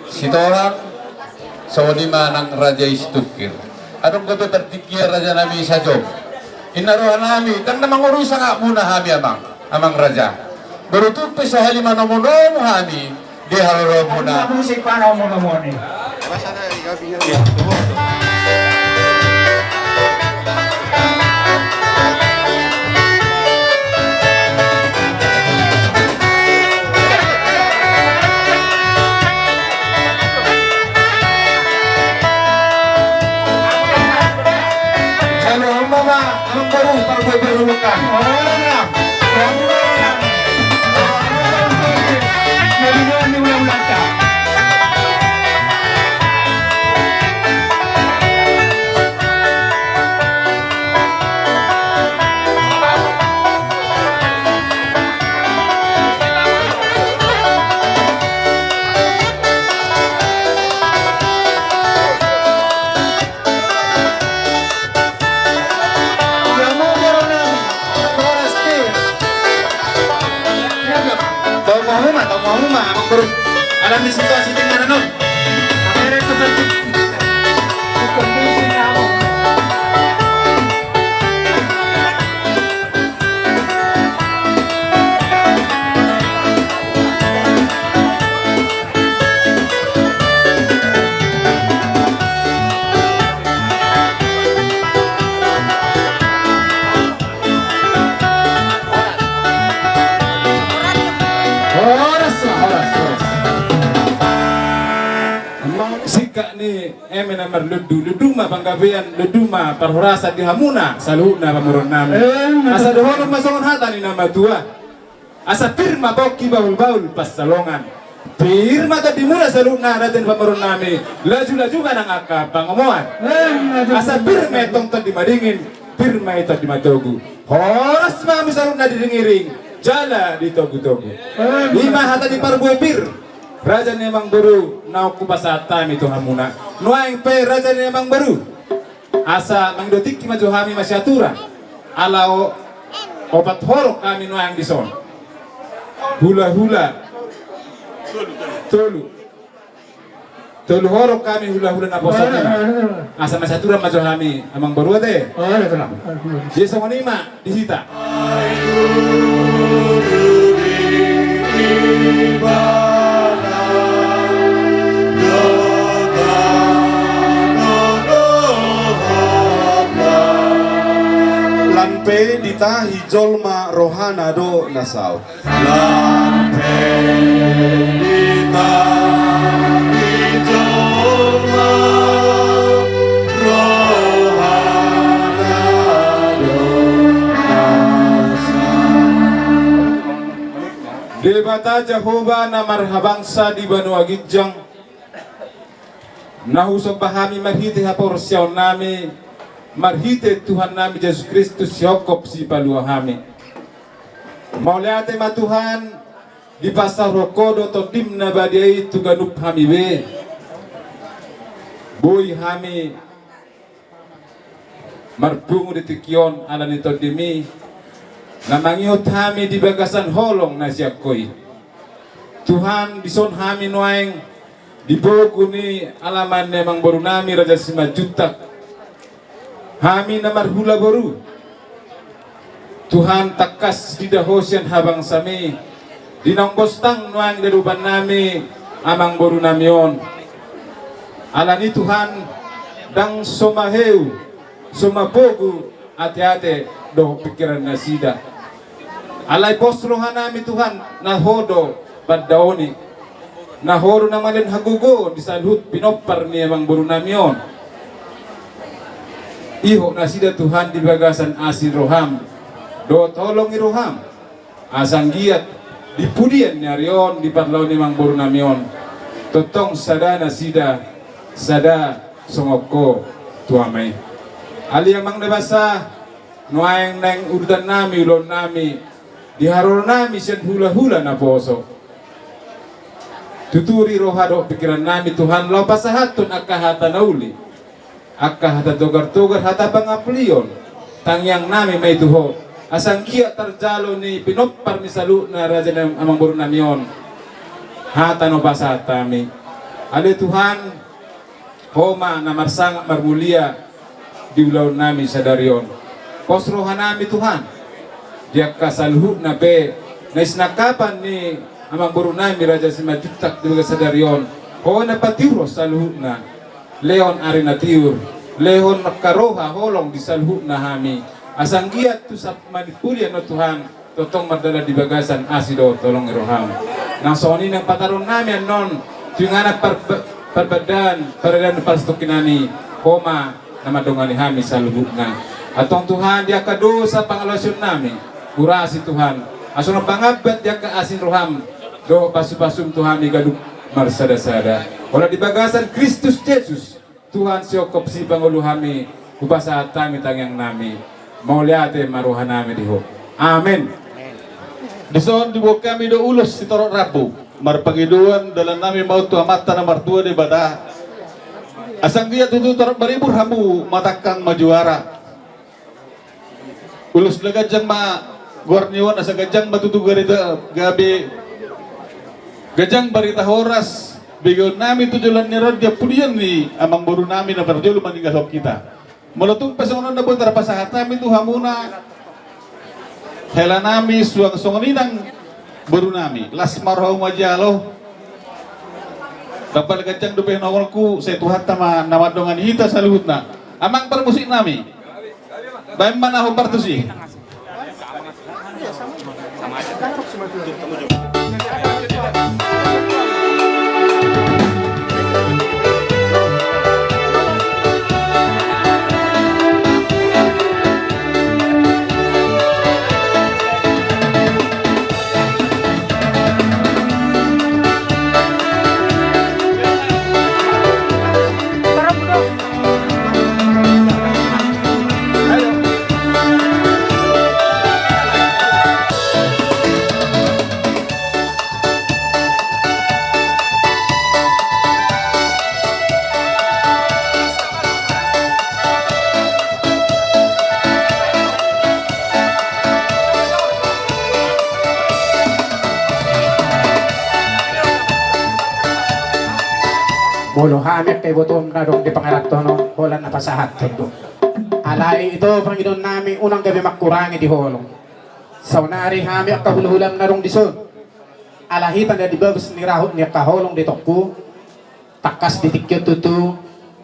Sitohang, songon i ma nang raja i Situngkir. Adong dope partingkian rajanami sajom. Inna rohanami, ndang na mangurusi sangapmuna hami amang, amang raja. Boru tung pe sahali manomunomu hami di haroromuna. Musik panomunomu ni. Jalo hamu ma, amang boru, parbue parhulukan. Ora na. Ora na. Ora na. Tau mau ma, tau mau ma, amang boru. Alani situasi di ngaran on. Kamera itu berarti. Horas, horas, horas. Sikap ni eme na marlundu, lundu ma panggabean, lundu ma parhorasan di hamuna saluhutna pamoruon nami. Asa dohonon ma songon hata ni na matua. Asa pir ma pongki, bahulbahul pansalongan. Pir ma tondimuna saluhutna raja ni pamoruon nami. Lajulaju ma nang angka pangomoan. Asa pir ma tong tondi madingin, pir ma i tondi matogu. Horas ma hamu saluhutna di ringiring jala di togutogu. I ma hata ni parbue pir, raja ni amang boru, naung hupasahat hami tu hamuna. Nuaeng pe raja ni amang boru, asa mangido tingki ma jo hami masiatura. Ala opat horong hami nuaeng dison. Hulahula tolu. Tolu horong hami hulahula naposo. Asa masiatura ma jo hami, amang boru, ate. Jadi songon i ma di hita. Lam pe ditahi jolma rohana do na saut. Lam pe ditahi jolma rohana do na saut. Debata Jahowa na marhabangsa di banua ginjang, na husomba hami marhite haporseaon nami, marhite Tuhan nami Jesus Kristus, sihophop sipalua hami. Mauliate ma Tuhan, dipasahat Ho do Tondim na badia i tu ganup hami be. Boi hami marpungu di tingki on ala ni Tondim i, na mangihut hami di bagasan holong na sian Ho i. Tuhan, dison hami nuaeng di pogu ni alaman ni amang boru nami Raja Simanjuntak. Hami na marhula boru, Tuhan, tangkas dida Ho sian habangsam i, di naung bostang nuaeng di adopan nami amang boru nami on. Ala ni i Tuhan, ndang so maheu, so mapogu ateate dohot pingkiran nasida. Alai pos roha nami Tuhan, na Ho do pandaoni, na Ho do na mangalean hagogoon di saluhut pinompar ni amang boru nami on. Ihot nasida Tuhan di bagasan asi ni roham dohot holong ni roham, asa anggiat di pudian ni ari on di parlao ni amang boru nami on, tongtong sada nasida, sada songon Ho tu hami. Ale Amang na basa, nuaeng naeng udutan nami, ulaon nami, di haroro nami sian hulahula naposo. Tuturi roha dohot pingkiran nami Tuhan, laho pasahathon angka hata na uli, angka hata togartogar, hata pangampulion. Tangiang nami ma i tu Ho, asa anggiat tarjalo ni pinompar ni saluhutna raja ni amang boru nami on hata na hupasahat hami. Ale Tuhan, Ho ma na marsangap marmulia di ulaon nami sadari on. Pos roha nami Tuhan, di angka saluhutna pe na sinangkapan ni amang boru nami Raja Simanjuntak di bagasan sadari on, Ho na patiur on saluhutna, lehon ari na tiur, lehon angka roha holong di saluhutna hami. Asa anggiat tu sap-, manipulian on Tuhan, tongtong mardalan di bagasan asi dohot holong ni roham. Nang songon i nang pataruhon nami annon, tu inganan par-, parbandaan, paradanan parsatongkinan i, Ho ma na mandongani hami saluhutna. Antong Tuhan, di angka dosa pangalaosion nami, urasi Tuhan, asa unang pangambat di angka asi ni roham dohot pasupasum tu hami ganup marsadasada. Holan di bagasan Kristus Jesus, Tuhan, sihongkop sipangolu hami, hupasahat hami tangiang nami. Mauliate ma roha nami di Ho. Amen. Dison diboan hami do ulos sitorop rambu, marpangidoan dalan nami ma on tu Amanta na martua Debata. Asa anggiat tutu torop maribur hamu, manangkang ma juara. Ulos na ganjang ma goar ni on, asa ganjang ma tutu barita gabe, ganjang barita horas, begeon nami tu joloan ni ari on di ampudian ni amangboru nami na parjolo maninggalhon hita. Molo tung pe songon on na boi tarpasahat hami tu hamuna, hela nami suang songon i nang boru nami, las ma rohamu manjalo. Tapal ganjang dope na omonku, sai Tuhanta ma na mandongani hita saluhutna. Amang parmusik nami, baen ma na hombar tusi. Molo hami angka ibotom na adong di pangarantoan on, holan na pasahathon do. Alai ito pangidoan nami, unang gabe mangkurangi di holong. Saonari hami angka hulahulam na adong dison, ala hita na di bagas ni rahut ni angka holong di tongku, tangkas di tingki on tutu,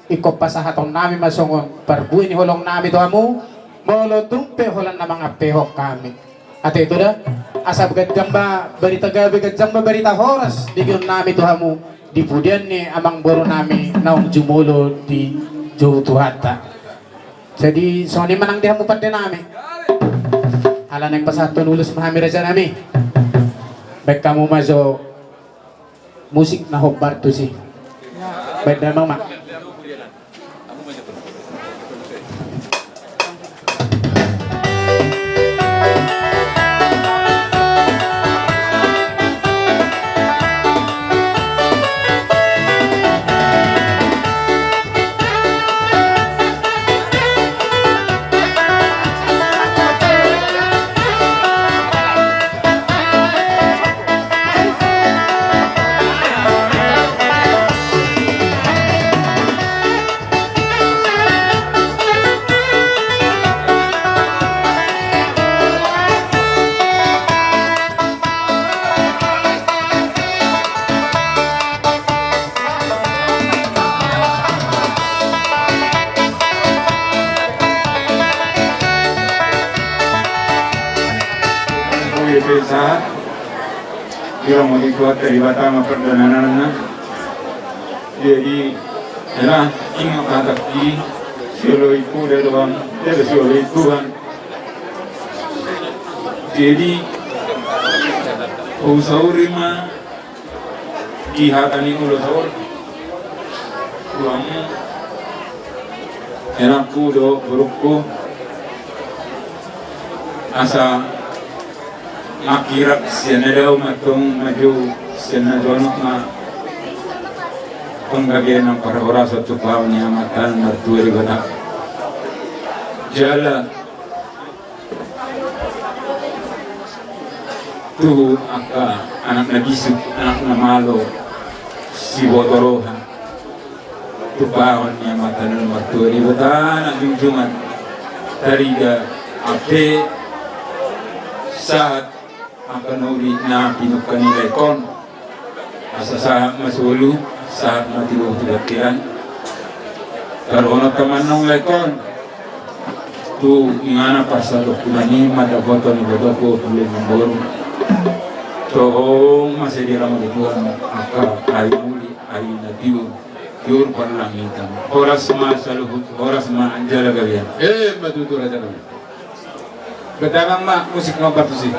ingkon pasahaton nami ma songon parbue ni holong nami tu hamu, molo tung pe holan na mangampehon hami. Ate ito da, asa ganjang ma barita gabe, ganjang ma barita horas, begeon nami tu hamu, di pudian ni amangboru nami naung jumolo di jou Tuhanta. Jadi songon i ma nang di hamu pande nami. Ala naeng pasahathon ulos ma hami raja nami, baen hamu ma jo musik na hombar tusi. Baen damang ma. Ui, pensa. Ia modi kuat dari Batam apa dananana. Jadi, ela, ingat kata ki, siolo iku dari doang, dari siolo iku kan. Jadi, usauri ma, di hata ni ulos on. Tuamu, enakku dohot borukku. Asa mangkirap sian na dao ma antong, maju sian na jonok ma. Panggabean nang parhorasan tu Ho, Amanta na martua Debata. Jala tu angka anak na bisuk, anak na malo, siboto roha. Tumpahon ni Amanta na martua Debata, na junjungan, tarida, ampe sahat angka na uli na pinungka ni lae on. Asa sahat ma solu, Sahat ma tu bontean. Taruhon ma annon lae on tu inganan parsatongkinan i, mandapothon ibotongku, pande namboru. Toho ma sadia rambu tuan angka ai muli, ai na tiur, tiur parlangitan. Horas ma saluhut, horas ma jala gabe. Emma tutu, raja nami. Bedanang ma musik nomor tujuh.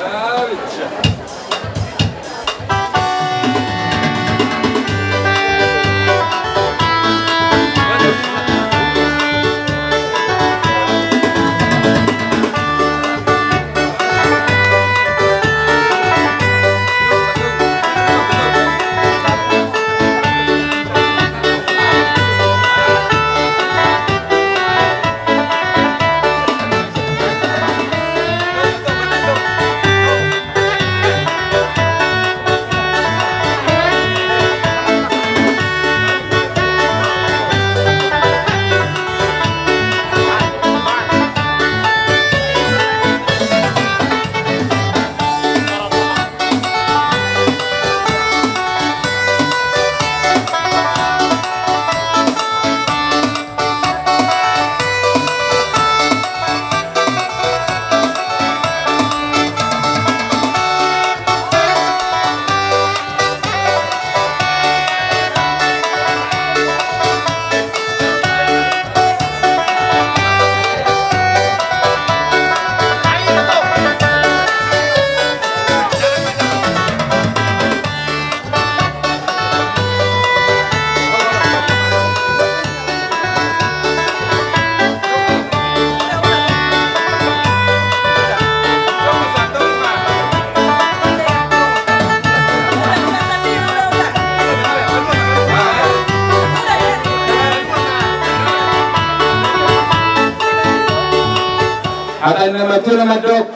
Hata ni na matua na mandok.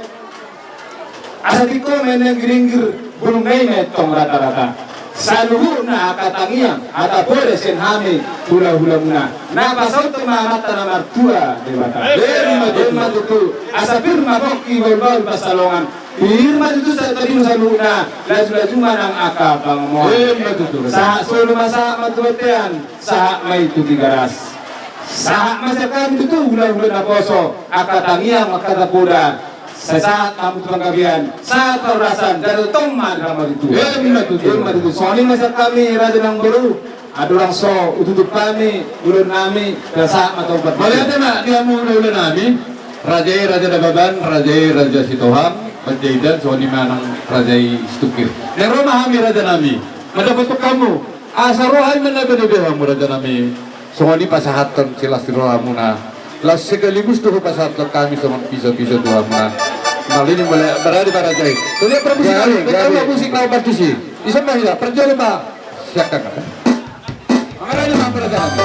Asa tingko ma i na ringgiringgi, bulung na i ma i tong ratarata. Saluhutna angka tangiang, hata poda sian hami hulahulamuna. Na pasaut ma amanta na martua Debata. Emma tutu. Emma tutu. Asa pir ma pongki, bahulbahul pansalongan. Pir ma tutu sa-, tadinu saluhutna. Lajulaju ma nang angka pangomoan. Emma tutu. Sahat solu ma sahat ma tu bontean. Sahat ma i tu Tigaras. Sahat ma sian hami tutu hulahula naposo. Angka tangiang, angka tapoda. Sai sahat hamu tu panggabean, sahat parhorasan, jala tongtong ma di hamu tutu. Emma tutu. Emma tutu. Songon i ma sian hami raja nang boru, andorang so tutup hami ulaon nami, jala sahat ma tong. Mauliate ma di hamu hulahula nami, raja i Raja Nababan, raja i Raja Sitohang, Panjaitan, songon i ma nang raja i Situngkir. Naeng ro ma hami raja nami mandapothon hamu, asa ro hami mandapothon hamu raja nami. Songon i pasahathon silas ni rohamuna. Laos sekaligus do hupasahathon hami songon piso-piso tu hamuna. Mauliate, mauliate, barani ma raja i. Tulia, permusik. Gabe, gabe. Musik na obat tusi. Ison ma hita, parjolo ma. Siap, Kakak. Mangarani ma, raja nami.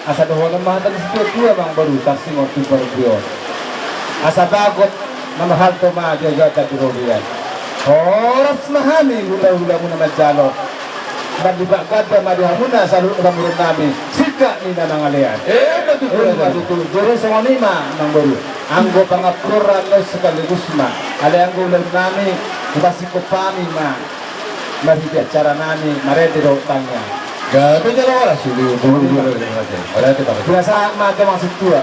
Asa dohonon ma hata ni situatua, amang boru, tarsongon tu parbue on. Asa bagot na marhalto ma di adopan ni robean. Horas ma hami hula-hulamuna manjalo. Marlipat ganda ma di hamuna saluhut pamoruon nami, singkat ni na mangalean. Emma tutu. Emma tutu. Jadi songon i ma, amang boru. Anggo pangampuon na sekaligus ma. Alai anggo ulaon nami, hupasinggop hami ma. Marhite acara nami, marende dohot tangiang. Gabe jala horas, sude, sude, sude, sude. Horas, horas. Biasa ma, amang sintua.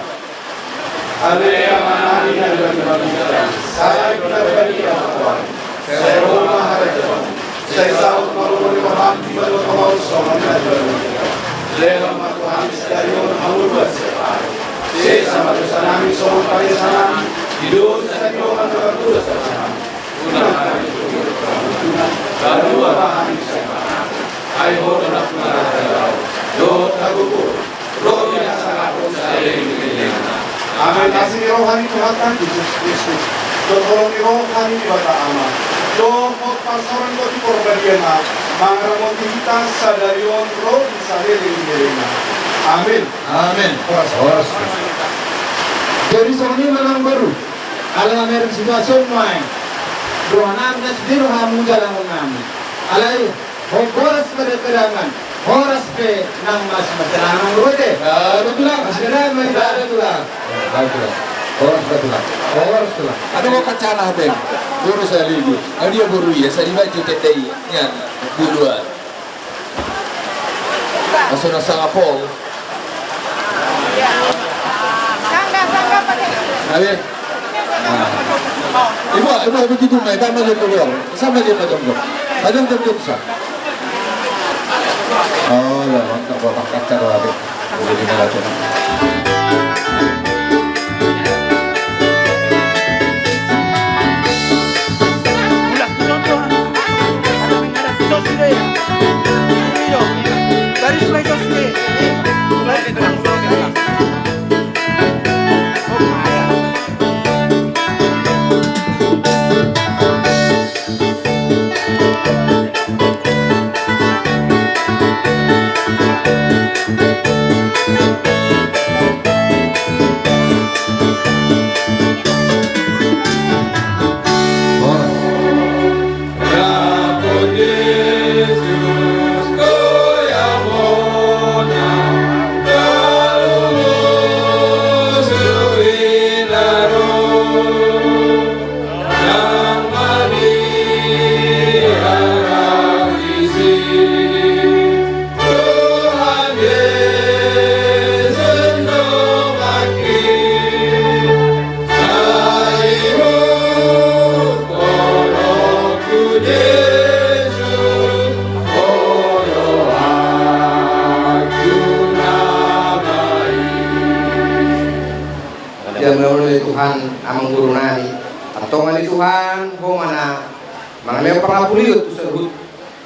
Ale Amanami na di banua, sai pinarbadia ma goarMu, sai ro ma harajaonMu, sai saut ma lomo ni rohaM di banua tonga on songon na di banua tingki on. Lehon ma tu hami sadari on hangoluan siapari. Sesa ma dosanami songon panesanami di dosa ni dongan na mardosa tu hami. Unang hami togihon tu pangunjunan, palua ma hami sian pangago. Ai Ho do nampuna harajaon dohot hagogoon dohot hasangapon saleleng ni lelengna. Amen. Asi ni roha ni Tuhanta Jesus Kristus, dohot holong ni roha ni Debata Ama, dohot parsaoran ni Tondi Parbadia ma mangaramoti hita sadari on ro di saleleng ni lelengna. Amen. Amen. Horas, horas. Jadi songon i ma, amang boru. Alai mamereng situasi on nuaeng. Rohanami na sude do hamu jala rohanami. Alai horas ma di angka dongan, horas pe nang masimaterangan dope. Betul, Tulang. Masimaterangan ma hita. Betul, Tulang. Betul, Tulang. Horas ma, Tulang. Horas, Tulang. Adong ho kancana hata i. Boru Saligi. Adia boru i, asa dibaen tu tenda i. Nian, boru i. Asa na sangap on. Abe. Ibu, ibu, ibu, ibu, mai, mai, mai, ibu, ibu. Sama dia pajam tu. Pajam tu, tu, sa. Oh, lah, mantap, buat angkat cara, abe. Jadi, malah tu. Dia mauliate Tuhan, amang boru nami. Antong ale Tuhan, Ho ma na mangalehon pangapulion tu saluhut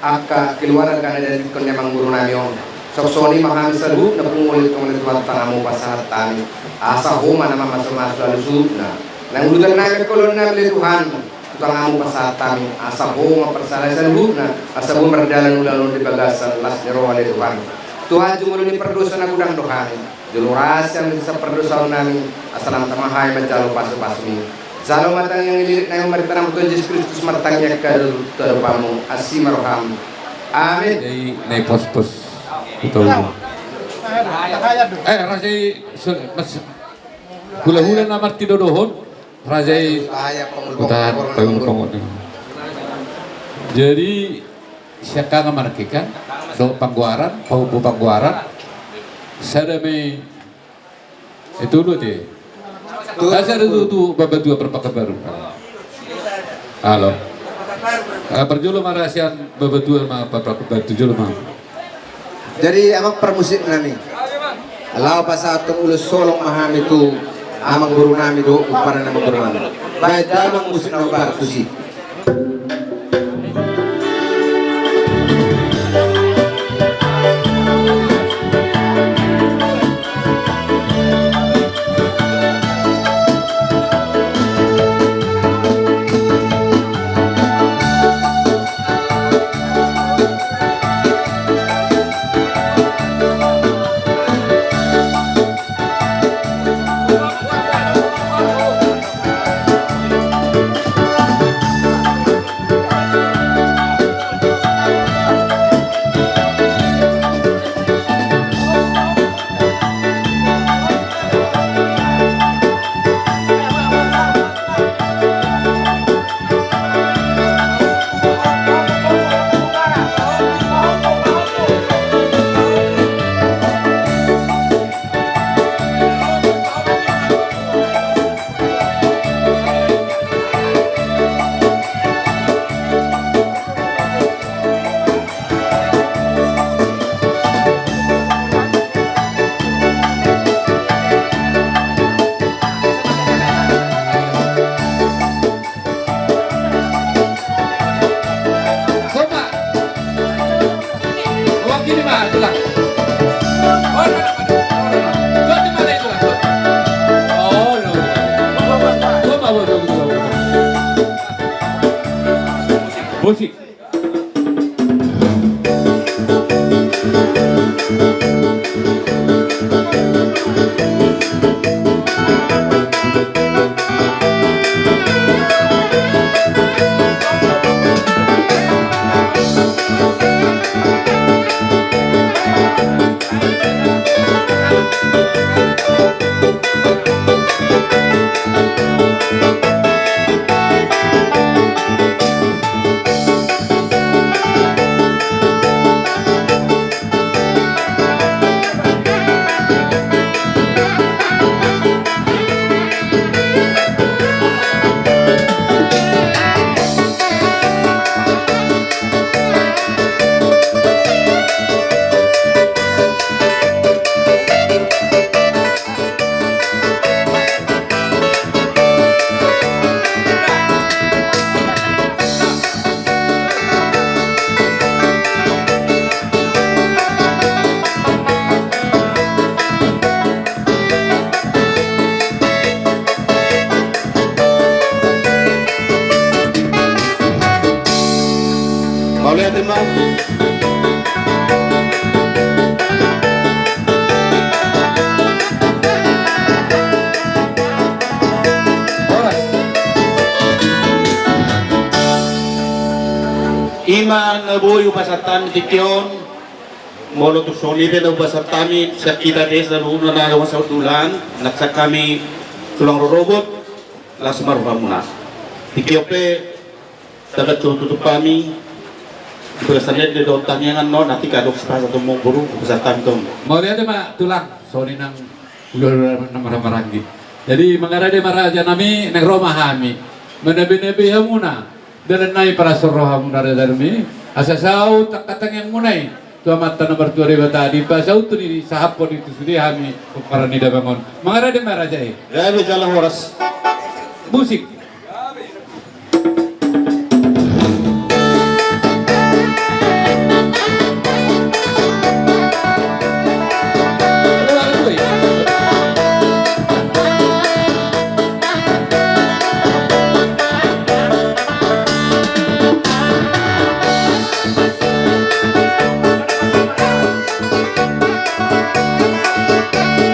angka keluarga na didok ni amang boru nami on. Songon i ma hami saluhutna punguan ni Tuhanta, Tuhan, tanganMu pasahat hami. Asa Ho ma na mamasumasu alualuhon na. Nang udutan nami, angka ulaon nami ale Tuhan, tu tanganMu pasahat hami. Asa Ho ma parsada saluhutna. Asa boi mardalan ulaon di bagasan las ni roha ale Tuhan. Tuhan, jumolo ni pardosa na godang do hami. Jolo rasa nami sian pardosaon nami. Asa lam tama hami manjalo pasupasuMi. Jalo ma tangiang ni lilik nami marhite Anakmu Tuhan Jesus Kristus, martangiang hami tu adopanMu, asi ma rohaM. Amen. Jadi, nai pos-pos. Betul. Eh, raja i, se-, mas-, hula-hula na martinodohon, raja i. Bahaya, pangulu-pangulu. Jadi, siangkangan ma nangkin, dohot panggoaran, pahompu panggoaran. Sada ma i. Itu dulu, Ti. Kasih ada tu, tu, Bapak Tua Perpakat Baru. Halo. Ah, parjolo ma raja sian Bapak Tua ma Perpakat Baru, tu jolo ma. Jadi, amang parmusik nami. Laho pasahathon ulos holong ma hami tu amang boru nami dohot pomparan ni amang boru nami. Baen damang musik na baru tusi. Mauliate ma. Horas. I ma na boi hupasahat hami tingki on. Molo tung songon i pe na hupasahat hami sian hita tes na luhutna na adong saundulan, na sian hami tulang rorobot, las ma rohamuna. Tingki on pe, tagan tutup hami. Di bagasan ende dohot tangiangan on, na tingki adong sipasahat hamu boru, hupasahat hami tong. Mauliate ma tulang, songon i nang hulahula na marhahamaranggi. Jadi mangarade ma raja nami, naeng ro ma hami manabenabei hamuna. Dalan nai parasor rohamuna raja nami, asa saut angka tangiangmuna i tu Amanta na martua Debata, dipasaut tu ni sahaphon i tu sude hami pomparan ni damang on. Mangarade ma raja i. Gabe jala horas. Musik.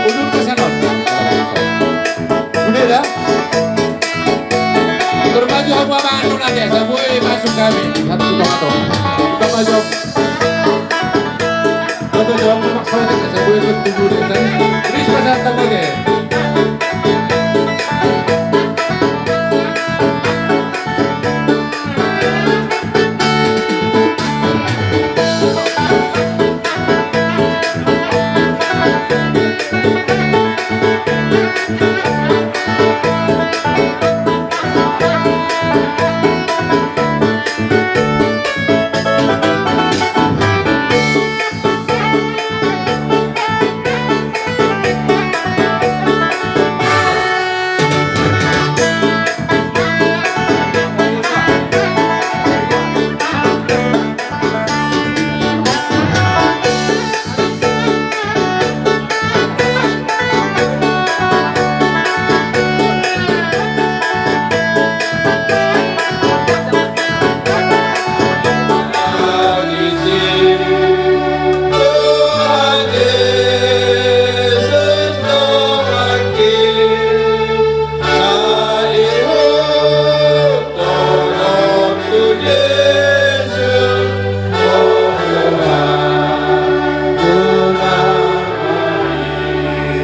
Udur ke sana. Udah dah. Udur maju apa manu nanti, sabui masuk kami. Satu, satu, satu. Kita maju. Satu jam maksa kita sabui ke tubuh dia tadi. Terus pasang tambah dia.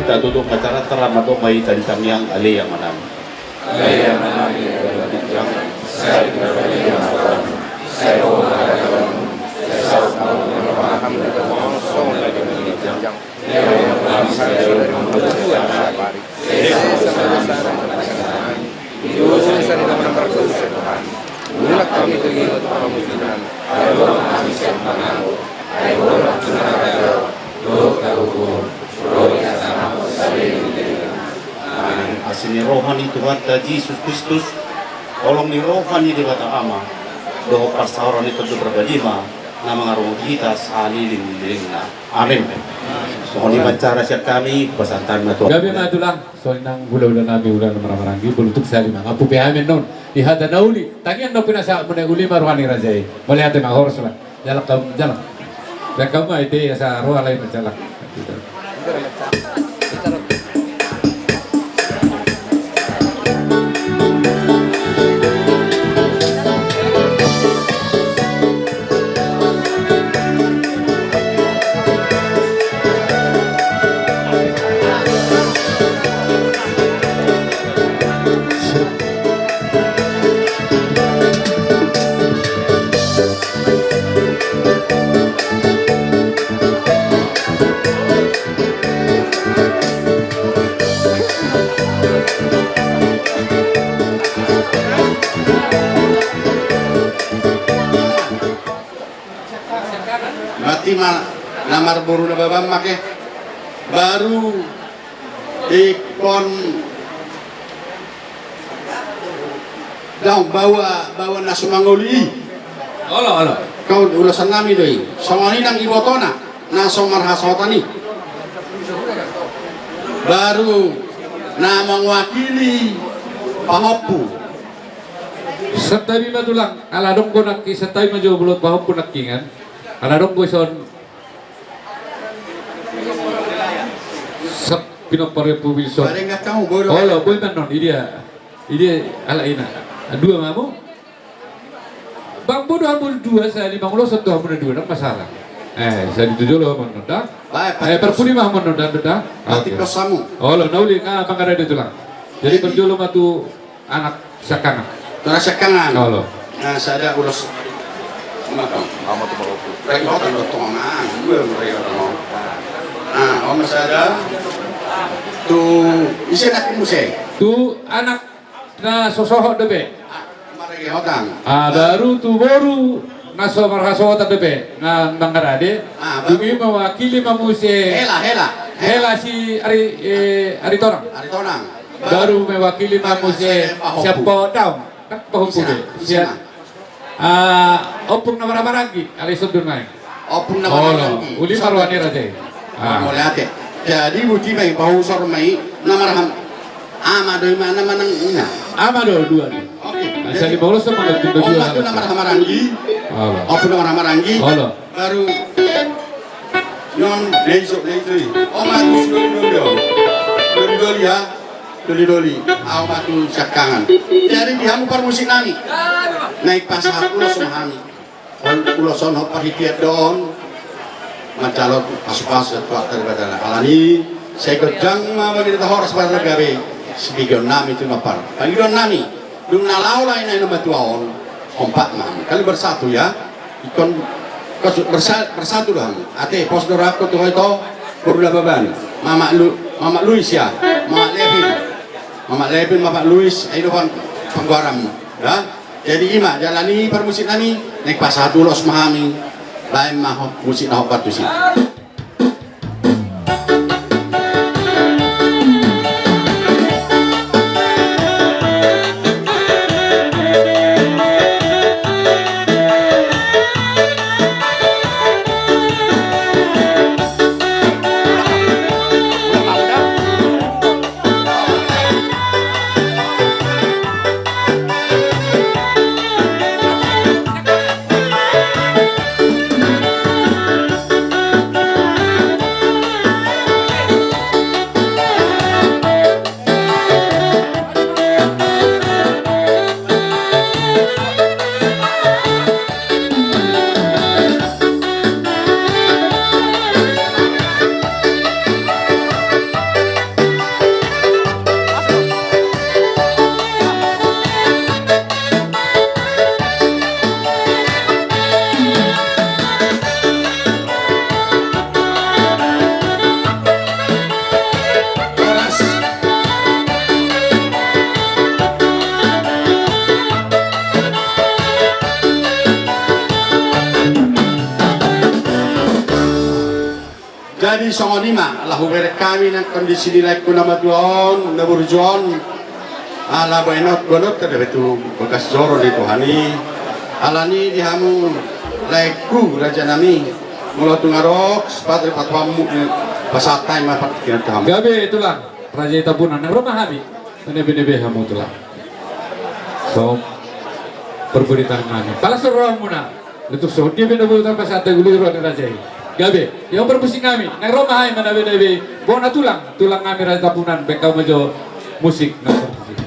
Tatutup acara, tara ma tong ma i tadi tangiang. Ale Amanami. Asi ni roha ni Tuhanta Jesus Kristus, holong ni roha ni Debata Ama, dohot parsaoran ni Tondi Porbadia i ma na mangarahon hita saleleng ni lelengna. Amen. Songon i ma acara sian hami, pasahat hami ma tu. Gabe ma tulang, songon i nang hulahula nami, hulahula na marhahamaranggi, molo tung sahali mangampu pe hami annon di hata na uli, tangiang na pinasahatmuna i, uli ma roha ni raja i. Mauliate ma, horas ma. Jalang hamu, jalang. Baen hamu ma i, asa ro halak i manjalang. Ma, na marboru Nababan ma ke. Baru ingkon daong baoa, baoa na so mangoli i. Olo, olo. Ingkon ulosan nami do i. Songon i nang ibotona na so marhasohotan i. Baru na mewakili pahompu. Santabi ma tulang, ala adong do nangkin, santabi ma jo bolon pahompu nangkiningan. Ala adong do ison. Sap, pinompar Pu Wilson. Olo, boi ma annon, i dia. I dia, ala ina. Dua ma hamu. Bang, boi do hamu dua, sahali manguloson do hamu na dua, ndang masalah. Eh, sahali tu jolo hamu annon da. Baik, eh, parpudi ma hamu annon da, da. Oke. Olo, na uli, ah, mangarade tulang. Jadi, jadi parjolo ma tu anak siangkangan. Anak siangkangan. Olo. Nah, sada ulos. Maka. Ama tu bapak. Rek hotan do tongan. Gue mereka mau. Nah, om sada. Tu ise anak muse. Tu anak na so sohot dope. Ah, marege hotan. Ah, baru tu boru na so marhasohotan dope. Na mangarade. Ah, baru. Dung i mewakili ma muse. Hela, hela. Hela si Ari, eh, Aritonang. Aritonang. Baru mewakili ma muse sian pahompu. Sian pahompu. Nang pahompu do. Sian, ah, Ompung na marhahamaranggi, alai sondun nai. Ompung na marhahamaranggi. Olo, uli ma roha ni raja i. Ah. Mauliate. Jadi boti ma i, pahusor ma i, na marhaham-, ama do i ma, na manang ina. Ama do, dua do. Oke. Nah, jadi bolos sama do, dua. Ompung na marhahamaranggi. Olo. Ompung na marhahamaranggi. Olo. Baru. Non, lezo, lezo i. Oma tu si doli-doli on. Doli-doli ya. Doli-doli. Au ma tu siangkangan. Jadi di hamu parmusik nami. Naeng pasahat ulos ma hami. Ulos on hot parhitean do on. Manjalo pasu-pasu tu Amanta Debata. Alani, sai ganjang ma bagi hita horas badan gabe. Sipigeon nami tu nompar. Pangidoan nami. Dung na laho lae na inna matua on, kompak ma hamu. Kali bersatu ya. Ingkon bersa-, bersatu do hamu. Ate, pos do rohangku tu ho ito, boru Nababan. Mamak Lu-, Mamak Luis ya. Mamak Levin. Mamak Levin, Mamak Luis, ai do pang-, panggoaranmu. Ya. Jadi i ma, jala ni parmusik nami, naeng pasahat ulos ma hami. Baen ma ho-, musik na hombar tusi. Jadi songon i ma, ala hubereng hami nang kondisi ni laengku na matua on, na burju on, ala baenonta dope tu bagas joro ni Tuhan i, alani di hamu laengku raja nami, molo tung adong, sipata di patuanmu, eh, pasahat hami ma partingkian tu hamu. Gabe tulang, raja i Tambunan, naeng ro ma hami, menebe-nebe hamu tulang. So, parpudi tangan nami. Palas rohamuna. Letuk so, dia benda bulu tanpa sate gulu roha ni raja i. Gabe, ia parmusik nami, naeng ro ma hami menebe-nebe, bona tulang, tulang nami raja Tambunan, baen hamu ma jo musik, na parmusik.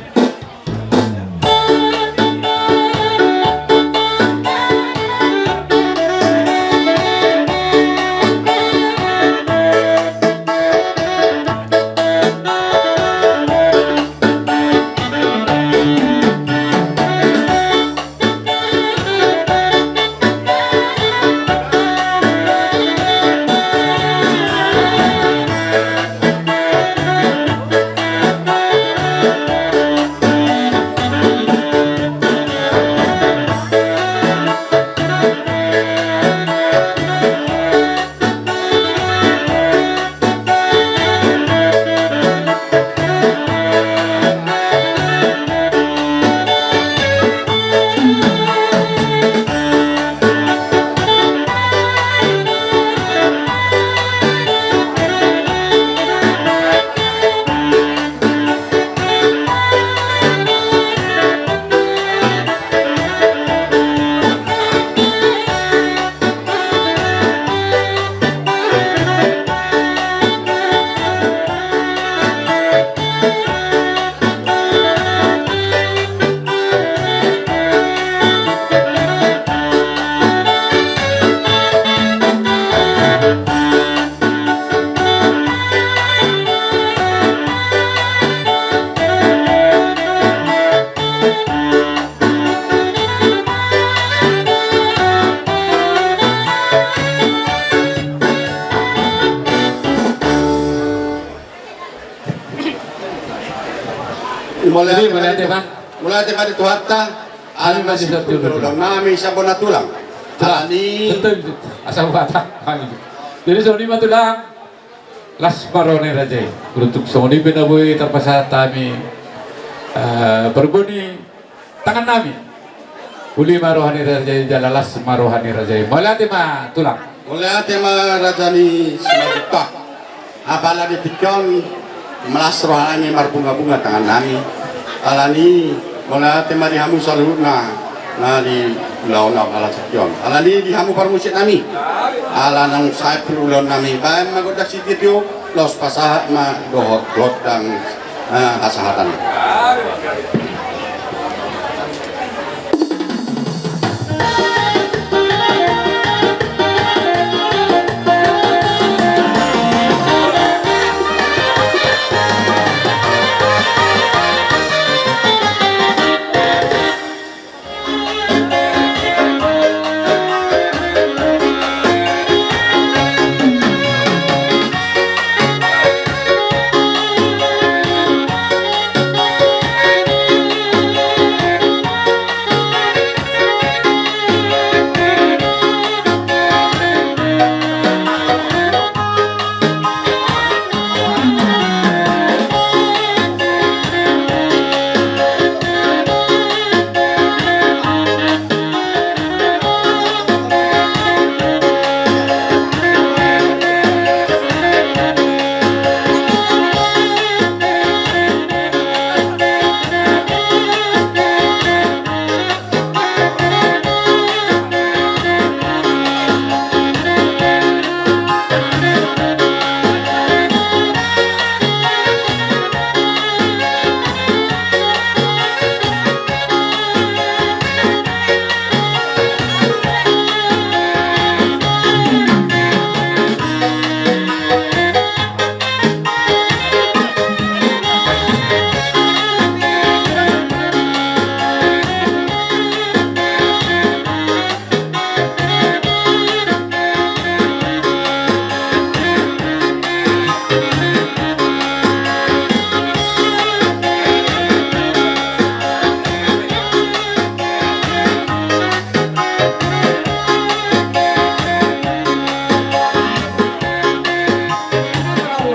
Mauliate ma di Tuhanta. Alani ma di sampulu ulaon nami sian bona tulang. Alani. Asa huhatahon. Jadi songon i ma tulang. Las ma roha ni raja i. Untuk songon i pe na boi tarpasahat hami, eh, parbue ni tangan nami. Uli ma roha ni raja i jala las ma roha ni raja i. Mauliate ma tulang. Mauliate ma raja ni Simanjuntak. Apala di tingki on melas roha nami, marbunga-bunga tangan nami. Alani mauliate ma di hamu saluhutna na di ulaon on ala tingki on. Alani di hamu parmusik nami. Ala naung sae pir ulaon nami. Baen ma gondang sitio-tio, laos pasahat ma dohot gondang, eh, hasahatan.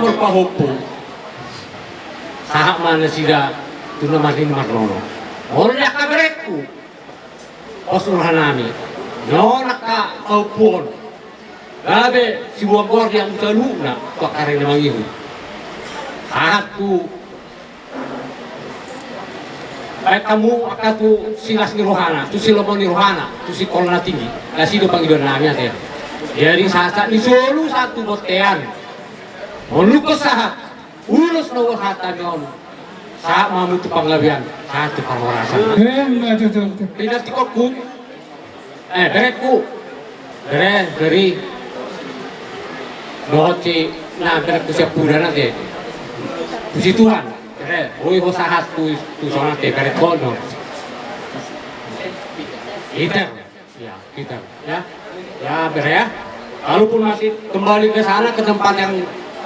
Marpahompu. Sahat ma nasida tu na marnini marnono. Molo di angka berengku, pos roha nami. Nona angka pahompu on. Gabe siboan goar di hamu saluhutna tu angka ari na mangihut. Sahat tu baen hamu angka tu silas ni rohana, tu silomo ni rohana, tu singkola na tinggi. Disi do pangidoan nami ate. Jadi sahat-sahat ni solu sahat tu bontean. Molo sahat ulos na hupasahat hami on, sahat ma hamu tu panggabean, sahat tu parhorasan. Emma tutu. Pinantikonku. Eh, berengku. Bere, bere. Dohot si, na berengku siampudan ate. Puji Tuhan. Bere, boi ho sahat tu, tu son ate, berengku on do. Iter. Ya, kita, ya. Ya, bere ya. Kalaupun masih kembali ke sana, ke tempat yang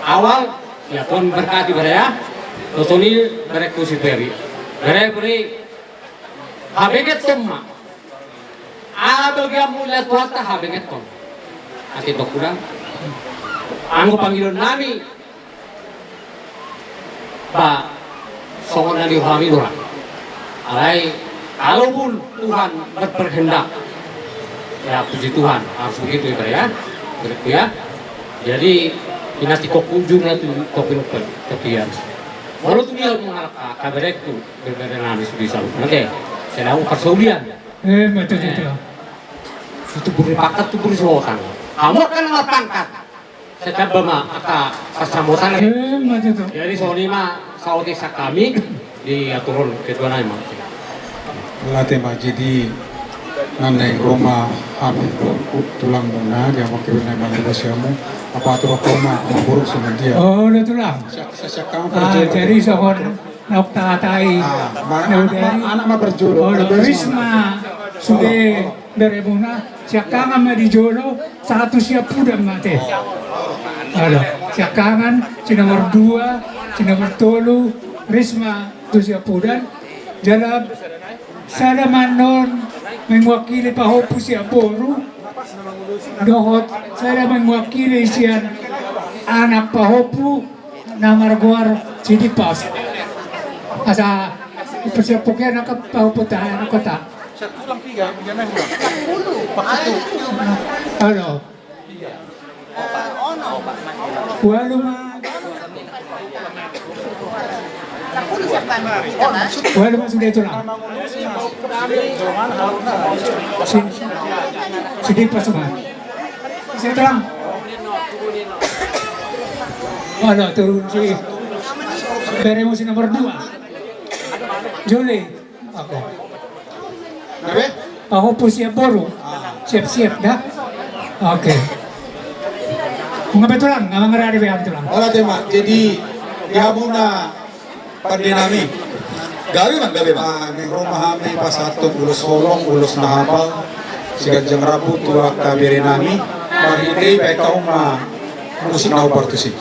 awal, ya, Tuhan berkati, bere ya. Tosoni berengku si Peri. Bere, bere. Habengeton ma. Ala bagianmu, Tuhanta, habengeton. Ate, tokudang. Anggo pangidoan nami, ba, songon na nihami do ra. Alai, kalaupun Tuhan berkehendak, ya, puji Tuhan, harus begitu ya, Bang, ya. Begitu ya. Jadi, pinantikonku ujungna tu, kopi lupa, kopian. Molo tu dia mengharap, ah, kabarku, berbeda nami sudah selalu. Oke, sedang persaulian. Eh, betul, betul. Tubuh di pangkat, tubuh di selatan. Kamu kan nggak pangkat. Sai tamba ma angka parsamotan. Jadi songon i ma saotik sian hami di atur on ketua nai ma. Mauliate ma. Jadi na naeng ro ma hami tu tulangmuna di hamu, ketua nai ma, di hamu. Apa atur on ma, buruk sama dia. Oh, udah tulang. Jadi songon na huhatahi. Anak ma parjolo. Olo, ris ma sude beremuna, siangkangan ma di jolo, sahat tu siampudan ma ate. Olo, siangkangan, si nomor dua, si nomor tolu, Risma tu Siampudan, jala sada ma annon mewakili pahompu sian boru, dohot sada mewakili sian anak pahompu na margoar Sidipas. Asa persiapkan angka pahompu ta, angka ta. Halo. Ualu ma. Ualu ma sude tulang. Si, si Dipa suman. Si tulang. Halo, turun si. Bere musim nomor dua. Juli. Oke. Gabe? Pahompu sian boru. Ah. Siap-siap da. Oke. Nga betulan, nga mangarade be betulan. Ola tema. Jadi di hamuna pande nami. Gabe ma, gabe ma. Ah, naeng ro ma hami pasahathon ulos holong, ulos na hapal, siganjang rambu tu angka bere nami. Marhite i baen hamu ma musik na hombar tusi.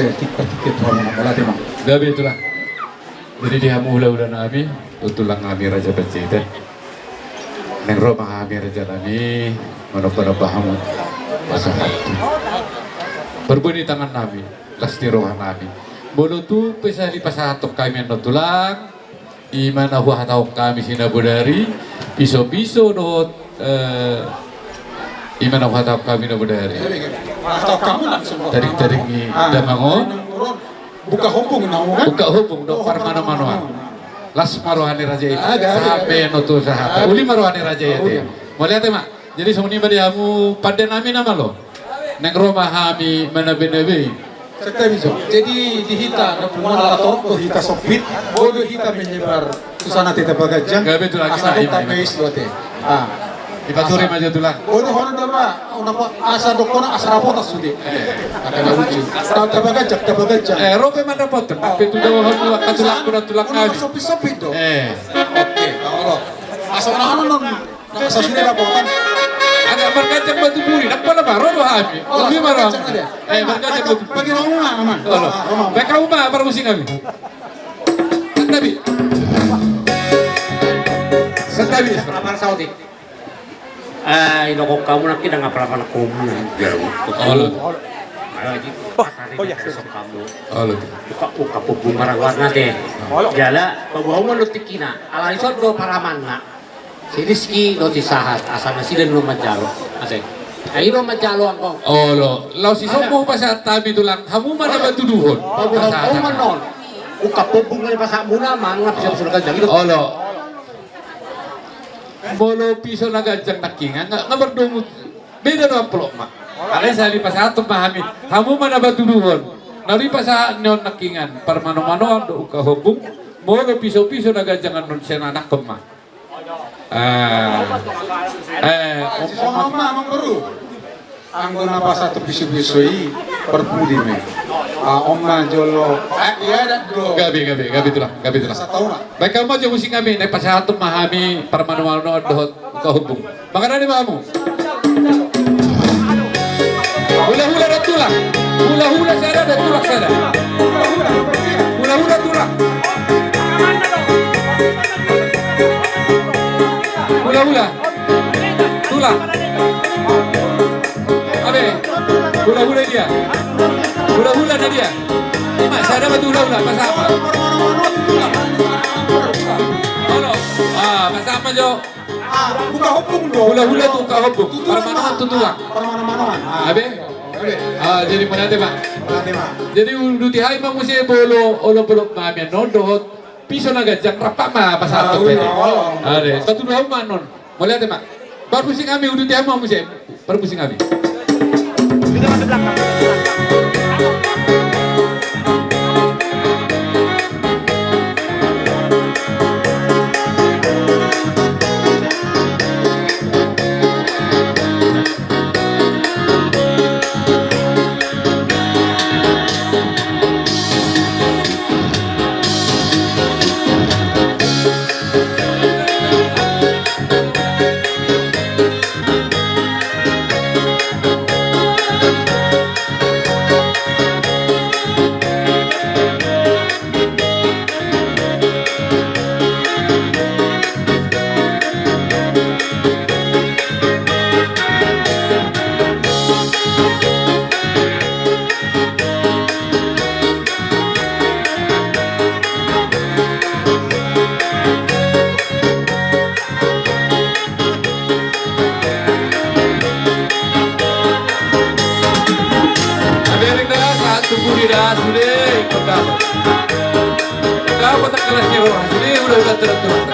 Partingkian tu hamu na, mauliate ma. Gabe tulang. Jadi di hamu hulahula nami, tulang nami Raja Panjaitan. Naeng ro ma hami raja nami, manomba-nomba hamu pasahat. Parbue ni tangan nami, las ni roha nami. Molo tung pe sai dipasahathon hami annon tulang, i ma na huhatahon hami si na bodari, piso-piso dohot, eh, i ma na huhatahon hami na bodari. Tarik-tarik ni damang on. Buka hobung na, kan? Buka hobung do parmano-manoan. Las ma roha ni raja i ate. Sampe annon tu sahat. Uli ma roha ni raja i ate. Mauliate ma. Jadi songon i ma di hamu pande nami na malo. Naeng ro ma hami manabe-nabe. Jadi di hita na punguan Alatorop do hita sompit, boi do hita menyebar susana te tabaganjang. Gabe tulang. Asa hita ima, ima. Di pature ma jo tulang. Boi do hona do ma, asa dohonon asa rapotan sude. Angka na lucu. Tabaganjang, tabaganjang. Eh, ro pe mandapothon. Pe tu jawa hona tulang, tulang, tulang. Sompit-sompit do. Eh. Oke, olo. Asa na hona non. Nah, sasude dapotan. Agak marganjang batu buri, ndang pola ma ro do hami. Oh, marganjang ade. Eh, marganjang batu buri. Bagi romo ma, Amang. Baen hamu ma parmusik nami. Santabi. Santabi. Apal saotik. Ah, idok hamu nangkin nang apal-apal hamu nang jauh. Olo. Ayo, Ji. Oh, iya. Olo. Uka, uka pupu marang warna te. Jala paboa hamu ma tingkina. Alai so do paramanna. Si Rizky dohot si Sahat, asa nasida do manjalo. Ate. Ai do manjalo angkon. Olo, laos i sombu pasahat hami tulang, hamu ma na patuduhon. Pasahat hamu ma non. Uka pobung na pasahat muna, mangan bisa sudah ganjang itu. Olo. Molo piso na ganjang nangkingan, nga, nga mardomu. Beda do amplop ma. Alai sai dipasahat ma hami. Hamu ma na patuduhon. Na dipasahat ni on nangkingan. Parmano-manoan do uka hobung. Molo piso-piso na ganjang annon sai nangkon ma. Ah. Eh, songon on ma, Amang Boru. Anggo na pasahat tu piso-piso i, parpudi ma i. Ah, on ma jolo. Eh, iya, dak do. Gabe, gabe, gabe tulang, gabe tulang. Satauna. Baen hamu ma jo musik nami, na pasahat ma hami, parmano-manoan dohot uka hobung. Mangarade ma hamu. Hula-hula dohot tulang. Hula-hula sada dohot tulang sada. Hula-hula tulang. Hula-hula. Tulang. Abe. Hula-hula dia. Hula-hula na dia. Ima, sada ma tu hula-hula, pasahat ma. Olo. Ah, pasahat ma jo. Ah, uka hobung do. Hula-hula tu uka hobung. Parmanoan tu tulang. Parmano-manoan. Ah. Abe? Abe. Ah, jadi mauliate ma. Mauliate ma. Jadi uduti hami ma muse molo, olo, molo hami annon dohot piso na ganjang rap ma pasahat tu pe. Ah, olo. Ade, patuduhon ma annon. Mauliate ma. Parmusik nami, uduti hami ma muse. Parmusik nami. Abereng da, sahat tu pudi da, sude, ikut da. Dapat kelas ni roha, sude, udah, udah, terus, terus.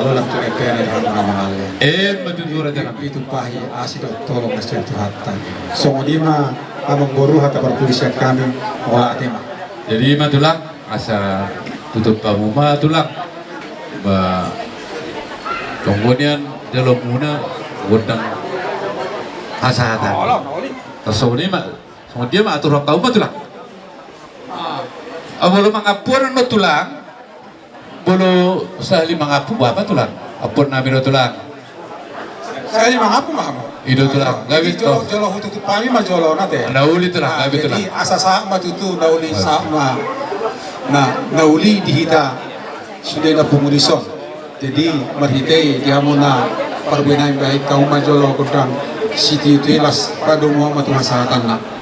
Lam tu nepe na di hamuna mangalea. Emma tutu raja nami. Pitupahi asi dohot holong na sian Tuhanta. Songon i ma amangboru hata parpudi sian hami, mauliate ma. Jadi i ma tulang, asa tutup hamu ma tulang. Ba tonggo nian jalo muna gondang hasahatan. Songon i ma. Songon dia ma atur hamu ma tulang. Ah, molo mangampu on do tulang. Molo sahali mangampu boha ma tulang? Ampuon nami do tulang. Sahali mangampu ma hamu. I do tulang. Gabe jolo, jolo hututup hami ma jolo na te. Na uli tulang, gabe tulang. Jadi asa sahat ma tutu, na uli sahat ma. Na, na uli di hita sude na pungu dison. Jadi marhite i di hamuna parbue nami, bahen hamu ma jolo gondang sitio-tio i, laos padomu hamu ma tu hasahatanna.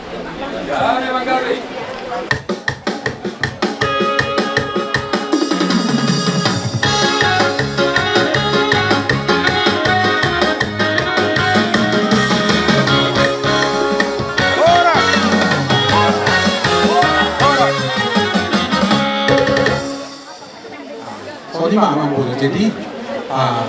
Songon i ma amangboru, jadi, ah,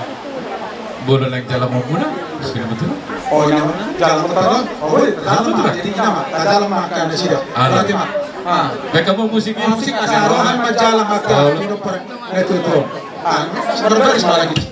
molo naeng jala mamuna, songon i ma tulang. Oh, i na jala mamuna. Oh, boleh, jala ma. Jadi i na ma, jala ma angka nasida. Berarti ma. Ah. Baen hamu musik i. Musik, asa roha ma jala ma angka minum per-, eh, itu, itu. Ah, berbaris malah gitu.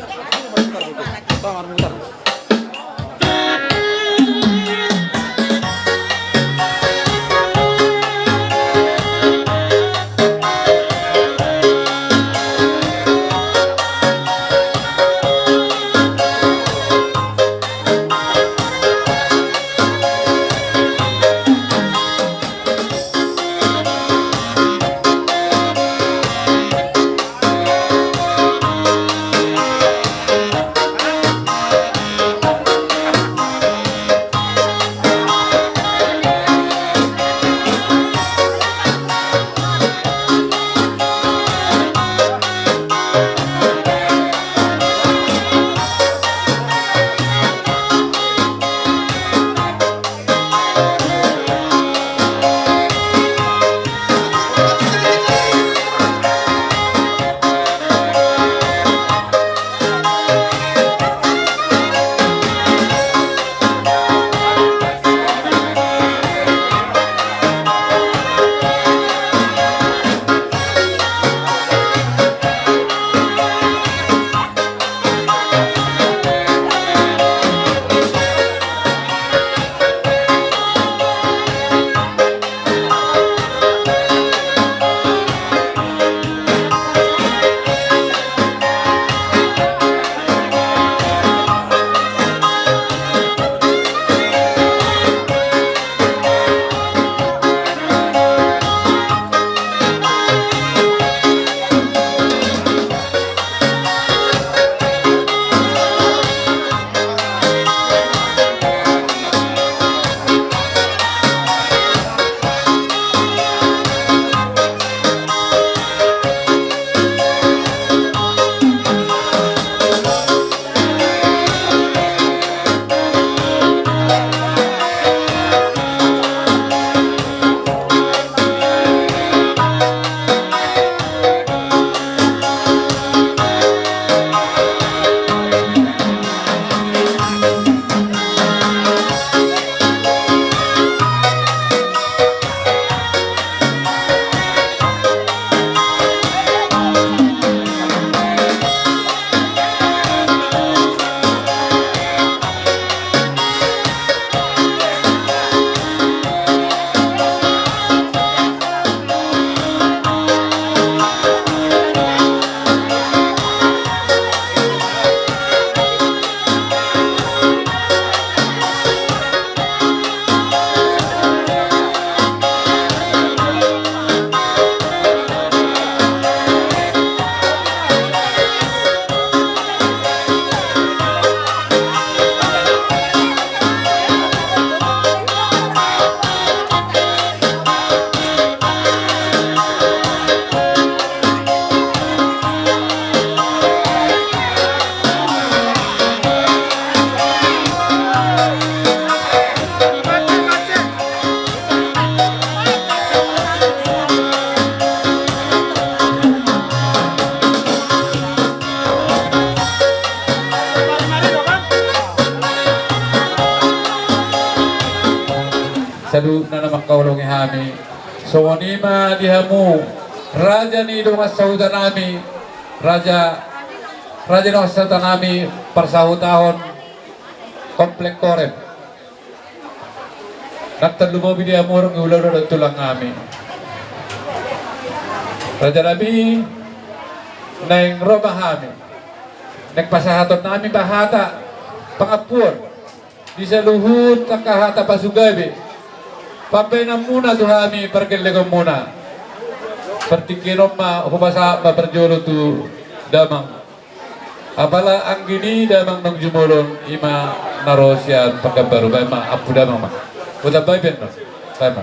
Saluhutna na mangkaholongi hami. Songon i ma di hamu raja ni dongan sahuta nami, raja, raja ni dongan sahuta nami, parsahutahon Komplek Korem. Nang tarlumobi di hamu horong ni hulahula dohot tulang nami. Raja nami, naeng ro ma hami, naeng pasahaton nami ma hata pangampuon di saluhut angka hata pasugabe pambahenanmuna tu hami pargellengonmuna. Partingkian on ma hupasahat ma parjolo tu damang. Apala anggi ni damang naung jumolo on, i ma na ro sian Pekanbaru, baen ma, Ampu Damang ma. Hutambai pe annon. Baen ma.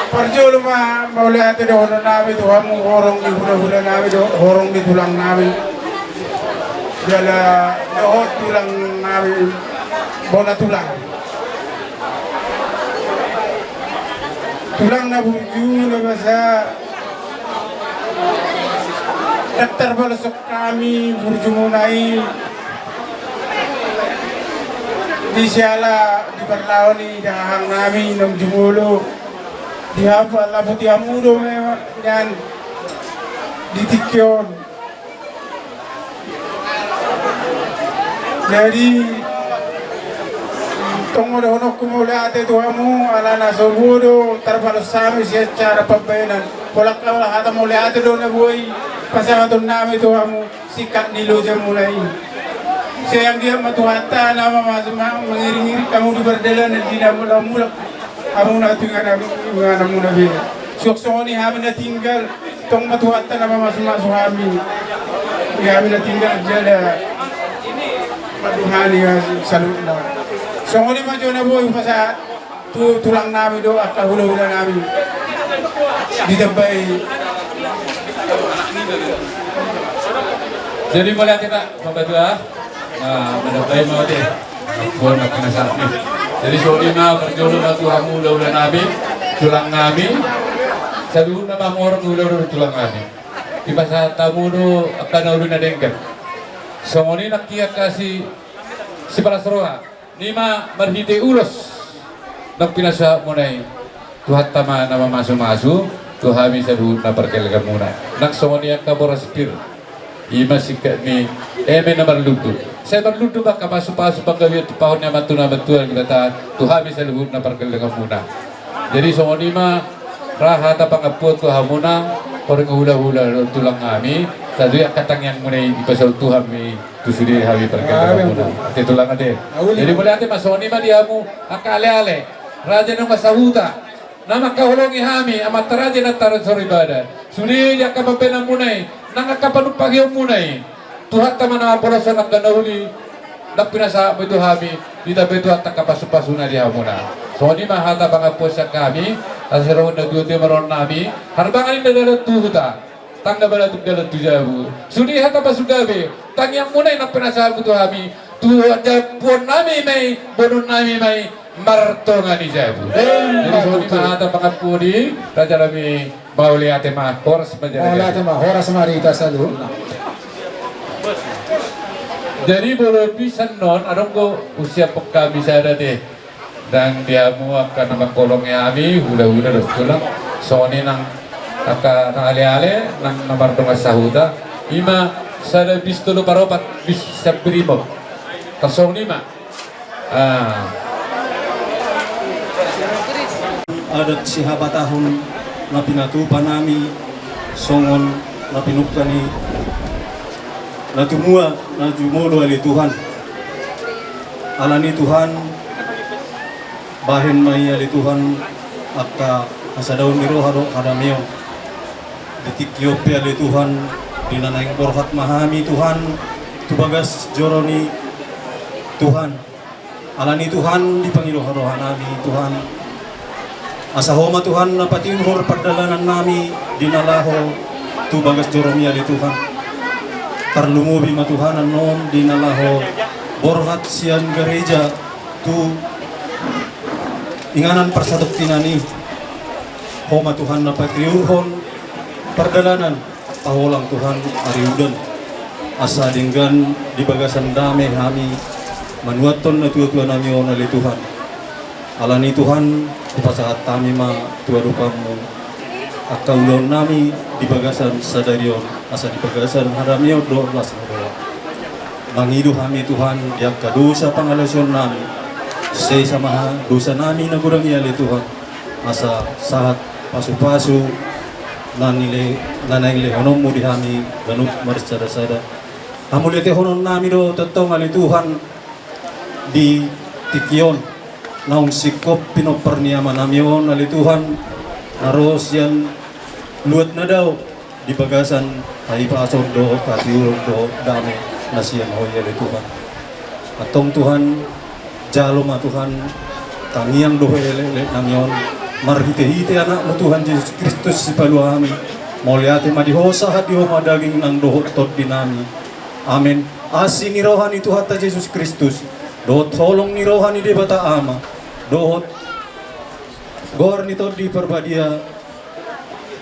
Parjolo ma mauliate dohonon nami tu hamu horong ni hulahula nami do, horong ni tulang nami. Jala dohot tulang nami, bona tulang. Tulang na burju na basa, ndang tarbalosok hami burjumuna i. Di siala di parlaho ni dahahang nami naung jumolo, di hapa lapu di hamu do memang nian di tingki on. Jadi tong ma dohononku mauliate tu hamu, alana so boi do tarbalos hami sian cara pambahenan. Pola angka hata mauliate do na boi pasahaton nami tu hamu. Singkat ni lojamuna i. Sai anggiat ma Tuhanta na mamasu ma-, mangiringiring hamu di pardalanan di na mulakmulak. Hamu na tu inganan, ingananmuna be. Suang songon i hami na tinggal, tong ma Tuhanta na mamasumasu hami. Di hami na tinggal jala mandohani saluhutna. Songon i ma jo na boi hupasahat. Tu tulang nami do angka hulahula nami. Ditambai. Jadi mauliate ma pambatua. Nah, mandambai ma ate. Buat makan sapi. Jadi songon i ma parjolo ma tu hamu hulahula nami, tulang nami. Saluhutna ma horong ni hulahula tulang nami. Dipasahat hamu do angka na uli na denggan. Songon i nangkin angka si, sipalas roha. Ima marhite ulos naung pinasahatmuna i, Tuhanta ma na mamasumasu tu hami saluhutna pargellenganmuna. Nang songon i angka boras pir, ima singkat ni eme na marlundu. Sai marlundu ma angka pasupasu panggabean tumpahon ni Amanta na martua Debata tu hami saluhutna pargellenganmuna. Jadi songon i ma ra hata pangampuon tu hamuna, horong ni hulahula dohot tulang hami, sadia angka tangiangmuna i dipasaut Tuhan ma i tu sude hami pargellenganmuna. Ate tulang ate. Jadi mauliate ma, songon i ma di hamu angka aleale, raja ni dongan sahuta na mangkaholongi hami, amanta raja na tarasoripada. Sude di angka pambahenanmuna i, nang angka panumpahionmuna i, Tuhanta ma na mamboloshon angka na uli naung pinasahatmu i tu hami, ditambai Tuhanta angka pasupasuna di hamuna. Songon i ma hata pangampuon sian hami. Asa ro na dua tu i ma rohanami, harbangan inna dalan tu huta, tangga balatuk dalan tu jabu. Sude hata pasugabe, tangiangmuna i naung pinasahatmu tu hami, tu jambuannami ma i, boanonnami ma i, martonga ni jabu. Jadi songon i ma hata pangampuon i, rajanami. Mauliate ma, horas ma jala. Mauliate ma, horas ma di hita saluhutna. Jadi molo bisa annon, adong do husiaphon hami sada ate. Nang di hamu angka na mangkaholongi hami, hulahula dohot tulang, songon i nang angka na aleale, nang na mardongan sahuta, ima sada bis tolu parupat, bis sian Brimob. Tarsongon i ma. Ah. Adat sihabatahon na pinatupa nami songon na pinungka ni na tumua na jumolo ale Tuhan. Alani Tuhan, bahen ma i ale Tuhan angka hasadaon ni roha dohot hadameon. Di tingki on pe ale Tuhan, di na naeng borhat ma hami Tuhan tu bagas joro ni Tuhan. Alani Tuhan, dipangido rohanami Tuhan, asa Ho ma Tuhan na patiur pardalanannami di na laho tu bagas joromi ale Tuhan. Tarlumobi ma Tuhan annon di na laho borhat sian gareja tu inganan parsatongkinan i. Ho ma Tuhan na patiurhon pardalanan, paholang Tuhan ari udan, asa denggan di bagasan dame hami manuathon natuatua nami on ale Tuhan. Alani i Tuhan, hupasahat hami ma tu adopanmu angka ulaon nami di bagasan sadari on, asa di bagasan hadameon dohot las ni roha. Mangido hami Tuhan di angka dosa pangalaosion nami, sesa ma dosa nami na godang i ale Tuhan, asa sahat pasupasu na nile-, na naeng lehononmu di hami ganup marsadasada. Hamuliatehonon nami do tongtong ale Tuhan di tingki on, naung singkop pinompar ni ama nami on ale Tuhan, na ro sian luat na dao di bagasan hahipason dohot hatiuron dohot dame na sian ho i ale Tuhan. Antong Tuhan, jalo ma Tuhan tangiang dohot elekelek nami on marhitehite Anakmu Tuhan Jesus Kristus Sipalua hami. Mauliate ma di Ho sahat di Ho ma daging nang dohot tondi nami. Amen. Asi ni roha ni Tuhanta Jesus Kristus dohot holong ni roha ni Debata Ama dohot goar ni Tondi Parbadia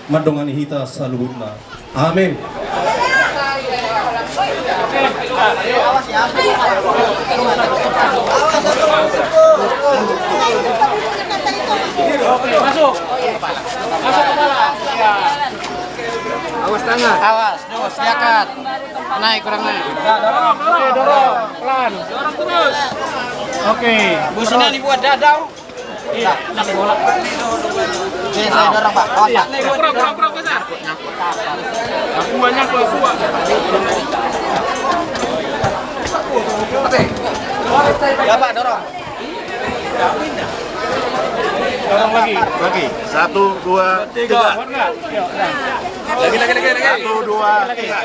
mandongani hita saluhutna. Amen. Awas tangan. Awas, dos, diangkat. Naik, kurang naik. Dorong, dorong, dorong. Pelan. Dorong terus. Oke. Busnya dibuat dadau. Iya, nang bola. Oke, saya dorong, Pak. Awas, Pak. Pura, pura, pura, pura. Aku banyak, aku, aku. Oke. Ya, Pak, dorong. Dorong lagi. Lagi. Satu, dua, tiga. Lagi, lagi, lagi, lagi. Satu, dua, tiga.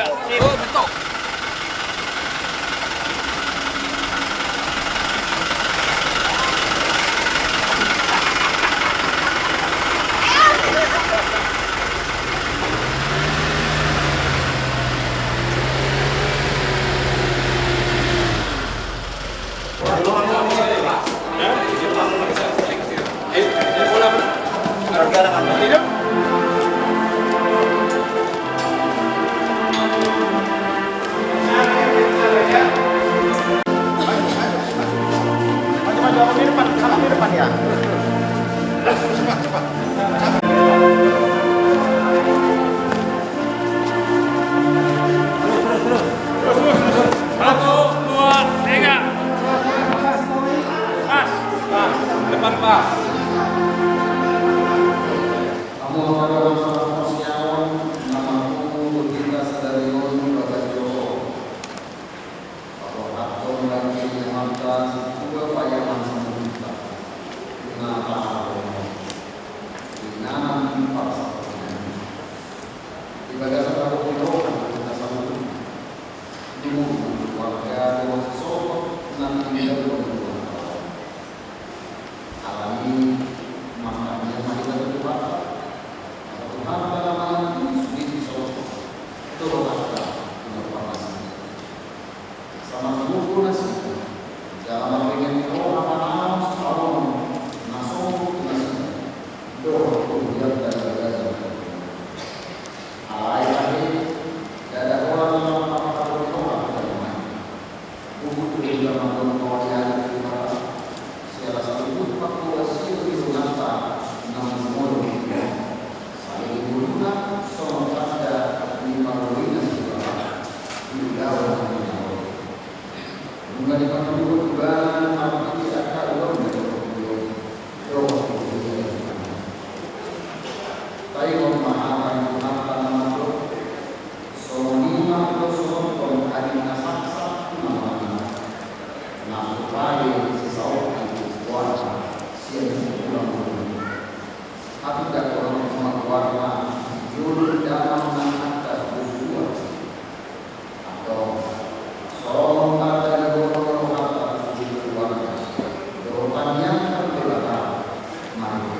Satu, dua, tiga. Pas, pas. Depan, pas. Paborhathon daging ni Amanta situtu payaman sinuhut, na tahaholongi inganan parsatongkinan i. Di bagasan tabok ni roha ni hita saluhutna, dumenggan keluarga dohot sisogot na tinggil di luar. Alani i, martangiang ma hita tu Tuhanta, asa Tuhanta na mangampuni sude sisogot dohot angka pinompar nasida. Asa margogo nasida jala marbege ni roha manaon siparonon na sombong tu nasida dohot tu hurianta di bagasan. Alai tahe, ndada holan na lam marhagori roha hita nuaeng. Huhut do hita mandok mauliate tu Debata siala saluhut panghobasion ni donganna na mangolu di hita. Saleleng ngoluna songon tanda ni pangoloi na tu Debata di ulaon na naeng ro. Nunga dipatuduhon ibana marhite angka ulaonna dohot pujion dohot pujion. Taingot ma hata ni Tuhanta na mandok: Songon i ma hudoshon adingkon na saksak tu na mangan, na so pade sisaotik goarna sian hula-hula. Hatindanghon ma goarna di jolo ni damang nang angka suhut-suhuton. Antong, songon tanda ni holong ni rohanta tu keluarga dohot tangiangta tu Debata, mari.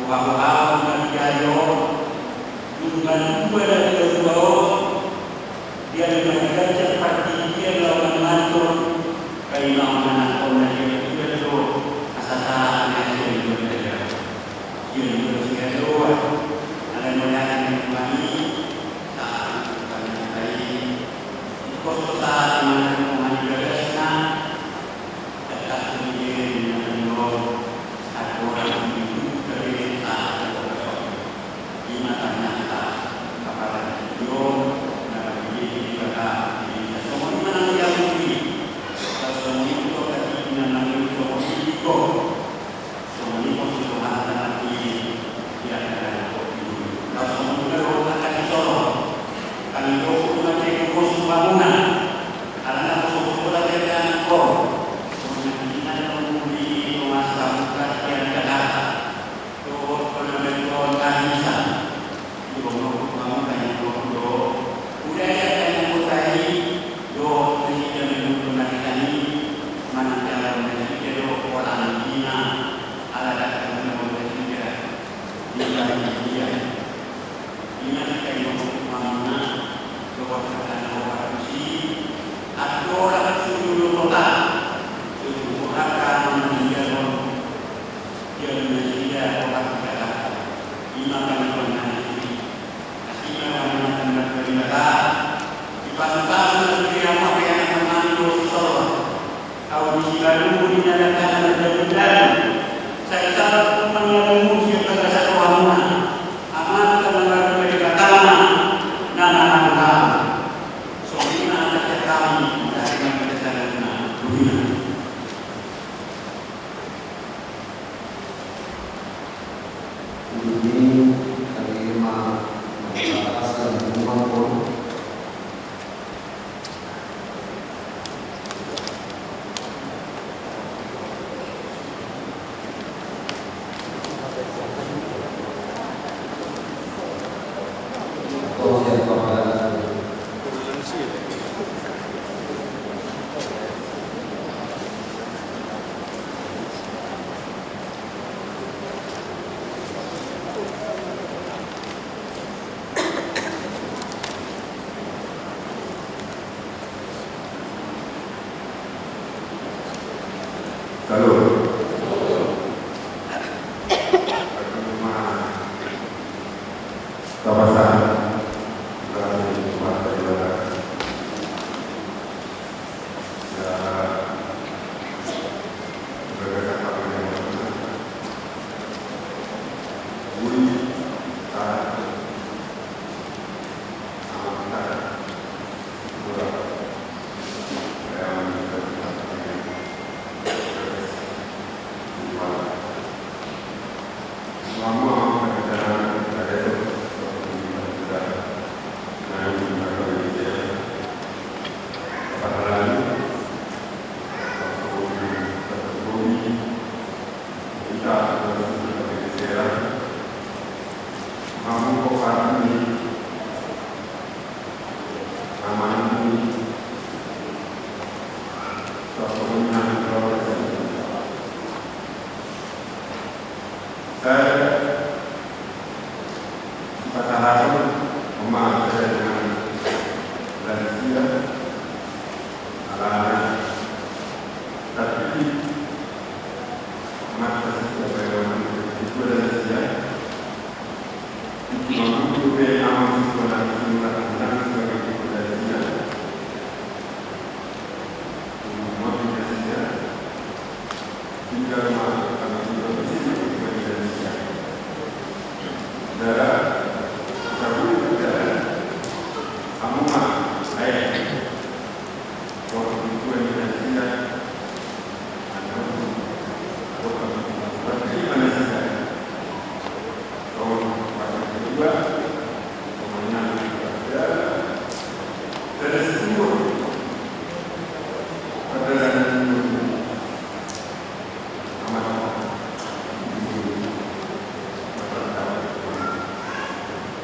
Hamu na di ari on, lumban dua na di ari on, dia na di ganjang partingkian laho mangantor, kai na manangkon na dia tuan do, asa sahat na dia tuan do. Dia tuan do, sia doa, ala melihat yang kami, saat kami kai, ikut saat yang kami bagasna,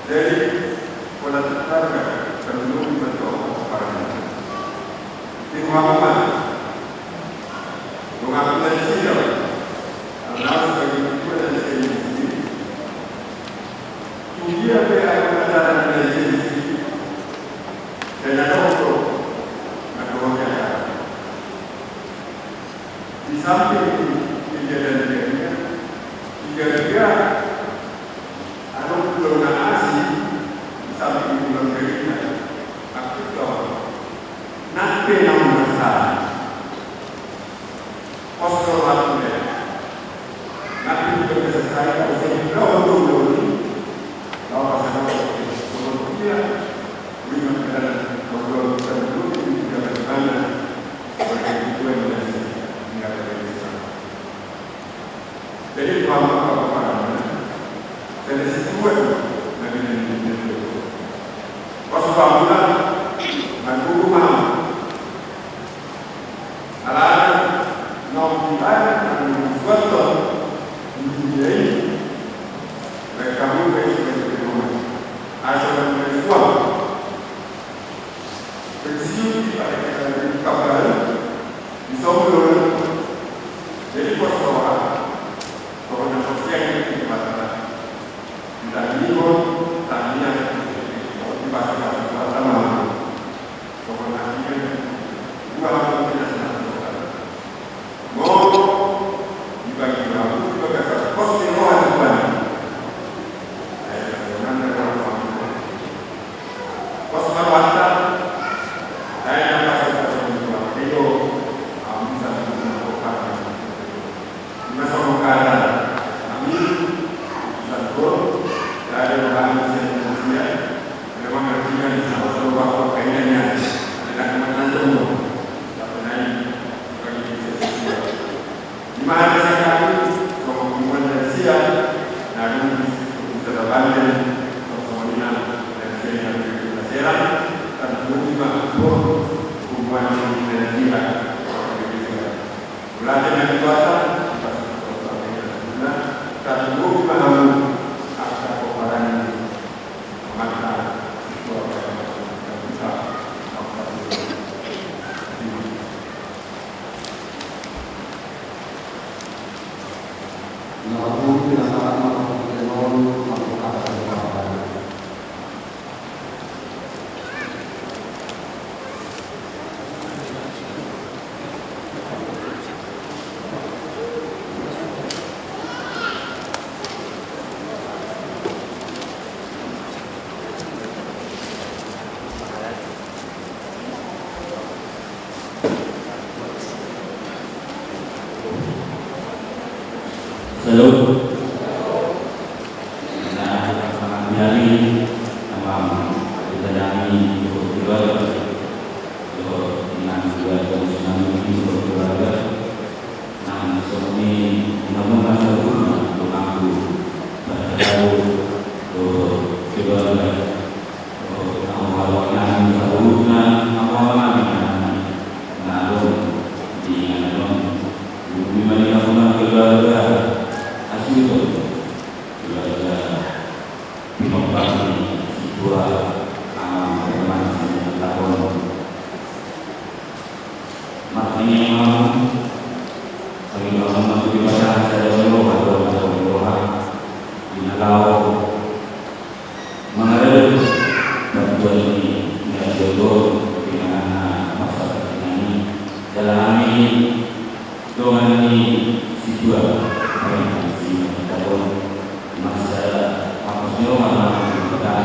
Jadi, pola tetangga, kan belum tentu apa-apa. Di rumah-rumah. Rumah-rumah di sini, ya. Karena sebagai ketua dari sini, Ia pe adong acara na lain, sai na dohot do na dohot acara. Di samping kegiatan-kegiatan, kegiatan adong do na asing, di samping di gereja, aktif do. Nang pe na masa pos rohana. Nang pe na masa, sai pos rohana. Lalu pas ada, dia, dia, jadi, paham apa, paham? Jadi, situan, na di, di, di, di. Pas paham, na, na, guru paham. Alana, na, di, na, na, na, suatu, di, di, di, baik kamu, baik, baik, baik, baik. Asal, baik, suatu. Pensiun di pada kita di kabar, di Solo. Jadi, pos roha, pos roha na pos yang di mata. Di tangan ini, tangan ini, di bahasa, bahasa, bahasa, Halo. Nah, selamat hari, amang, kita nami, keluarga. Nang keluarga, nang keluarga. Nang songon i, nang muna saluhutna, dohot keluarga. Mangaradoti partuan ni na jolo, pinanganna masyarakat nami, jala hami dongan ni situan, baen hami sian hita on, mansai hapus ni roha nami tu hita,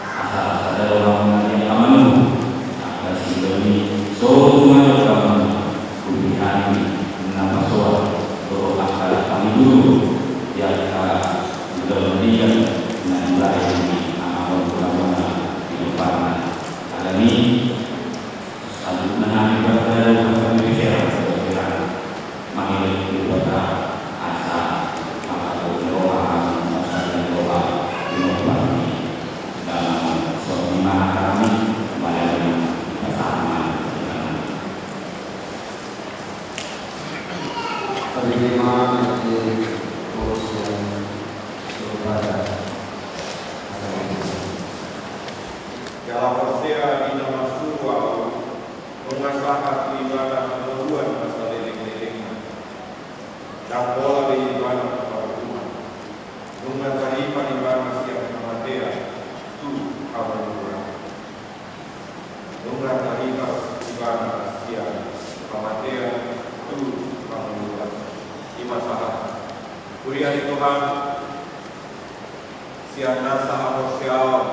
asa sada roha nami angka manuhu, angka situan i, so tumandok hamu, Ubi hami na pasoal dohot angka pangiburu di angka ulaon na denggan na dibahen ni amang on tu hamuna pinomparna. Alani i, saluhutna hami parjolo hami berserah tu Debata, mangido tu Debata asa mangkatai roha hami, asa roha pinompar ni damang on. Songon i ma hata hami, mauliate ma, pasahat ma. Jala porsea di na marsuru ahu, nunga sahat tu ibana hangoluan na saleleng-lelengna. Ndang pola be ibana tu parhurungan. Nunga tarima ibana sian hamatean hangoluan. Nunga taribas ibana sian hamatean tu hangoluan. I ma sahat. Huria ni Tuhan, sian nasa haporseaon,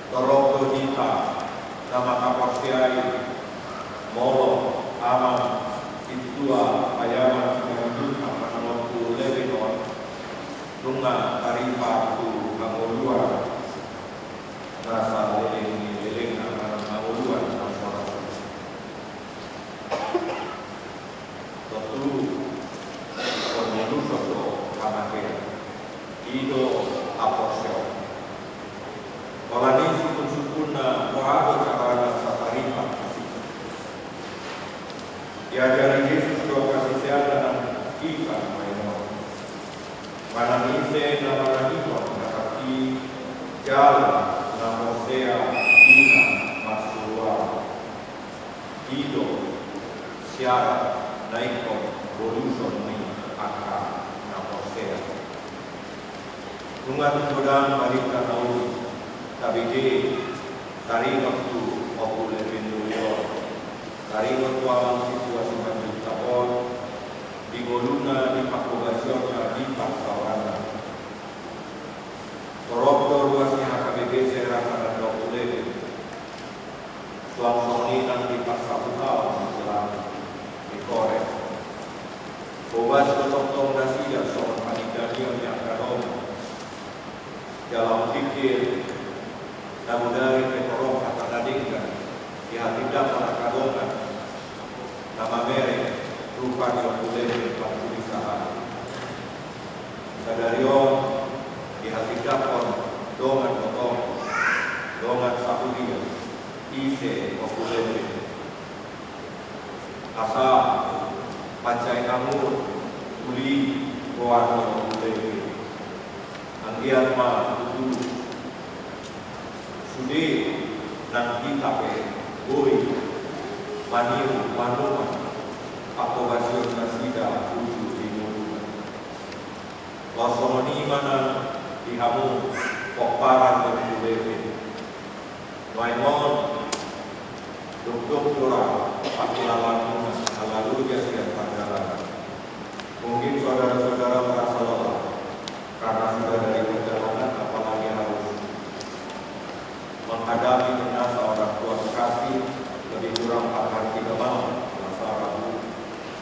torop do hita na mangkaporseai molo amang sintua payaman simanjujung manang Ompu Levin on nunga taribas tu hangoluan na saleleng ni lelengna manang hangoluan na so ra suda. Tontu, songon i do hamatean. I do haporseaon. Holan i sungkun-sungkunna, boha do carana satarima kasih. Diajari Jesus dohot siseanna nang hita nuaeng on. Manang ise na manangihon hata i jala na porsea di na marsuruan. I do syarat na ingkon boluson ni angka na porsea. Nunga tung godang barita na uli tabege taringot tu Ompu Levin doli on, taringot tu amang sintua simanjujung on, di ngoluna, di panghobasionna, di parsaorana. Torop do ruas ni H K B P Serang manang Ompu Levin. Suang songon i nang di parsahutaon di Cilandak, di Korek. Hobas do tongtong nasida songon paningalion ni angka dongan. Jala ungkit na mudari pe torop hata na denggan dihatindangkon angka dongan na mamereng rupa ni Ompu Levin pantuni sahali. Sadari on dihatindangkon dongan gotong, dongan sahuria, ise Ompu Levin. Asa mansai hamu uli goar ni Ompu Levin. Anggiat ma tutu sude nang hita pe boi maniru, manuan panghobasion nasida uju di ngoluna. Laos songon i ma nang di hamu pomparan ni Ompu Levin. Nuaeng on dokdok do ra pangkilalaanmuna, ala loja sian pardalanan. Mungkin saudara-saudara merasa lelah karena sudah dari perjalanan, apalagi harus menghadapi jenazah orang tua terkasih lebih kurang empat hari tiga malam, Selasa, Rabu,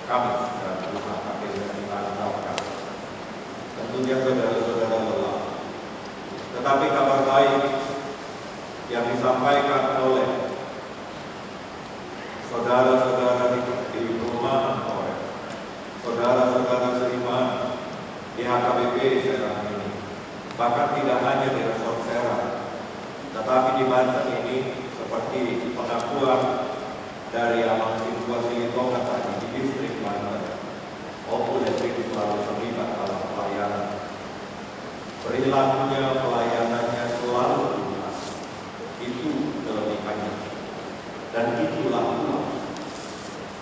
Kamis, dan Jumat akhirnya kita antarkan. Tentunya saudara-saudara lelah. Tetapi kabar baik yang disampaikan oleh saudara-saudara di, di perumahan Korek, saudara-saudara seiman di H K B P Serang ini, bahkan tidak hanya di Resort Serang, tetapi di Banten ini, seperti pengakuan dari Amang Sintua Silitonga tadi, di distrik Banten, Ompu Levin selalu terlibat dalam pelayanan. Perilakunya, pelayanannya selalu tuntas. Itu kelebihannya. Dan itulah pula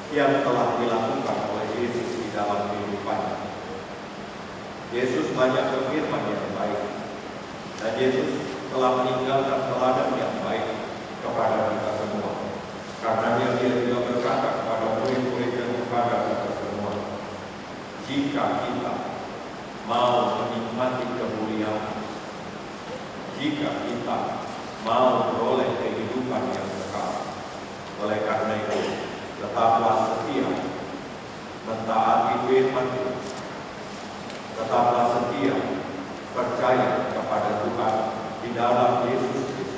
yang telah dilakukan oleh Yesus di dalam kehidupannya. Yesus banyak berfirman yang baik. Dan Yesus telah meninggalkan teladan yang baik kepada kita semua. Karenanya dia juga berkata kepada murid-murid dan kepada kita semua, "Jika kita mau menikmati kemuliaan, jika kita mau beroleh kehidupan yang kekal, oleh karena itu, tetaplah setia mentaati firman Tuhan. Tetaplah setia percaya kepada Tuhan di dalam Yesus Kristus."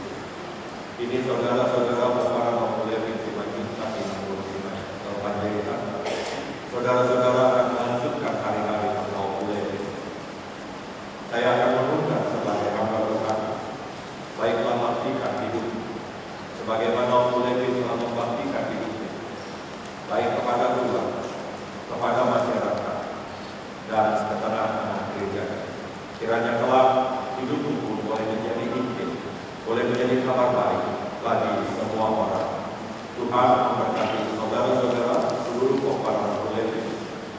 Ini saudara-saudara, pomparan Ompu Levin Simanjuntak di Nanggur Simanjuntak Panjaitan. Saudara-saudara akan melanjutkan hari-hari tanpa Ompu Levin. Saya akan mengundang sebagai hamba Tuhan, baiklah baktikan hidupmu sebagaimana Ompu Levin telah membaktikan hidupnya, baik kepada Tuhan, kepada masyarakat, dan ke tengah-tengah gereja. Kiranya kelak hidupmu pun boleh menjadi Injil, boleh menjadi kabar baik bagi semua orang. Tuhan memberkati saudara-saudara seluruh pomparan Ompu Levin,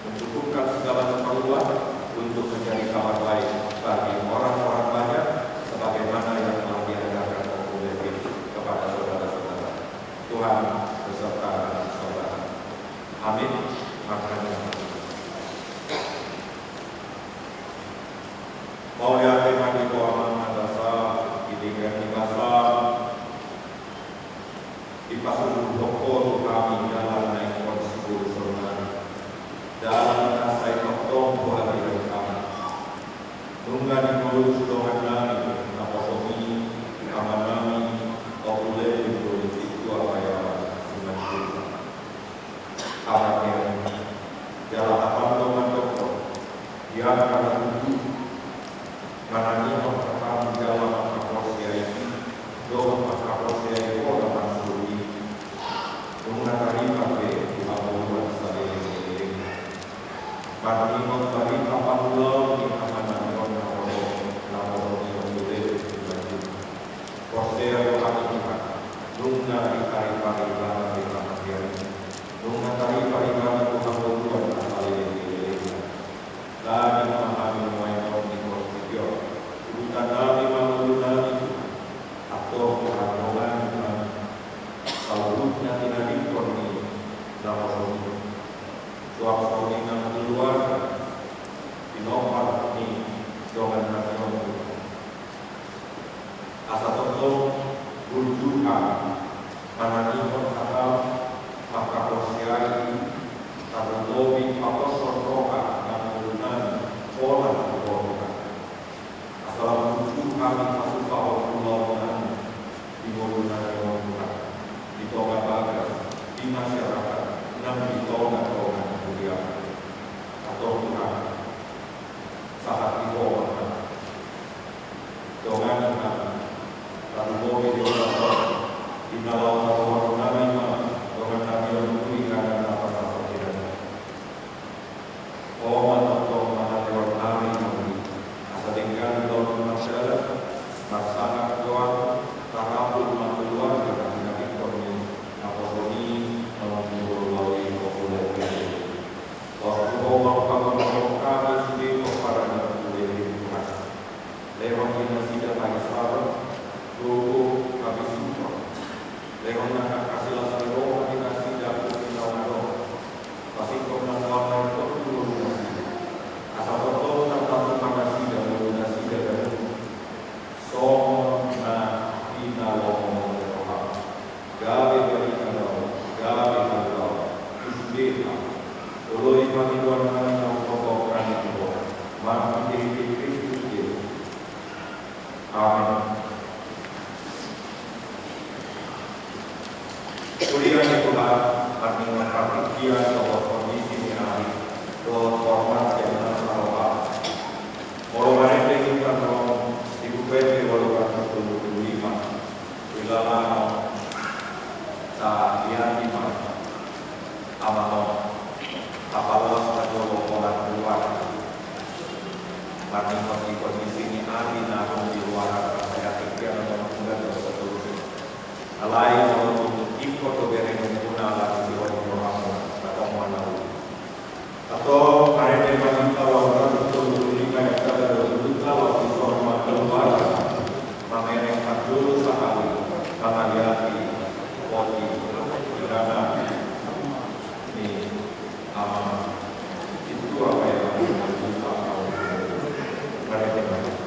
mencukupkan segala keperluan untuk menjadi kabar baik bagi orang-orang banyak Mauliate ma di Ho Amang na basa, di denggan ni basa, dipasundut Ho tu hami dalan na ingkon sibolusonnami, dalan na sai tongtong tu hadirat hami. Nunga dipolus dongan nami naposo i, amanami Ompu Leleng dohot Sintua Payawan Simanjuntak. Amen. Jala hataM do mandokkon, di angka na tutu manangihon hataM jala mangkaporseai i, dohot mangkaporseai Ho na mansuru i, nunga tarima be tu hangoluan saleleng ni lelengna. Maningon barita pangulaon ni amanami on naposo, naposo ni Ompu Leleng Simanjuntak. Porsea do hami Tuhan, nunga diparipari Ibana be hami sian i, nunga taripari hami tu hangoluan na saleleng ni lelengna. Daging ma hami nuaeng on di portibi on, udutan nami ma ngolu nami Tuhan, antong Tuhan dongani hami, saluhutna tinadingkon ni naposo i, suang songon i nang keluarga, pinompar ni dongan nami on Tuhan. Asa tongtong burju hami manangihon hataM, mangkaporseai i, tarlumobi paposhon roha nang ngolu nami, holan tu Ho Tuhan. Asa lam burju hami pasupahon ulaon nami di ngolu nami on Tuhan, di tonga bagas, di masyarakat, nang di tonga-tonga ni huria. Antong Tuhan, sahat di Ho ma hami. Dongani hami, tarlumobi di ulaon on, di na laho taruhon nami ma dongan nami on tu inganan na parsatongkinan. Ho ma tongtong mangalehon hami, asa denggan ulaon mardalan, marsangap goar, tarapul ma keluarga na tinadingkon ni naposo i, naung di boru lau i, Ompu Leleng. Laos tu Ho ma hupasahat hami sude pomparan ni Ompu Leleng Tuhan. Lehon di nasida haisaron, gogo, habisuhon. Lehon nang angka silas ni roha di nasida tu na uli on. Pasingkop nang na laho tu ngolu nasida. Asa tongtong tartampuk ma nasida ngolu nasida ganup songon na pinalomohon ni rohaM. Gabe barita na uli, gabe haluaon tu sude hami. Oloi hami, doan hami na umtongtong hami tu Ho, marhite Kristus Jesus. Amen. Huria ni Tuhan, marningot partingkian dohot kondisi ni ari dohot hormat sian na saroha. Molo marende hita di buku Ende ualu ratus tolu pulu lima, di lalaon na liat i ma, Amang on, apala laos na jolo holan ruar. Marningot di kondisi ni ari na adong di luar, angka partingkian na uli dohot seterusna. Alai molo tung ingkon do berengon muna ala ni sihol ni rohamu, na tong ma na uli. Antong marende ma hita ualu ratus tolu pulu lima ayat sada dohot tolu, laos dison ma keluarga mamereng parjolo sahali mangaliati poti inganan ni Amang Sintua Payawan Simanjuntak. Marende ma hita.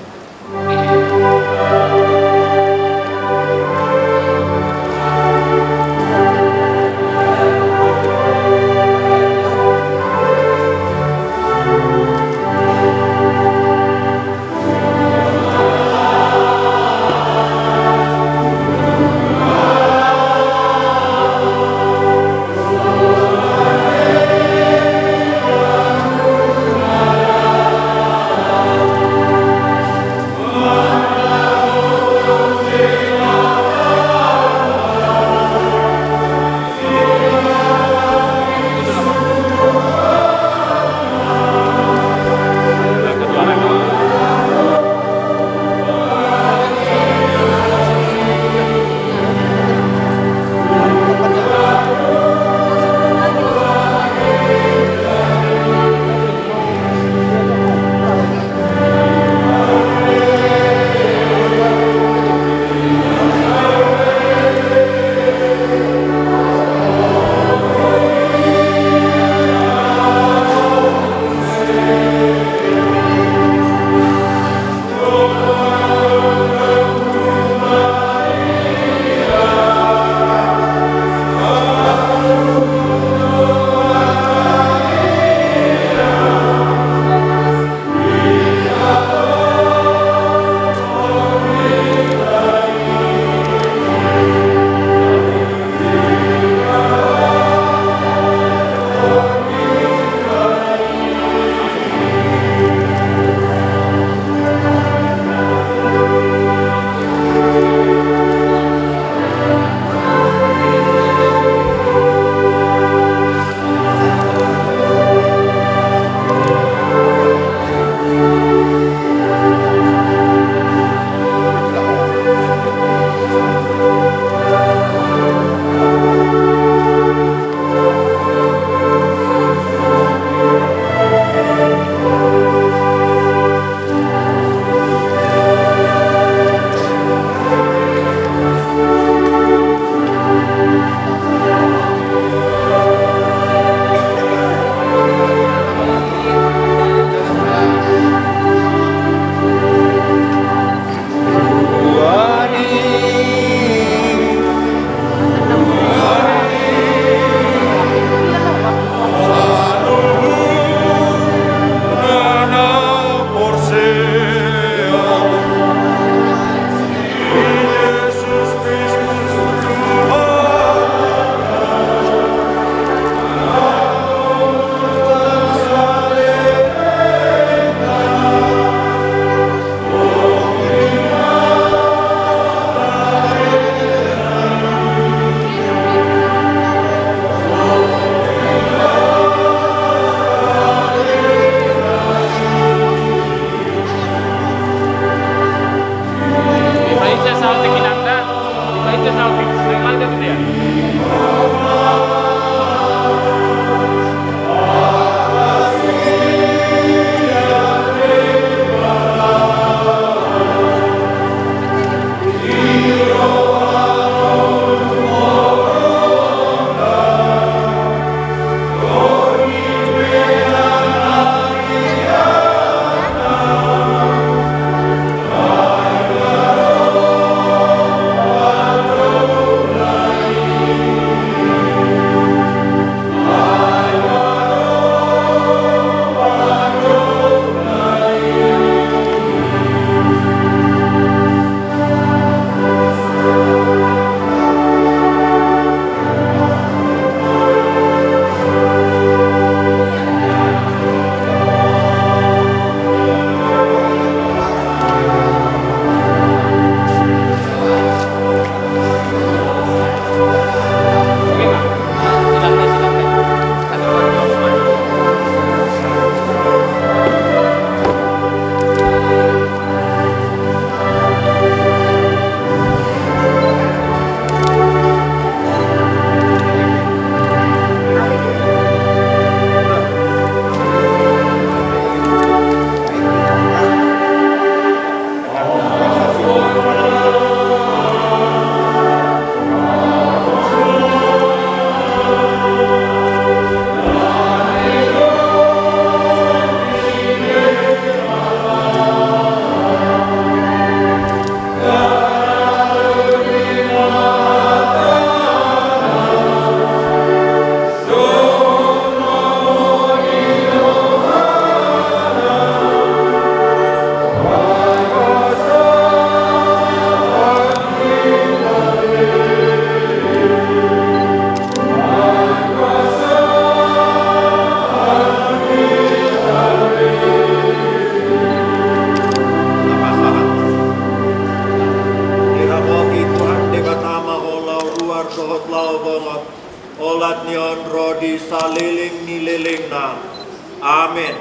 Amin.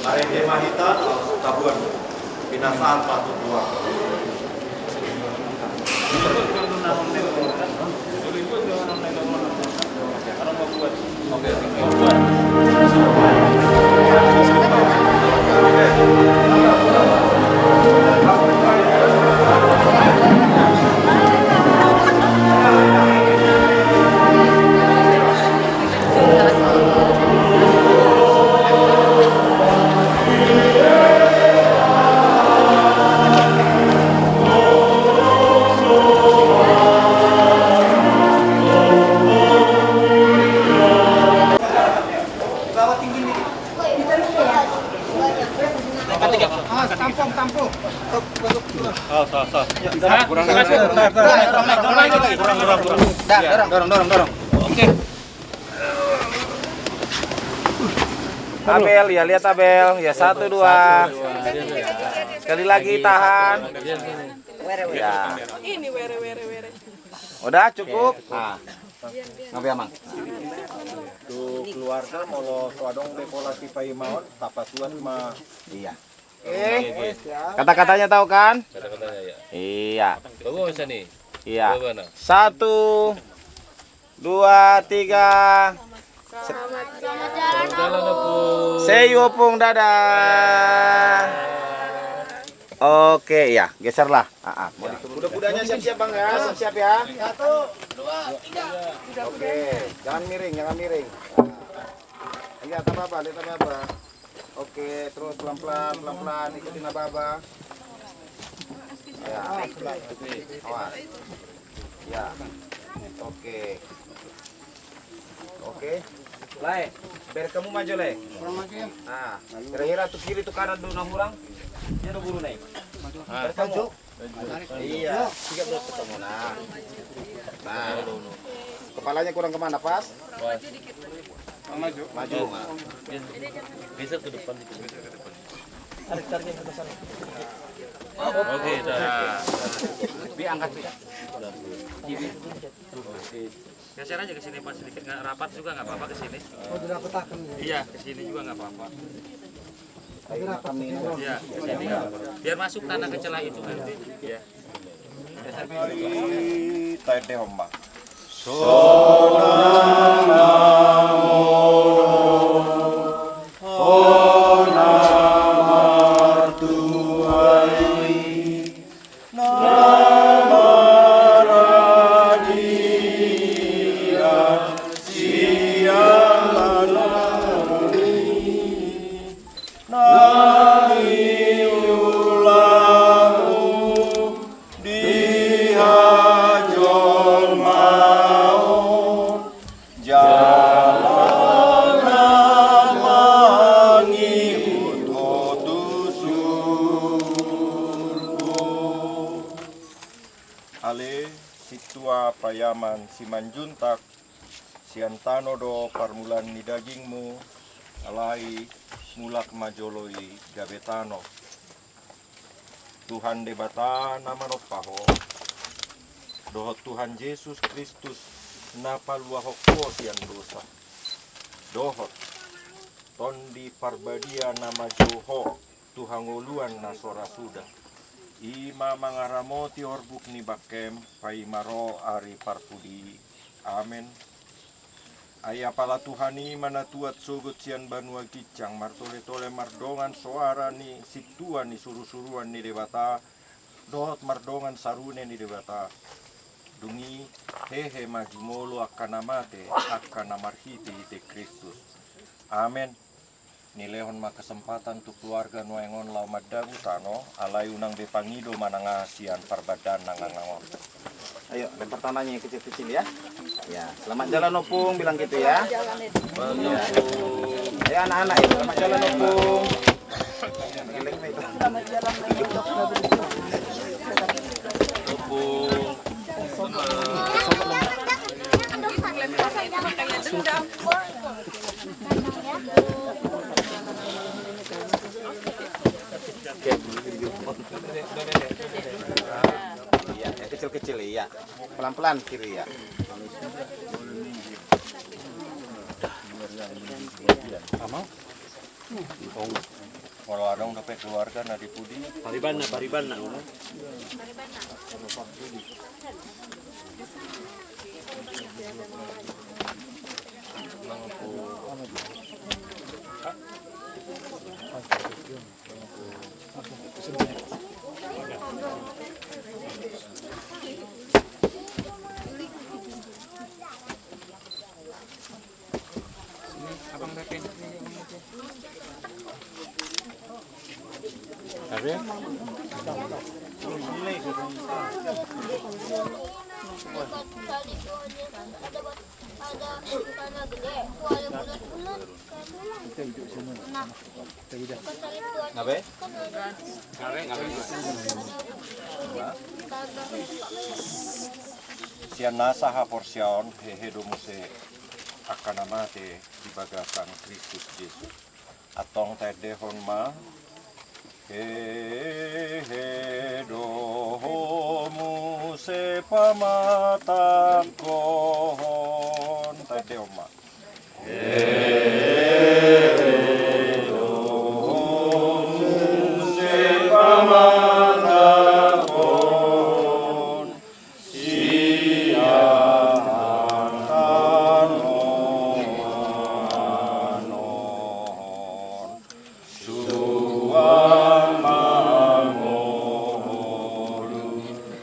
Ari ini mah hita tabuan pinasahat patut dua. Tampung, tampung. Kurang, kurang, kurang. Dorong, dorong, dorong, dorong. Oke. Abel, ya lihat Abel, ya satu dua. Sekali lagi tahan. Ya. Ini were were were. Udah cukup. Ah. Ngapain, Amang? Tu keluarga molo so adong be pola sipaimaon, tapasuan ma. Iya. Eh, kata-katanya tahu kan? Kata-katanya, ya. Iya. Bagus nih. Iya. Bagus, nah. Satu, dua, tiga. Selamat jalan, Opung. See you, Opung. Dadah. Oke, ya, geserlah. Ah, ah, mau di- Kuda-kudanya siap-siap, Bang, ya. Siap-siap, ya. Satu, dua, tiga. Oke, jangan miring, jangan miring. Iya, tak apa-apa, lihat tak apa-apa. Oke, terus pelan-pelan, pelan-pelan, ikutin apa-apa. Ya. Awas. Ya. Oke. Oke. Lae, bereng hamu maju, Lae. Kurang maju, ya. Nah, kira-kira tu kiri tu kanan do na hurang. Dia do guru, Lae. Bereng hamu. Iya, tiga belas ketemu. Nah. Nah. Kepalanya kurang kemana, pas? Maju. Maju. Geser ke depan dikit. Tarik, tarik yang ke sana. Oke, dah. Bi, angkat, Bi. Geser aja ke sini, pas sedikit nggak rapat juga nggak apa-apa ke sini. Oh, dirapatakan, ya? Iya, ke sini juga nggak apa-apa. Iya, ke sini. Biar masuk tanah ke celah itu nanti. Iya. Taende hombar. Na niulahon di hajolmaon, jala na mangihut Ho tu surgo. Ale, Sintua Payaman Simanjuntak, sian tano do parmulaan ni dagingmu, alai mulak ma jolo i gabe tano. Tuhan Debata na manompa ho, dohot Tuhan Jesus Kristus na paluahon ho sian dosa, dohot Tondi Parbadia na manjou ho tu hangoluan na so ra suda, i ma mangaramoti orbuk ni bangkem paima ro ari parpudi i. Amen. Ai apala Tuhan i ma na tuat sogot sian banua ginjang, martoletole mardongan soara ni sintua ni surusuruan ni Debata, dohot mardongan sarune ni Debata. Dung i hehe ma jumolo angka na mate, angka na marhitehite Kristus. Amen. Nilehon ma kesempatan tu keluarga nuaeng on laho mandabu tano, alai unang be pangido manang aha sian parbandaan na ngangangon. Ayo, lempar tanahnya yang kecil-kecil ya. Ya, selamat jalan Opung, bilang gitu ya. Ya. Ayo anak-anak, ya, selamat jalan Opung. Opung. Kecil-kecil, iya. Pelan-pelan kiri, iya. Amang. Molo adong dope keluarga na di pudi. Paribanna, paribanna. Sian nasa haporseaon, hehe do muse angka na mate di bagasan Kristus Jesus. Antong taendehon ma, hehe do ho muse pamatangkohon. Taendehon ma. Suang mangolu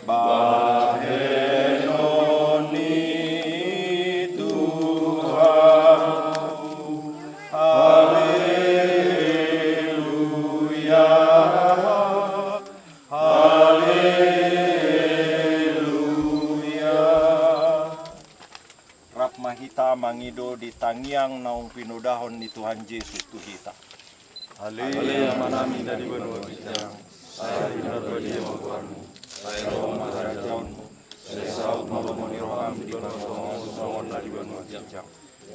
bahenon ni Tuhan. Haleluya, haleluya. Rap ma hita mangido di tangiang naung pinodahon ni Tuhan Jesus tu hita. Ale Amanami na di banua ginjang, sai pinarbadia ma goarmu, sai ro ma harajaonmu, sai saut ma lomo ni roham di banua tonga on songon na di banua ginjang.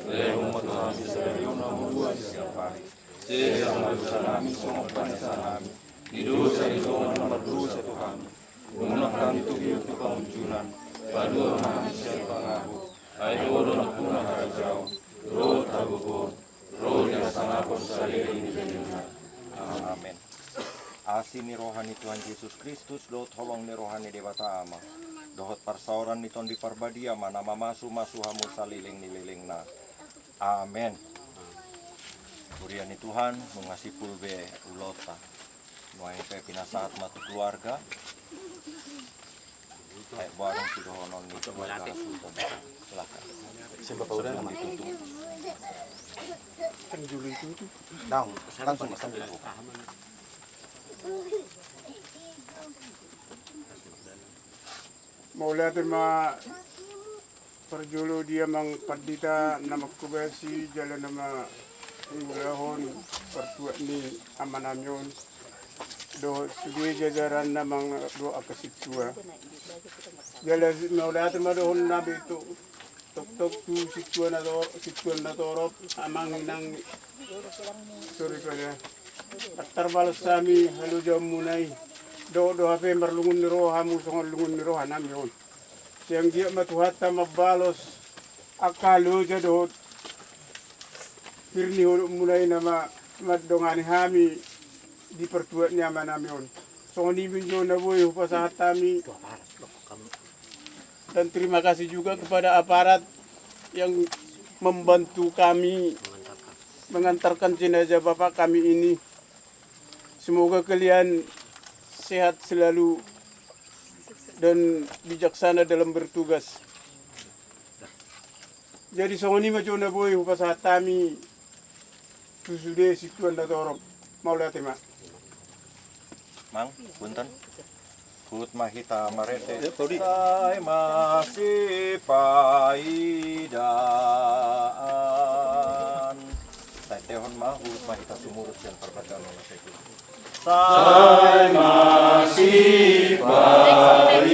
Lehon ma tu hami sadari on hangoluan siapari. Sesa ma dosanami songon panesanami di dosa ni dongan na mardosa tu hami. Unang tantug hami tu pangunjunan, palua ma hami sian pangago. Ai Ho do nampuna harajaon, dohot hagogoon, dohot hasangapon saleleng ni lelengna. Amen. Asi ni roha ni Tuhan Jesus Kristus, dohot holong ni roha ni Debata Ama, dohot parsaoran ni Tondi Parbadia ma na mamasumasu hamu saleleng ni lelengna. Amen. Huria ni Tuhan, nunga simpul be ulaonta. Nuaeng pe pinasahat ma tu keluarga. Baik, boa adong sidohonon ni keluarga. Silakan. Sebelum ditutup. Kan julu itu tuh. Daun, langsung, langsung. Mauliate ma. Parjolo di amang pandita na manghobasi jala na mangulahon partuat ni amanami on dohot sude jajaranna, amang dohot angka sintua. Jala mauliate ma dohononnami tu toktok tu sintua na to-, sintua na torop, amang, inang, soripada. Tarbalos hami halojaonmuna i. Dohot do hape marlungun ni roha hamu songon lungun ni rohanami on. Sai anggiat ma Tuhanta mambalos angka loja dohot pir ni holongmuna i na ma-, mandongani hami di partuat ni amanami on. Songon i ma jo na boi hupasahat hami dan terima kasih juga kepada aparat yang membantu kami mengantarkan jenazah bapak kami ini. Semoga kalian sehat selalu dan bijaksana dalam bertugas. Jadi songon i ma jo na boi hupasahat hami tu sude sintua na torop. Mauliate ma. Mang, punten. Huhut ma hita marende. Sai masipaidaan. Taendehon ma, huhut ma hita sumurut sian parbadia na sai. Sai masipaidaan.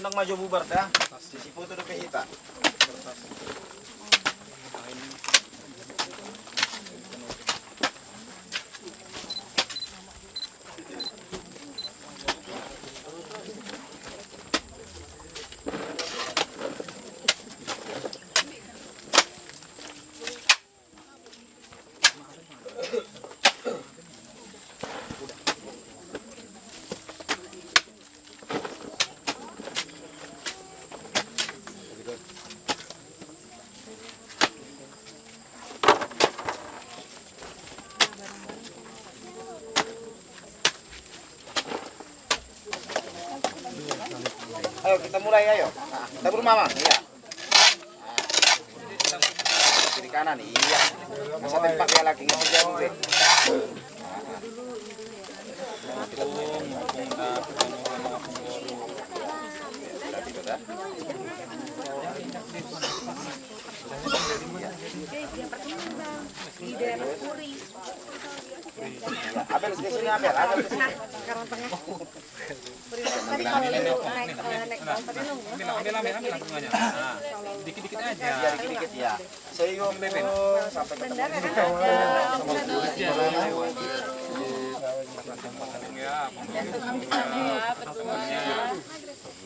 Nang maju bubar da. Sisi foto dope hita. Ayo, kita mulai, ayo. Nah, kita berumah, Mang. Iya. Kiri kanan, iya. Masa tempat dia lagi ngasih jauh, deh. Abel, di sini, Abel. Abel, di sini. Tadi kalau naik, eh, naik bus tadi nunggu. Ambil, ambil, ambil, ambil bunganya. Nah, dikit-dikit aja. Iya, dikit-dikit, ya. Saya Om Beben. Sampai ketemu. Bendera kan ada.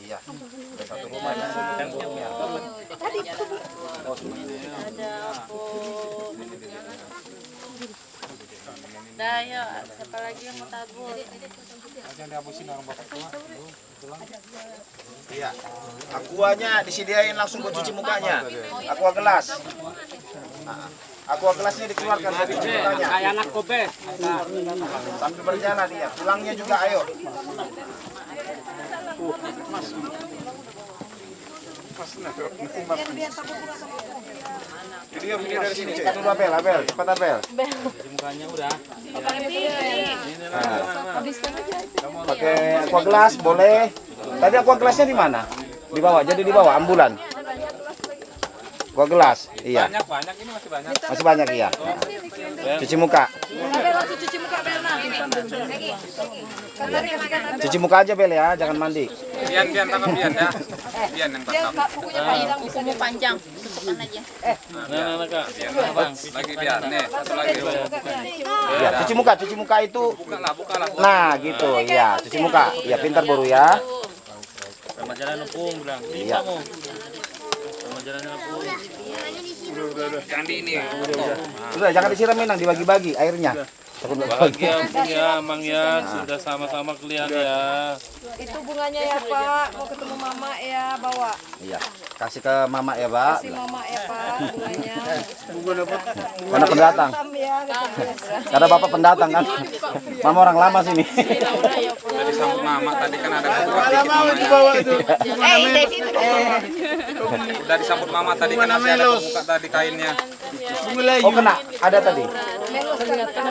Iya. Satu rumah. Tadi itu. Ada apa? Dah, ayo, siapa lagi yang mau tabur? Iya. Aquanya disediain langsung buat cuci mukanya. Aqua gelas. Nah, aqua gelasnya dikeluarkan buat cuci mukanya. Kayak anak kobe. Sambil berjalan dia. Pulangnya juga ayo. Jadi, Om, ini dari sini, cek. Itu dulu, Abel, Abel, cepat, Abel. Mukanya udah. Nah. Pakai aqua gelas, boleh. Tadi aqua gelasnya di mana? Di bawah, jadi di bawah, ambulan. Aqua gelas, iya. Banyak, banyak, ini masih banyak. Masih banyak, iya. Cuci muka. Cuci muka aja, Bel, ya, jangan mandi. Bian, Bian, tangkap Bian, ya. Bian yang tangkap. Bukunya panjang, bukumu panjang. Tutupan aja. Nah, nah, nah, Kak. Bian, Bang. Lagi Bian, nih, satu lagi. Ya, cuci muka, cuci muka itu. Buka lah, buka lah. Nah, gitu, ya, cuci muka. Ya, pintar, Boru, ya. Sama jalan, Empung, bilang. Iya. Sama jalan, Empung. Candi ini. Udah, jangan disiram, Minang, dibagi-bagi airnya. Bahagia, Empung, ya, Amang, ya, sudah sama-sama kalian, ya. Itu bunganya, ya, Pak. Mau ketemu Mama, ya, bawa. Iya. Kasih ke Mama, ya, Pak. Kasih Mama, ya, Pak, bunganya. Karena pendatang. Hitam, ya, gitu, biasa. Karena Bapak pendatang, kan. Mama orang lama sini. Udah disambut Mama tadi, kan ada buka dikit Mamanya. Eh, dari situ. Udah disambut Mama tadi, kan masih ada buka tadi kainnya. Oh, kena. Ada tadi. Kelihatan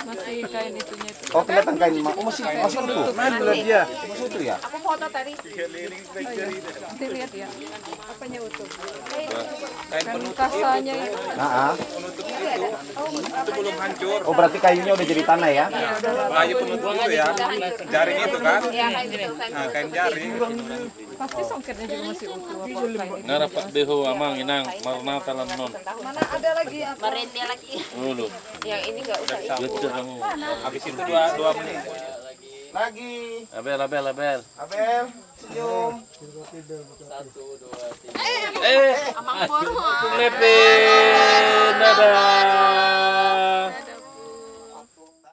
masih kain itunya itu. Oh, kelihatan kain. Oh, masih, masih utuh. Masih utuh, ya? Aku foto tadi. Nanti lihat, ya. Apanya utuh? Kain penutup itu. Kasanya itu. Nah, ah. Penutup itu. Itu belum hancur. Oh, berarti kayunya udah jadi tanah, ya? Kayu penutup itu, ya. Jaring itu, kan? Nah, kain jaring. Pasti songketnya juga masih utuh, apa kain? Ngarap Pak Beho, Amang, Inang, marnata lan non. Mana ada lagi, apa? Kemarin dia lagi. Dulu. Yang ini nggak usah ikut. Habis itu dua, dua menit. Lagi. Abel, Abel, Abel. Abel, senyum. Satu, dua, tiga. Eh, Amang Boru. Lepin, dadah.